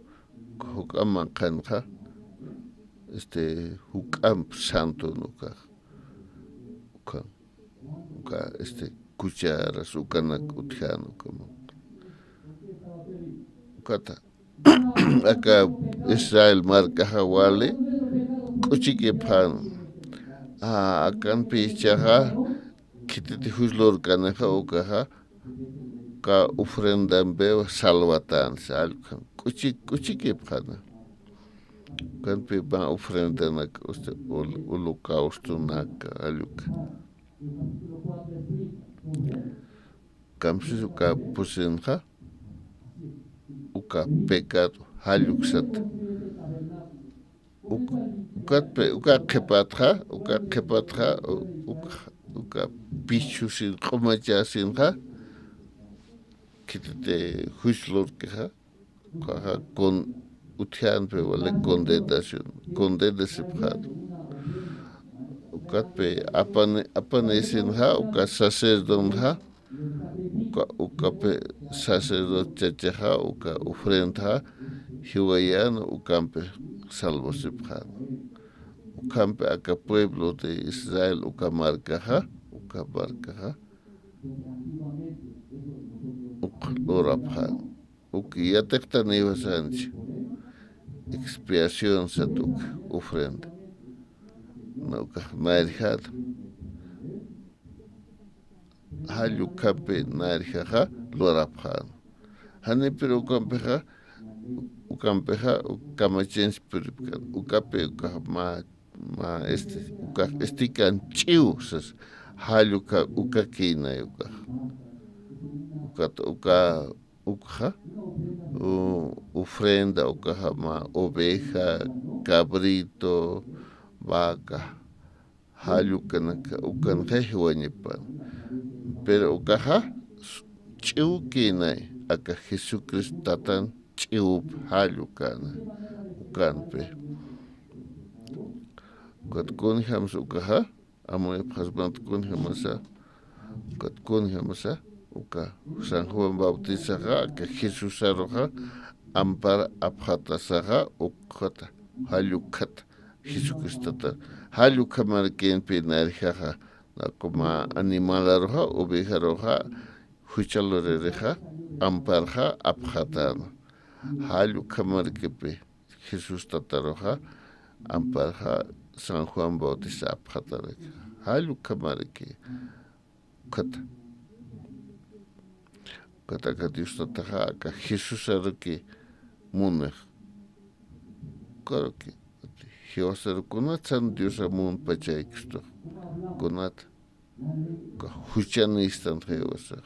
juk'amp manqanxa, este, juk'amp santo ukax, uka, uka, este, cucharas ukanak utjan uka manqan. Ukata, aka Israel markaxa wali k'uchikipxän. A, akanpi jichhaxa, khititi juicio lurkanixa ukaxa, uka ofrendampiw salvatän, sas allkhan k'uchi-, k'uchikipxäna. Ukanpi mä ofrendanak, este, hol-, holocaustonak, jall uka. Kamsis uka pusinxa, uka pecado, jall uksat. Uk-, ukatpi, uka qhipatxa, uka qhipatxa, u-, uk-, uka pichusin, q'umachasinxa, khititi juicio lurkixa, ukaxa con-, utjänpi wali condenación, condenasipxäna. Ukatpi apani-, apanisinxa, uka sacerdotexa, uka, ukapi sacerdote chachaxa, uka ofrendaxa jiwayän, ukampi salvasipxäna. Ukampi aka pueblo de Israel, uka markaxa, uka markaxa, uk lurapxäna. Uk yatiqtaniwa sänchi. Expiación sat uk ofrenda. Na ukax nayrjäta. Jall ukhampi nayrjaxa lurapxäna. Janipir ukampixa, ukampixa, uk kamachinsi puripkän. Ukapi ukax mä, mä, este, ukax estikan ch'iw sas. Jall uka, ukakïnay ukax. Ukat, uka ukxa, u-, ofrenda ukaxa mä oveja, cabrito, vaca, jall ukanaka, ukanxa jiwañapan. Pero ukaxa, s-, ch'iwkïnay, aka Jesucristo tatan ch'iwup jall ukana, ukanpi. Ukat kunjamsa ukaxa, amuyapxasmanta kunjamasa, ukat kunjamasa, uka San Juan Bautizaxa, aka Jesusaruxa, ampar apxatasaxa, ukxata, jall ukhata, Jesucristota, jall ukhamarkïnpi nayrjaxa, naku mä animalaruxa, ovejaruxa, jucha luririxa, amparxa apxatäna, jall ukhamarkipi. Jesús tataruxa, amparxa San Juan Bautista apxatarak. Jall ukhamaraki. Ukhata. Ukhata aka Dios tataxa, aka Jesús aruki munix. Ukaruki. Jiwasaru kunatsan Diosa munpachaykistu. Kunat. Uka juchanïstanxa jiwasax.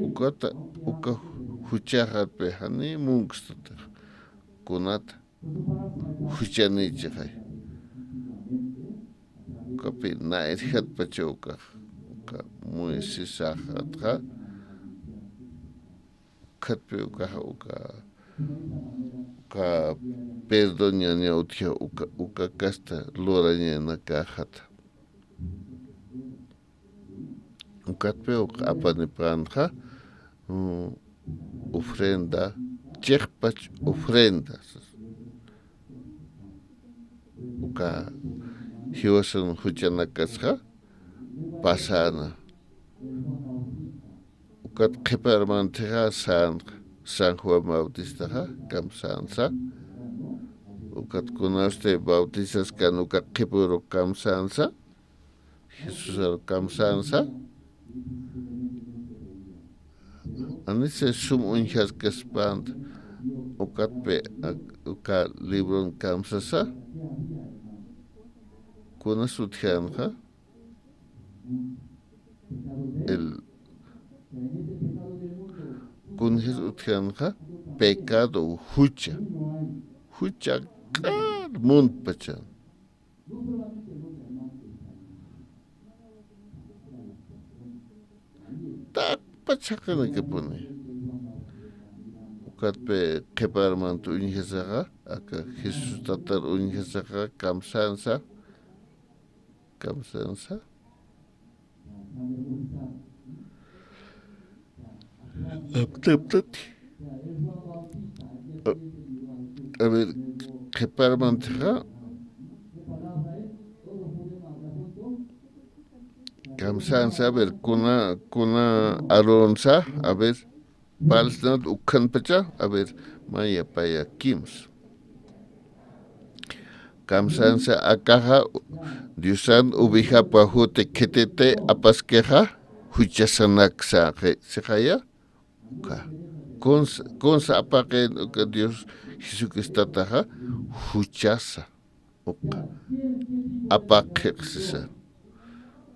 Ukata, uka juchaxatpi janiy munkstatax. Kunat juchanïchixay. Ukapi nayrjatpacha ukax. Uka Moisesaxatxa. Ukatpi ukaxa uka, uka perdón ñaña utja uka, uka kasta lurañanakäxata. Ukatpi uka apanipänxa, mm, ofrenda, chiqpach ofrenda. Uka jiwasan juchanakasxa pasäna. Ukat qhiparmantixa sänxa, San Juan Bautistaxa, kamsänsa. Ukat kunasti bautizaskan uka qhipuru kamsänsa, Jesusaru kamsänsa. Anisa sum uñjaskaspänta, ukatpi, ak-, uka libron kamsasa. Kunas utjänxa, el, kunjis utjänxa, pecado, jucha. Jucha k'al muntpachan. Takpach jaqinakipuni. Ukatpi qhiparmant uñjasaxa, aka Jesús tatar uñjasaxa, kamsänsa. kamsansa. Aptaptati. A, a ver, qhiparmantixa. Kamsansa, a ver, kuna, kuna arunsa, a ver, palsnat ukhanpacha, a ver, maya paya kims. Kamsansa akaxa, Diosan ovejapa juti khititi apaskixa, juchasanaksa, sixaya, uka. Kunsa, kunsa apaqi, uka Dios Jesucristataxa, juchasa. Uka. Apaqhiq sisa.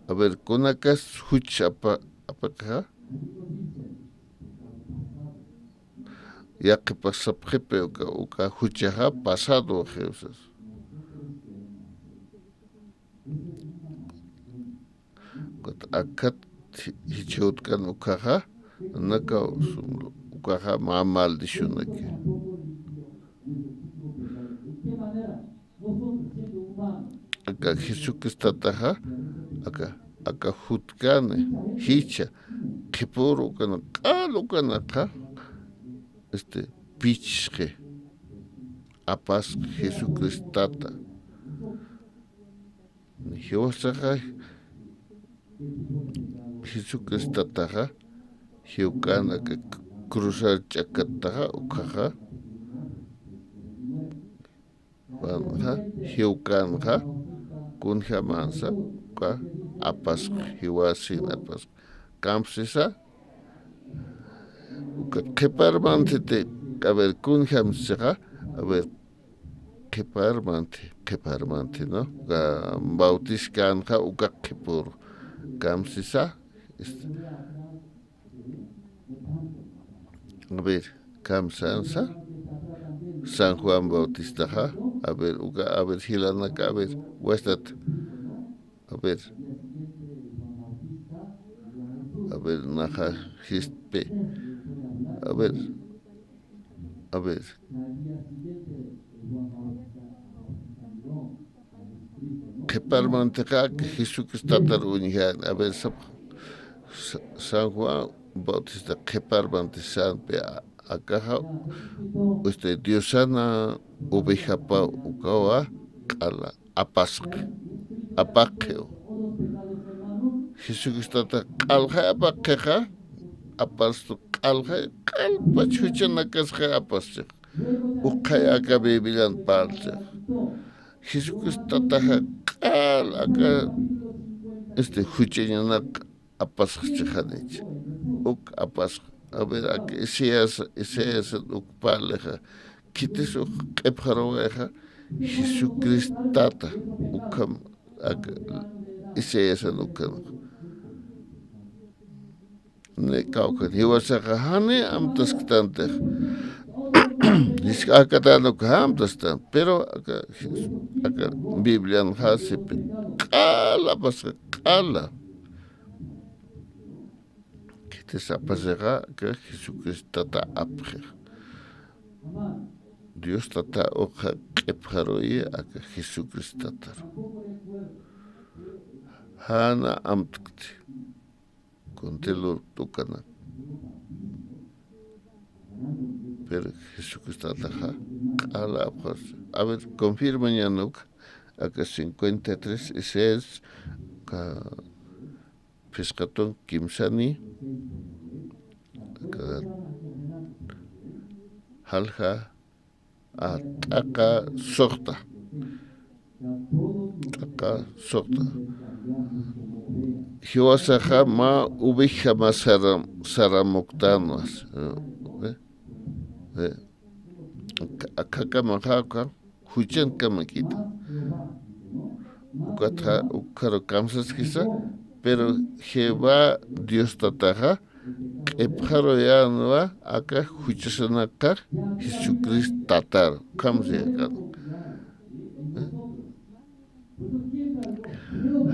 A ver, kunakas juch apa-, apaqixa. Yaqhipax sapxipi uka, uka juchaxa pasado, Jesús. Ukat akhat ji-, jichhütkan ukhaxa, nakaw sum-, ukhaxa mä maldicionaki. Aka Jesucristataxa, aka, aka jutkani, jichha, qhipüru ukana, q'al ukanakxa, este, pichsxi, apasxi Jesucristata. Jiwasaxa Jesucristataxa, jiwk'an aka cruzar ch'akataxa, ukhaxa, Juanxa, jiwk'anxa, kunjamansa, uka apasxi, jiwasin apasxi. Kamsisa, uka qhiparmantiti, a ver, kunjamsixa, a ver, qhiparmanti, qhiparmanti, ¿no? Uka bautiskänxa, uka qhipüru. Kamsisa, este, a ver, kamsansa, San Juan Bautistaxa, a ver, uka, a ver, jilanaka, a ver, wastat. A ver. A ver, naxa jistpi. A ver. A ver. Qhiparmantixa Jesucristatar uñjan. A ver, sap-, Sa-, San Juan Bautista qhiparmanti sanpi a-, akaxa, usted Diosana ovejapa ukawa q'ala apasqi, apaqhiw. Jesucristata q'alxay apaqhixa, apasxi q'alxay, q'alpach juchanakasxay apasxi. Ukxay aka Biblian parlsix. Jesucristataxa q'al aka, este, juchañanak apasxchi janich. Uk apasx. A ver, aka Isaías, Isaías uk parlixa. Khitis uk q'ipxaruwayixa Jesucristata ukham aka Isaíasan ukham. Ni kawkhan jiwasaxa jani amtasktantix. Jisk'a akatan uk amtastan. Pero aka, aka Biblian jasipin. Q'ala apasxa, q'ala. Khitis apasixa aka Jesucristata apxix. Dios Tata ukxa q'ipxaruyi aka Jesucristatar. Jana amtkti. Kuntilur tukanak. Pero Jesucristataxa q'ala apxas. A ver, confirmañanuk aka cincuenta y tres y seis, ka phisqatun kimsani, ka jalja, a, t'aqa suxta. T'aqa suxta. Jiwasaxa mä oveja mä saram-, saramuktanwa. Eh, eh. Akha-, akhakamaxa, akha juchankamakita. Ukatxa, ukharu kamsaskisa, pero Jehová Dios Tataxa, q'ipxaruyänwa aka juchasanakxa Jesucristo Tatar, ukham siyakana.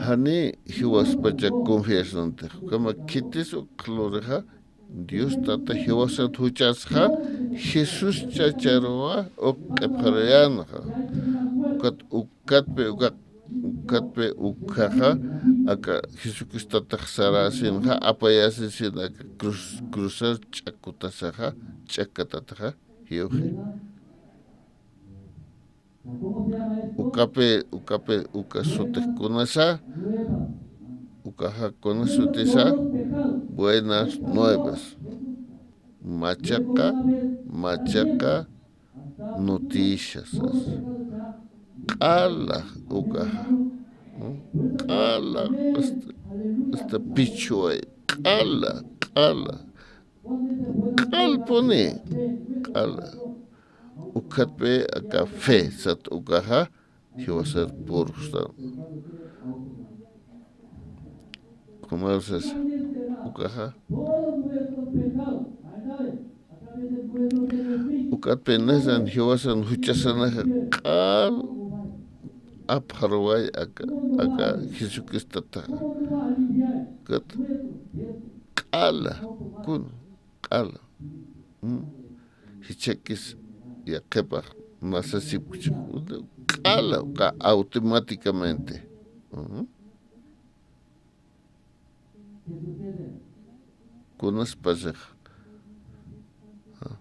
Jani jiwaspacha confiasanantix, ukhama khitis uk lurixa, Dios Tata jiwasat juchasxa, Jesús chacharuwa uk q'ipxaruyänxa. Ukat, ukatpi uka Ukatpi ukhaxa, aka Jesucristatax sarasinxa, apayasisin aka cruz, cruzar ch'akutasaxa, ch'akatataxa, jiwxi. Ukapi, ukapi, uka sutix kunasa, ukaxa kuna sutisa, buenas nuevas. Machaqa, machaqa noticias, sasa. Q'ala ukaxa. Q'ala, hasta, hasta pichuway. Q'ala, q'ala. Q'alpuni, q'ala. Ukatpi aka fe sat ukaxa, jiwasar purxtan. Kunasas ukaxa. Ukatpi nasan jiwasan juchasanaxa q'al apxaruway aka, aka Jesucristataxa. Ukat q'ala, kun, q'ala. Mm. Jichhakis yaqhipax nasasipkchi. Q'ala, uka automáticamente. Mm. Kunas pasix. Ah,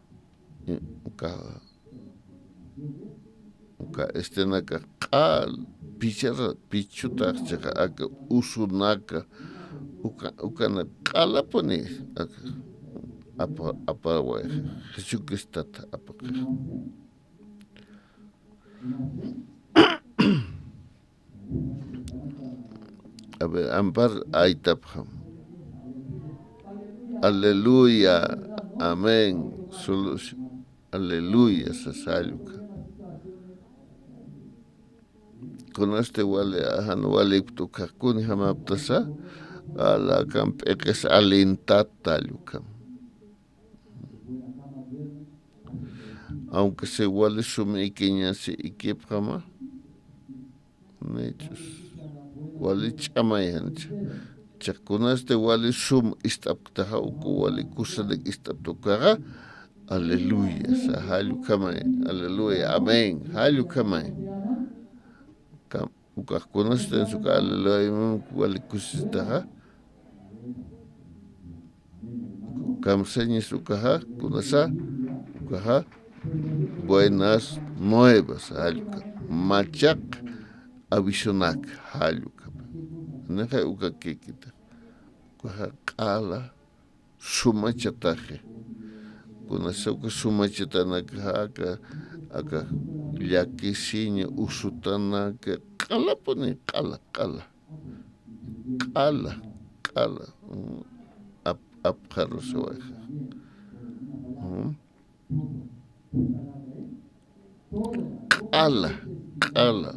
i-, uka, uka estenaka q'al, pichara, pichutax chixa aka usunaka, uka, ukana q'alapuni, aka, apa, apaway, Jesucristata apaqix. A ver, ampar aytapxam. Aleluya, amén. Solo, aleluya, sasa jall uka. Kunasti wali, ajan wali ukhax kunjamaptasa, alakan p'iqis alintat jall ukham. Aunque sea wali sum ikiñasi ikipxama, nichus. Wali ch'amay jancha. Chiqkunasti wali sum ist'apktaxa, uku wali kusanak ist'apktaxa, aleluya, sa jall ukhamay, aleluya, amén, jall ukhamay. Kam-, ukax kunasti uka aleluya, amén, wali kusistaxa. Kamsañas ukaxa, kunasa, ukaxa, buenas nuevas, jall uka, machaq avisonak, jall uka. Nixa uka kikita. Ukaxa q'ala sumachataxi. Kunasa uka sumachatanakaxa aka, aka llakisiña usutanaka, q'alapuni, q'ala, q'ala. Q'ala, q'ala, mm, ap-, apxarusiwayxa. Mm. Q'ala, q'ala.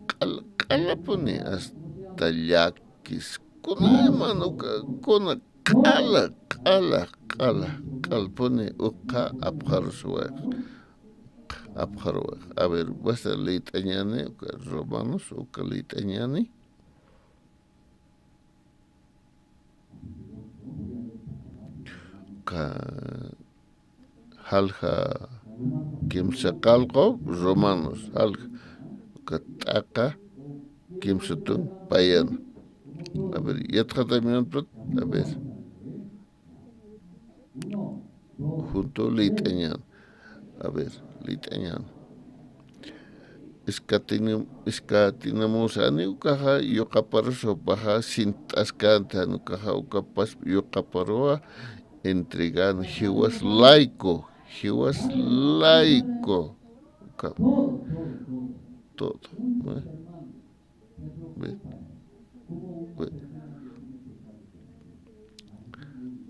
Q'ala, q'alapuni hasta llakis. Kuna hermano, ka-, kuna q'ala, q'ala, q'ala, q'alpuni uka apxarusiwayxa. Apxaruwayxa. A ver, basta liyt'añäni, uka Romanos, uka liyt'añäni. Uka jalja kimsa qallqu, Romanos, jalja. Uka t'aqa kimsatun payana. A ver, yatxataymanput, a ver. Junto liyt'añän. A ver, liyt'añän. Iskatini-, iskatinamusani ukaxa yuqaparus jupaxa sint'askänti jan ukaxa ukapas yuqaparuwa entregän jiwas layku, jiwas layku. Uka todo, ¿no? Ve. Ve.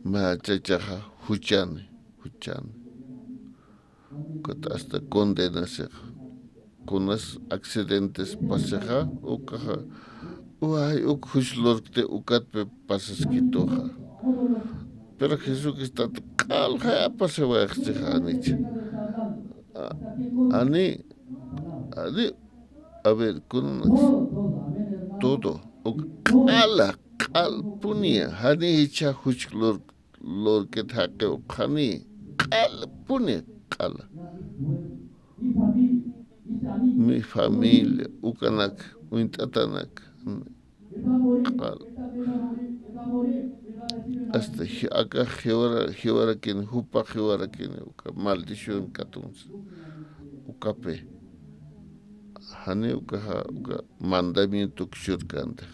Mä chachaxa juchani, juchani. Ukat hasta condenasixa. Kunas accidentes pasixa, ukaxa, uway, uk juch lurkti ukatpi pasaskituxa. Pero Jesucristot q'alxay apasiwayxchixa, janicha. A-, ani, ani, a ver, kunanaks todo, uk q'ala, q'alpuniya, jani jichha juch lur-, lurkit jaqi ukxani, q'alpuni, q'ala. mi familia, ukanak, uñt'atanak, q'al. Hasta ji-, aka jiwara, jiwarakin, jupa jiwarakin, uka maldición katunsa. Ukapi. Jani ukaxa, uka mandamiento kuchurkantix.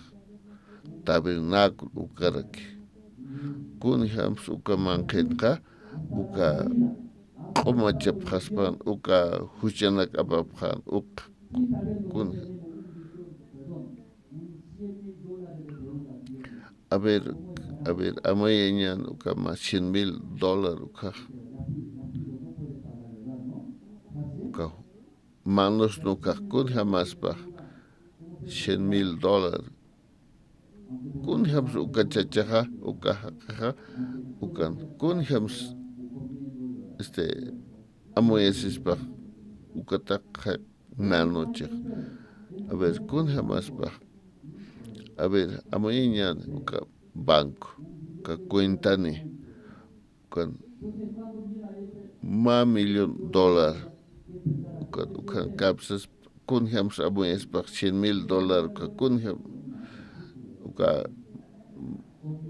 Tabernáculo ukaraki. Kunjams uka manqhinxa, uka q'umachapxaspan, uka juchanak apapxan, uka kunja. A ver, a ver, amayañan uka mä cien mil dólar ukax. Uka manos nukax kunjamaspax cien mil dólar. Kunjams uka chachaxa, uka jaqixa, ukan. Kunjams, este, amuyasispax, uka taqxa nanochix. A ver, kunjamaspax. A ver, amuyañan uka banco, uka cuentani. Ukan mä millón dólar. Ukan, ukan kapsas, kunjams amuyaspax cien mil dólar, uka kunjam, uka,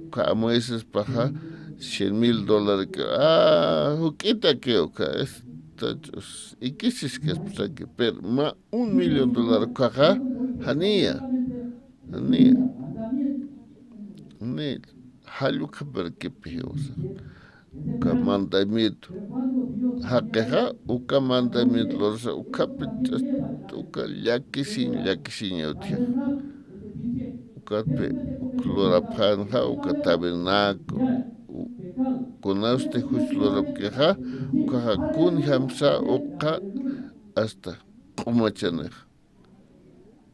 uka amuyaspaxa cien mil dólar, uka, ah, juk'itaki, uka, esta, ikisiskaspaxaki, pero mä un millón dólar ukaxa, janiya, janiya, janiya, jall ukhamaraki jiwasa. Uka mandamiento. Jaqixa, uka mandamiento lurasa, ukhapi, uka llakisiñ, llakisiñ utji. Ukatpi, uk lurapxänxa, uka tabernáculo, u-, kunasti juch lurapkixa, ukaxa kunjamsa, uka hasta q'umachanixa.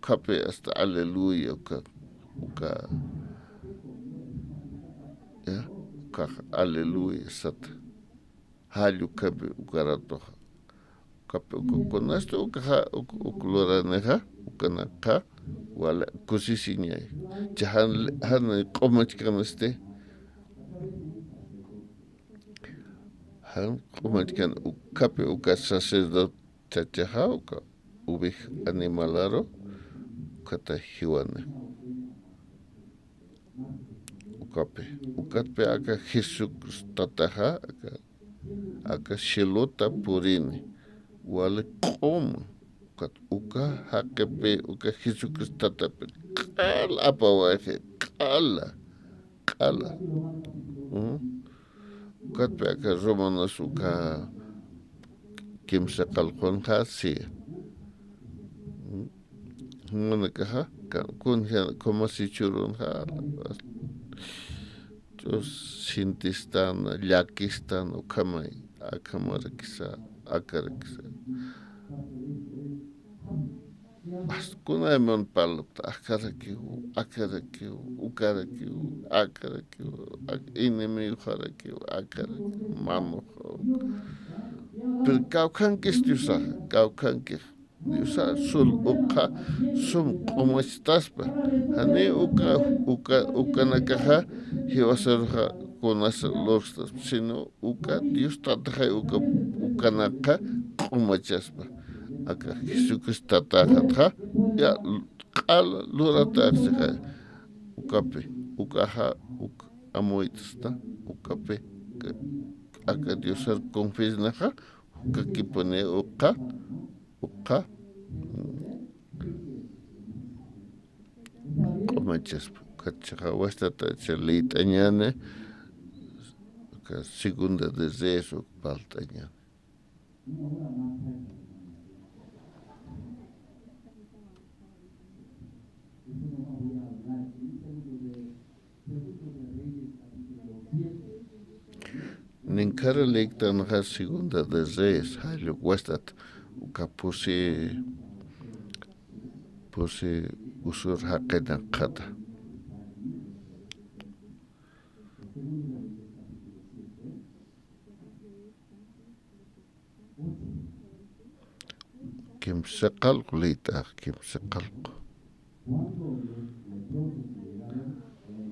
Ukhapi hasta aleluya, uka, uka, ya, ukax aleluya sata. Jall ukhapi uka ratoxa. Ukhapi uka kunasti ukaxa, uk, uk luranixa, ukanakxa, wali kusisiñay. Cha jan, jan q'umachkanasti. Jan q'umachkan ukhapi uka sacerdote chachaxa, uka oveja animalaru, ukhata jiwani. Ukapi, ukatpi aka Jesucristo tataxa, aka, aka cielota purini, wali q'uma, ukat, uka jaqipi, uka Jesucristo tatapi, q'ala apawayxi, q'ala. Q'ala. ¿Mm? Ukatpi aka Romanos uka kimsa qallqunxa, sí. ¿Mm? Jumanakaxa, ka-, kunja, kumasichurunxa, ch'us sintistan, llakistan, ukhamay, akhamarakisa, akarakisa. Mas kunayman parlapta, akarakiw, akarakiw, ukarakiw, akarakiw, ak-, enemigoxarakiw, akarakiw, mamoxaw. Pero kawkhankis Diosaxa, kawkhankix. Diosa sul ukxa, sum q'umachtaspa. Jani uka, uka, ukanakaxa, jiwasaruxa, kunasa lurxtaspa, sino uka Dios tataxay uka, ukanakxa q'umachaspa. Aka Jesucristo tataxatxa, ya, q'ala luratäxsixa. Ukapi, ukaxa, uk amuyt'sta, ukapi, aka Diosar confiesnaxa, ukakipuni uka, uka, q'umachaspa, ukat chiqa wastata chalït'añäni, uka Segunda de Reyes uk parlt'añäni. Ninkhara lïktanxa Segunda de Reyes, jall uk wastat, uka pusi, pusi usur jaqinakxata. Kimsa qallqu lït'ax, kimsa qallqu.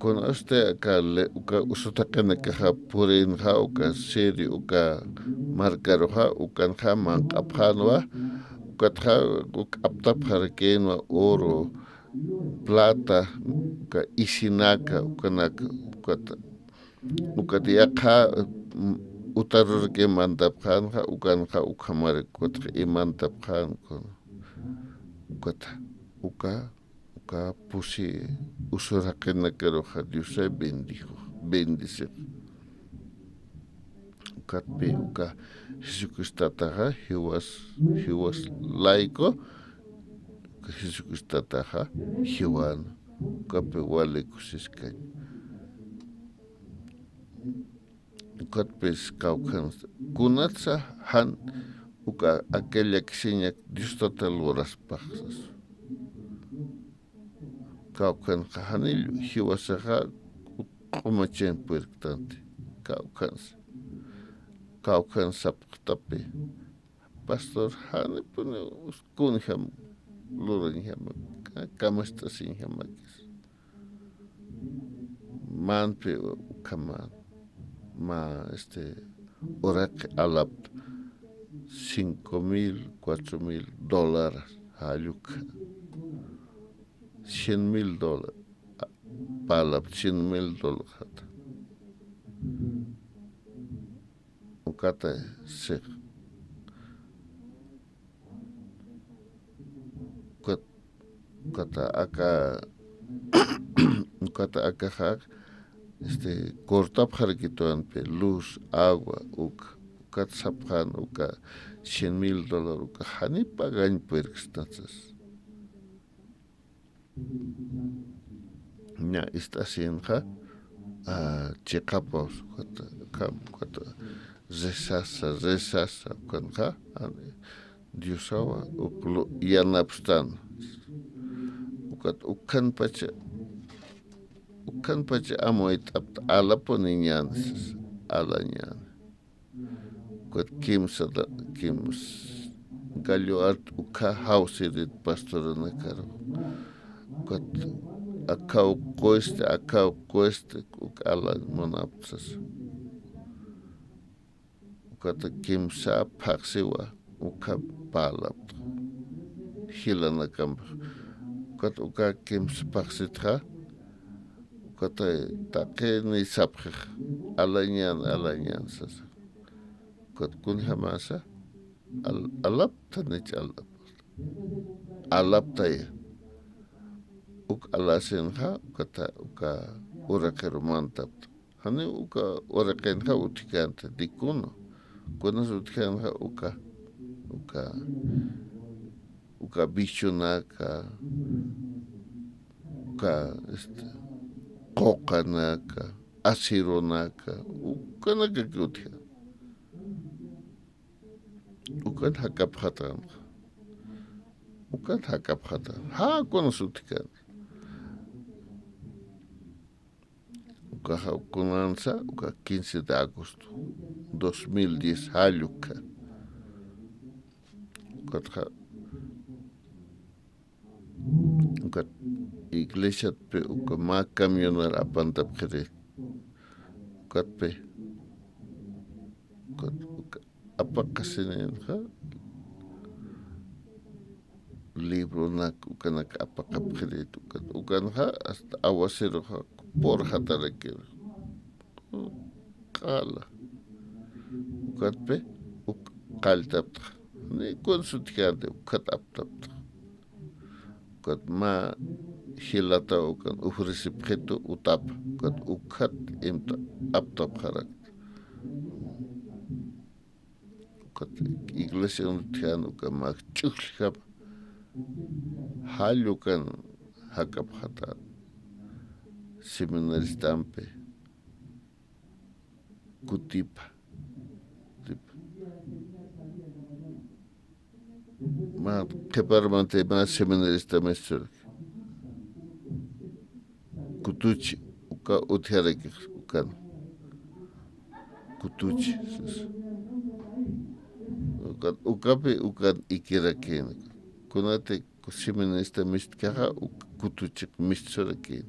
Kunasti aka le-, uka usu taqinakaxa purinxa, uka Siria, uka markaruxa, ukanxa manq'apxänwa, uk Ukatxa uk aptapxarakïnwa oro, plata, uka isinaka, ukanaka, ukata. Ukat yaqha, mm, utarurakï mantapxänxa, ukanxa ukhamar ukatxa imantapxän, ukata. Uka, uka pusi usur jaqinakaruxa Diosay bendijo, bendecix. Ukatpi uka Jesucristataxa jiwas, jiwas layku, uka Jesucristataxa jiwan, ukapi wali kusiskañ. Ukatpis kawkhansa, kunatsa jan uka aka llakisiñak Dios tata luraspax sas. Kawkhanxa janiw jiwasaxa q'umachin purirktanti. Kawkhansa. Kawkhan sapxtapi. Pastor, janipuni kunjam lurañjama, ka-, kamast'asiñjamakis. Manpi ukhaman, ma, este, uraqi alapta cinco mil, cuatro mil dólares, jall ukha. Cien mil dólares, a, parlapta cien mil dólares jata. Ukata six. Ukat-, ukata aka, ukata akaxa, este, cortapxarakituwanpi, luz, agua, uk, ukat sapxän, uka cien mil dólar, uka jani pagañ purirkstasas. Ña ist'asinxa, a, chiqapaws, ukat, kam, ukat, rezasa, rezasa, ukanxa, a, Diosawa, uk lu-, yanapstan. Ukat, ukhanpacha, ukhanpacha amuyt'apta, alapuniñän, alañän. Ukat kimsa da-, kims gallo art ukha jawsirit pastoranakaru. Ukat akaw qusti, akaw qusti, uk alañ munapta sasa. Ukat kimsa phaxsiwa, ukha parlapta. Jilanakampa. Ukat uka kimsa phaxsitxa, ukat taqini sapxix, alañän, alañän sasa. Ukat kunjamasa, al-, alapta nich alapta. Alaptaya. Uk alasinxa, ukata, uka uraqiru mantapta. Jani uka uraqinxa utjkänti, dikuno. Kunas utjkänxa uka, uka, uka bichunaka, uka, este, quqanaka, asirunaka, ukanakaki utjkän. Ukan jakapxatanxa. Ukan jakapxatanxa. Jakunas utjkän. Ukaxa kunansa, uka quince de agosto, dos mil diez jall ukha. Ukatxa, ukat iglesiatpi uka mä camionar apantapxiri. Ukatpi, ukat, uka apaqasininxa, libronak ukanak apaqapxirit, ukat, ukanxa hasta awasiruxa purxatarakir. Q'ala. Ukatpi, uk qalltaptxa. Ni kuns utjkänti, ukat aptaptxa. Ukat mä jilata ukan ofrecipxitu utap, ukat ukat imta aptapxarakta. Ukat iglesia utjkän uka mä ch'ujlljama. Jall ukan jakapxata seminaristampi. Kutipa. Kutipa. Mä qhiparmanti mä seminarista misturak. Kutuchi, uka utjarakix, ukan. Kutuchi, sas. Ukan, ukapi, ukan ikirakïn. Kunati seminarista mistkaxa, uk-, kutuchik misturakïn.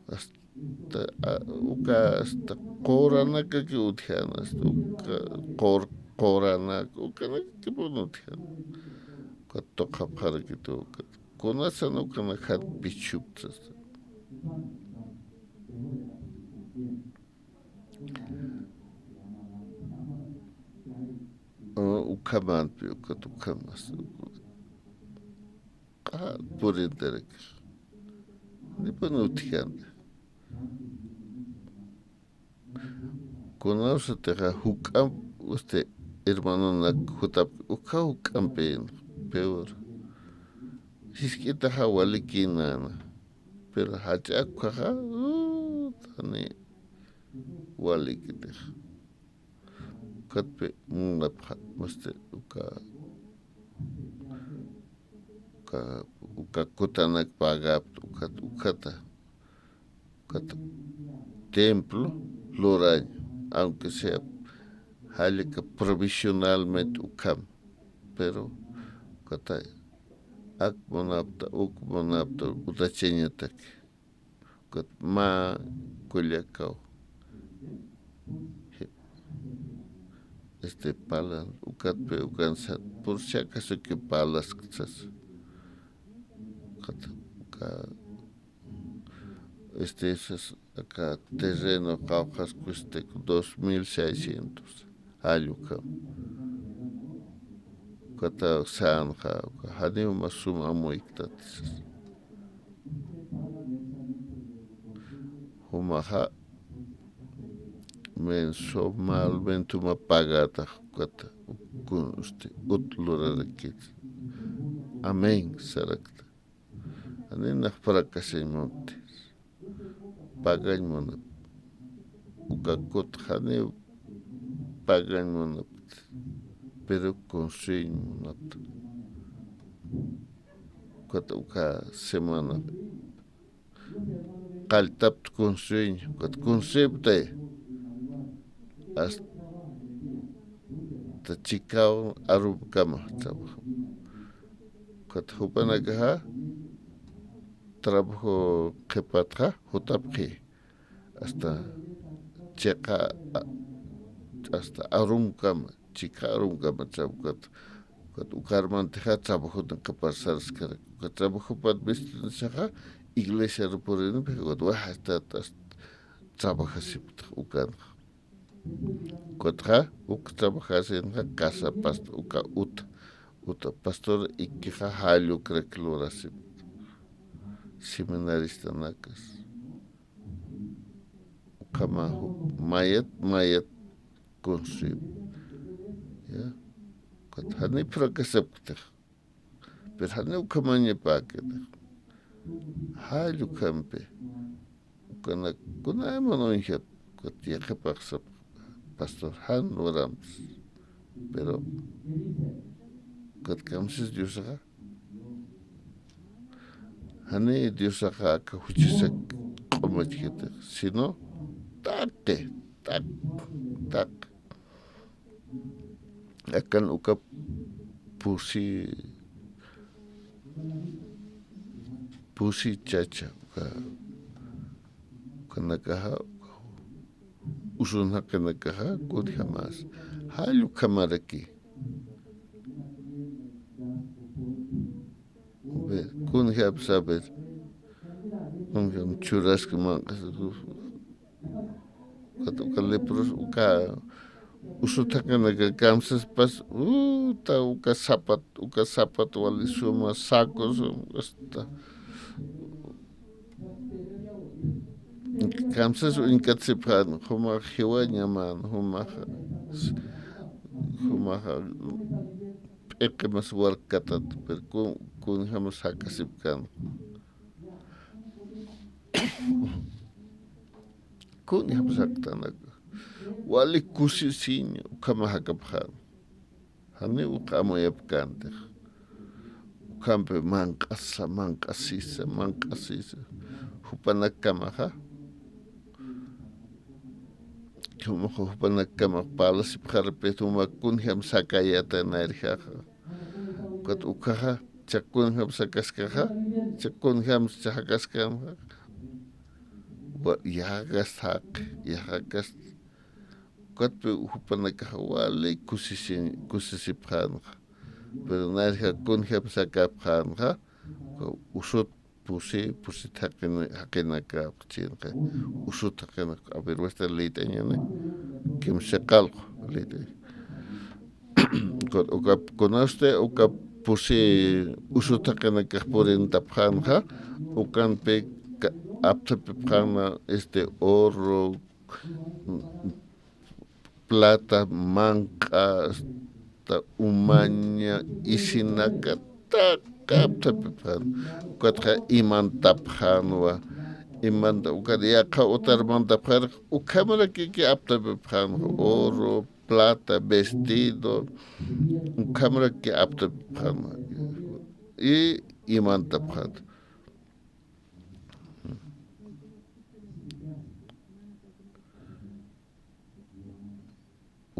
Hasta, a, uka hasta quranakaki utjän, hasta uka qur-, quranak, ukanakipun utjan. Ukat tuqapxarakitu, ukat. Kunasan ukanak jat pichuptsasta. Ukhamanpi, ukat ukhamas. Q'al purintarak. Nipun utjkanta. Kunawsatixa juk'amp, este, hermanonak jutap, uka juk'ampin, peor. Jisk'itaxa walikinana. Pero jach'a ukaxa, uh, tani walikitixa. Ukatpi munapxa, este, uka, uka, uka kutanak pagapta, ukat, ukata. Ukat templo lurañ, aunque sea jallaka provisionalmente ukham, pero ukata ak munapta, uk munapta, utachañataki. Ukat mä kullakaw. Este, palan, ukatpi, ukan sat, por si acaso que palas, sas. Ukat, uka, este, sas, aka terreno qawqhas cuesta dos mil seiscientos, allukam. Ukata sanxa, uka, janiw mä suma amuyktati, sas. Jumaxa mensualmente juma pagatax ukata, kun, este, ut lurarakit. Amén sarakta. Janiw nax fracasïñ munti. Pagañ munapta. Uka kut janiw pagañ munapta. Pero construiñ munapta. Ukat uka semana qalltapt construiñ, ukat construiptay. Hasta chikaw arumkama trabajo. Ukat jupanakaxa trabajo qhipatxa jutapxi. Hasta chiqa, a-, hasta arumkama, chiqa arumkama trabajo. Ukat, ukat ukarmantixa trabajotan qhiparsaraskarak. Ukat trabajopat visitinisaxa iglesiaru purinipxi, ukat waja hasta, hasta trabajasipkta ukanxa. Ukatxa, uk trabajasinxa casa past-, uka uta, uta pastor ikixa jallukrak lurasipkta. Seminaristanakas. Ukhama ju-, mayat, mayat construir. Ya. Ukat janiw fracasapkta. Pero janiw ukhamañapäkiti. Jall ukhampi. Ukanak kunayman uñjapxi, ukat yaqhipax sapxi, pastor, jan luramps. Pero ukat kamsis Diosaxa. Janiw Diosaxa aka juchasak q'umachkiti, sino taqi, taq, taq. Akan uka pusi, pusi chacha, uka, ukanakaxa, uka usun jaqinakaxa, kunjamas, jall ukhamaraki. Ver, kunjapsa, ver. Kunjam churaska manq'as. Ukat uka lepros, uka usu thaqinaka kamsaspas, uta, uka sapat, uka sapat wali suma, saco suma, hasta. Kamsas uñkatsipxän, jumax jiwañaman, jumax, jumax p'iqimas warkatat, pero kun, kunjamas jakasipkän. Kunjam saktanaka. Wali kusisiñ, ukhama jakapxän. Janiw uka amuyapkäntix. Ukhampi manq'asa, manq'asisa, manq'asisa. Jupanakkamaxa. Jumax jupanakkamax parlasipxarapit, jumax kunjam sakayäta nayrjaxa. Ukat ukhaxa, cha kunjam sakaskaxa, cha kunjam cha jakaskanxa. Wa-, yäxakast jaqi, yäxakast Ukatpi jupanakaxa wali kusisi-, kusisipxänxa. Pero nayrja kunjam sakapxänxa, usut pusi, pusit jaqin-, jaqinakapxchinxa. Usut jaqinak, a ver, wasta liyt'añani. Kimsa qallqu liyt'añ. Kun-, uka, kunasti, uka pusi usut jaqinakax purintapxänxa, ukanpi ka-, apthapipxäna, este, oro, plata, manq'a, hasta umaña, isinakata apthapipxän. Ukatxa imantapxänwa. Imanta-, ukat yaqha utar mantapxän, ukhamrakiki apthapipxän, oro, plata, vestido, ukhamraki apthapipxän. Y imantapxän.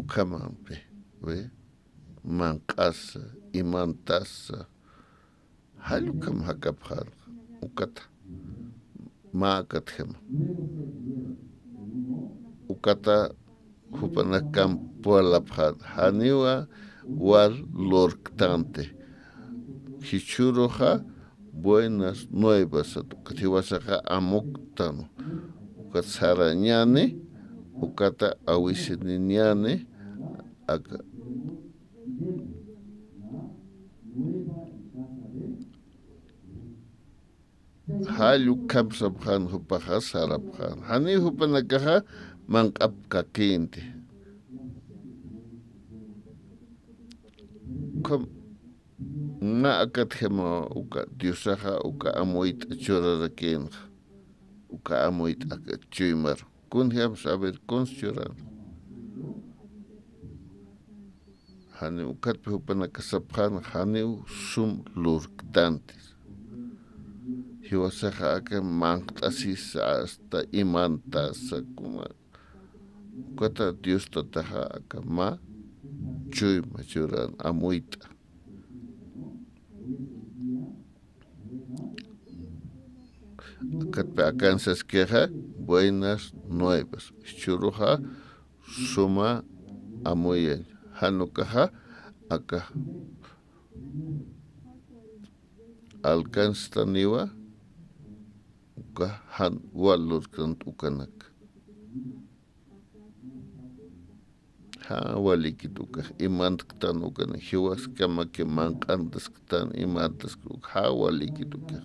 Ukhamampi, ¿ve? Manq'asa, imantasa, jall ukham jakapxän, ukata, mä akatjama. Ukata jupanakam parlapxän, janiwa wal lurktanti. Jichhüruxa buenas nuevasat, ukat jiwasaxa amuktan, ukat sarañäni, ukata awisiniñäni, aka. Jall ukham sapxän jupaxa sarapxän. Janiw jupanakaxa manq'apkakïnti. Ukham mä akatjama uka Diosaxa uka amuyt'a churarakïnxa. Uka amuyt'a aka chuymaru. Kunjamsa, a ver, kuns churan. Janiw ukatpi jupanaka sapxän, janiw sum lurktanti. Jiwasaxa aka manq'tasisa, hasta imantasa, kuna, ukata Dios Tataxa aka mä chuyma churan amuyt'a. Akatpi akan saskixa buenas nuevas. Jichhüruxa suma amuyañ. Jan ukaxa aka alcanztaniwa, uka jan wal lurktanti ukanak. Jä walikit ukax, imantktan ukanak, jiwaskamaki manq'antasktan, imantask ukax, jä walikit ukax.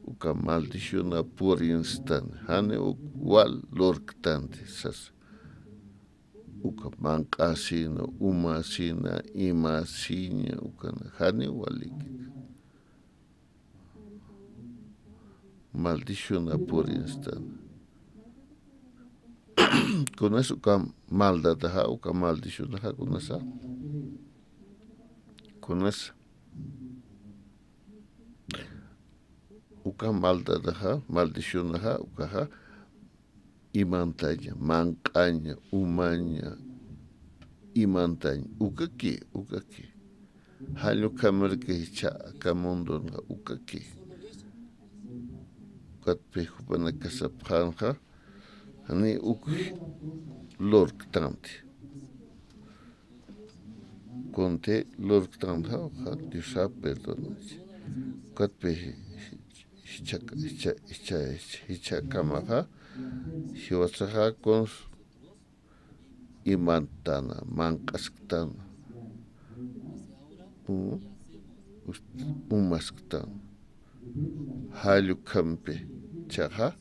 Uka maldicionar purinstan, jani uk wal lurktanti sas. Uka manq'asina, umasina, imasiña, ukanak, jani walikit. Maldicionar purinstan. Kunas uka maldadaxa, uka maldicionaxa, kunasa. Kunas uka maldadaxa, maldicionaxa, ukaxa imantaña, manq'aña, umaña, imantaña, ukaki, ukaki. Jall ukhamaraki jichha aka mundunxa ukaki. Ukatpi jupanaka sapxänxa, jani uk lurktanti. Kunti lurktanxa, uka Diosa perdonach. Ukatpi jichha, jichha, jichha, jichhakamaxa, jiwasaxa kuns imanttana, manq'asktana, u-, us-, umasktana. Jall ukhampi jichhaxa,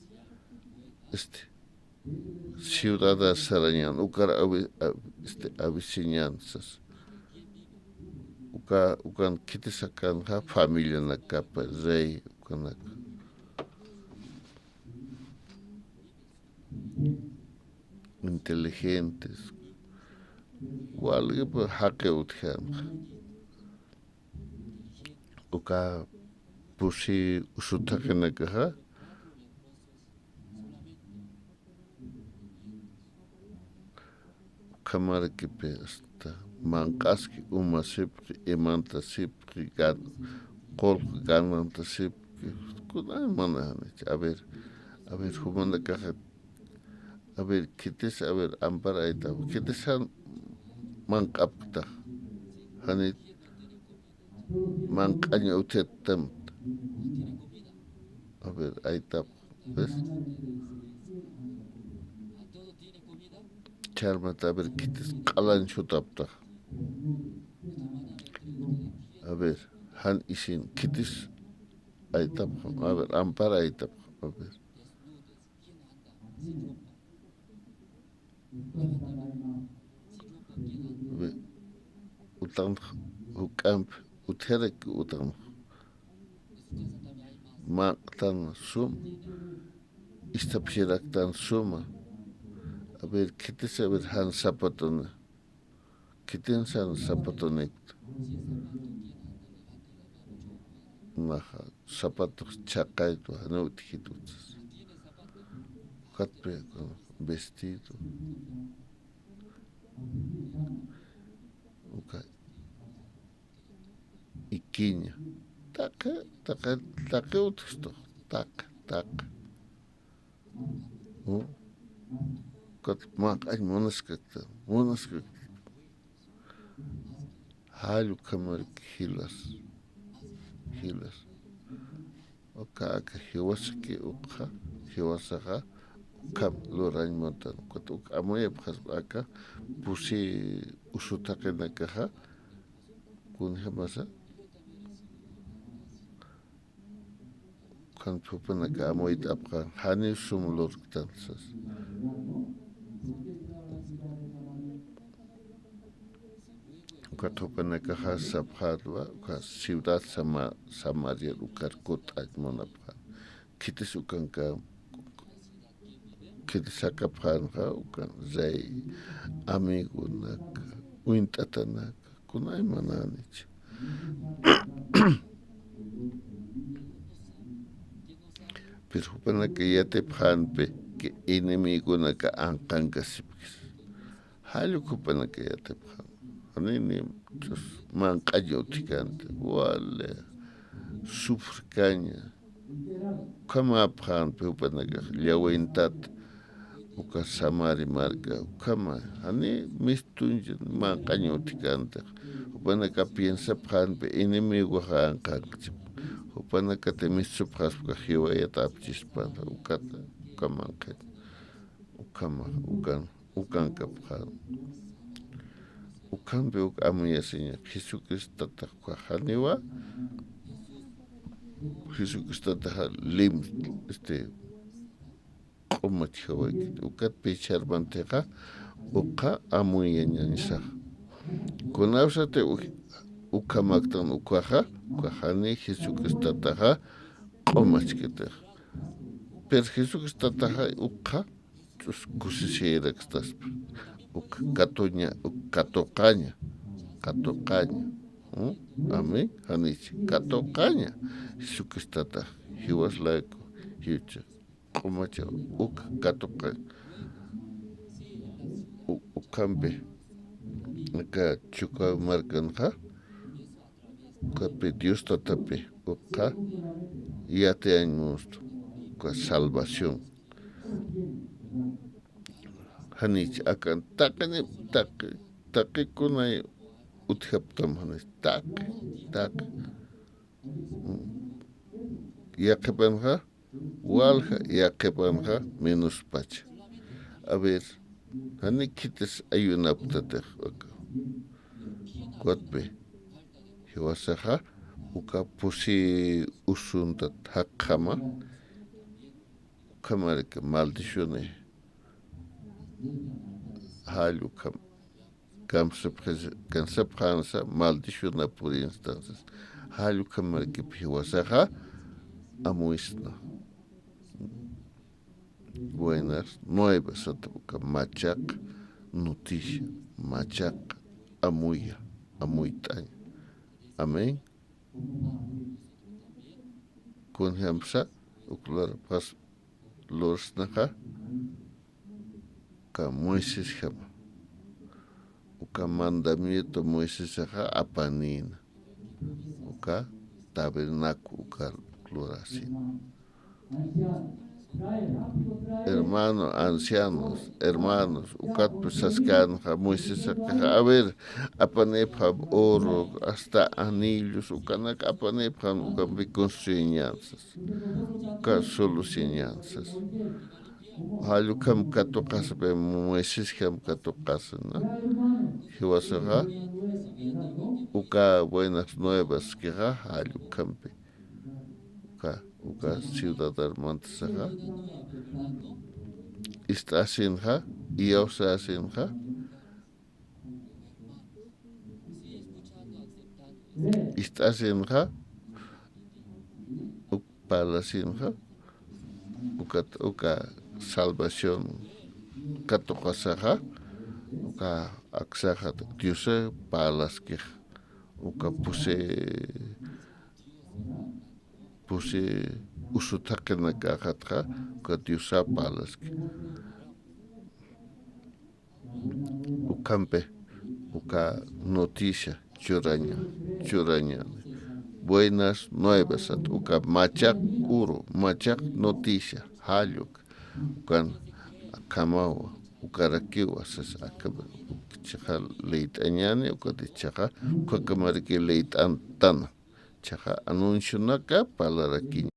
este, ciudadar sarañän, ukar awi-, a-, este, awisiñän sas. Uka, ukan khitis akanxa familianakapa, rey, ukanaka. Inteligentes. Walkipa jaqi utjänxa. Uka pusi usut jaqinakaxa. Ukhamarakipi hasta manq'aski, umasipxi, imantasipxi, gan-, qullqi ganantasipxi, kunay mana janich. A ver, a ver, jumanakaxa A ver, khitis, a ver, ampar aytap. Khitis jan manq'apkta. Janit manq'añ utjattamta. A ver, aytap. ¿Ves? Ch'armat, a ver, khitis q'alañ jutapta. A ver, jan isin khitis aytap. A ver, ampar aytap. A ver. Utanx juk'amp utjaraki utanx. Manq'tan sum, istapxiraktan suma. A ver, khitis, a ver, jan sapatuna. Khitinsan sapatunikta. Naxa, sapatux chhaqaytu, janiw utjkit utsas. Ukatpi, vestido. Uka ikiña. Taqi, taqi, taqi utjkistux. Taqi, taqi. Ukat manq'añ munaskakta, munaskakta. Jall ukhamaraki jilas, jilas. Uka aka jiwasaki ukxa, jiwasaxa, ukham lurañ muntan. Ukat uk amuyapxaspa aka, pusi usu thaqinakaxa, kunjamasa, Ukhan jupanaka amuyt'apxan, janiw sum lurktan sas. Ukat jupanakaxa sapxätwa, uka ciudad Sama-, Samariar ukar kutt'añ munapxan. Khitis ukanka, khitis jakapxänxa, ukan rey, amigonaka, uñt'atanaka, kunaymananich. Pero jupanaka yatipxänpi que enemigonaka anqankasipkis. Jall uk jupanaka yatipxän. Janini manq'añ utjkänti, wali sufrkaña. Ukhamäpxänpi jupanakax llawintat uka Samari marka, ukhama, jani mistuncha manq'añ utjkänti. Jupanaka piensapxänpi enemigoxa anqankchip. Jupanakati mistupxaspka jiwayat apchispan, ukata, uka manq'añ. Ukhama, ukan, ukankapxän. Ukhampi uk amuyasiña, Jesucristotatax uka janiwa, Jesucristotataxa lim, este, q'umachjawayki. Ukat pichharmantixa, ukxa amuyañañsax. Kunawsati u-, ukhamaktan ukaxa, ukaxani Jesucristotataxa q'umachkitix. Pero Jesucristotataxa ukxa, ch'us kusisiraktaspa. Uk katuña, uk katuqaña, katuqaña. ¿Mm? Amén. Janich, katuqaña. Jesucristotatax, jiwas layku, jiwcha. Q'umacha uk katuqañ. U-, ukhampi, aka Chukaw markanxa, ukhampi Dios Tatapi, ukxa yatiyañ mustu, uka salvación. Janich akan taqini, taqi, taqi kunay utjaptam janich, taqi, taqi. Yaqhipanxa, walja, yaqhipanxa, menospacha. A ver, jani khitis ayunapktatix, aka. Ukatpi, jiwasaxa, uka pusi usuntat jakxama, ukhamaraki maldiciones, jall ukham. Kamsapxis-, kamsapxänsa maldicionar purinstansa. Jall ukhamaraki jiwasaxa amuysna. Buenas nuevas, sata uka machaq noticia, machaq amuya, amuyt'aña. Amén. Kunjamsa, uk lurapxas lursnaxa, uka Moisesjama. Uka mandamiento Moisesaxa apanïna. Uka tabernáculo uka lurasïna. Hermano, ancianos, hermanos, ukatpï saskänxa Moisés jaqixa, a ver, apanipxam oro, hasta anillos, ukanak apanipxam, ukampi construiñäni sas. Uka solucionñäni sas. Jall ukham katuqasipï, Moisés jam katuqasa, ¿no? Jiwasaxa, uka buenas nuevas kixa, jall ukhampi. Uka, uka ciudad armantasaxa, ist'asinxa, iyawsäsinxa, ist'asinxa, uk parlasinxa, ukat, uka salvación katuqasaxa, uka aksaxa Diosa parlaskix, uka pusi, pusi usu thaqinakaxatxa, uka Diosa parlaski. Ukhampi, uka noticia churaña, churaña. Buenas nuevas, at uka machaq uru, machaq noticia, jall uk. Ukan akhamawa, ukarakiwa, sas akhama, chixa leyt'añäni, ukat chixa, ukhakamaraki leyt'antana. Chixa anuncionaka, parlarakiña.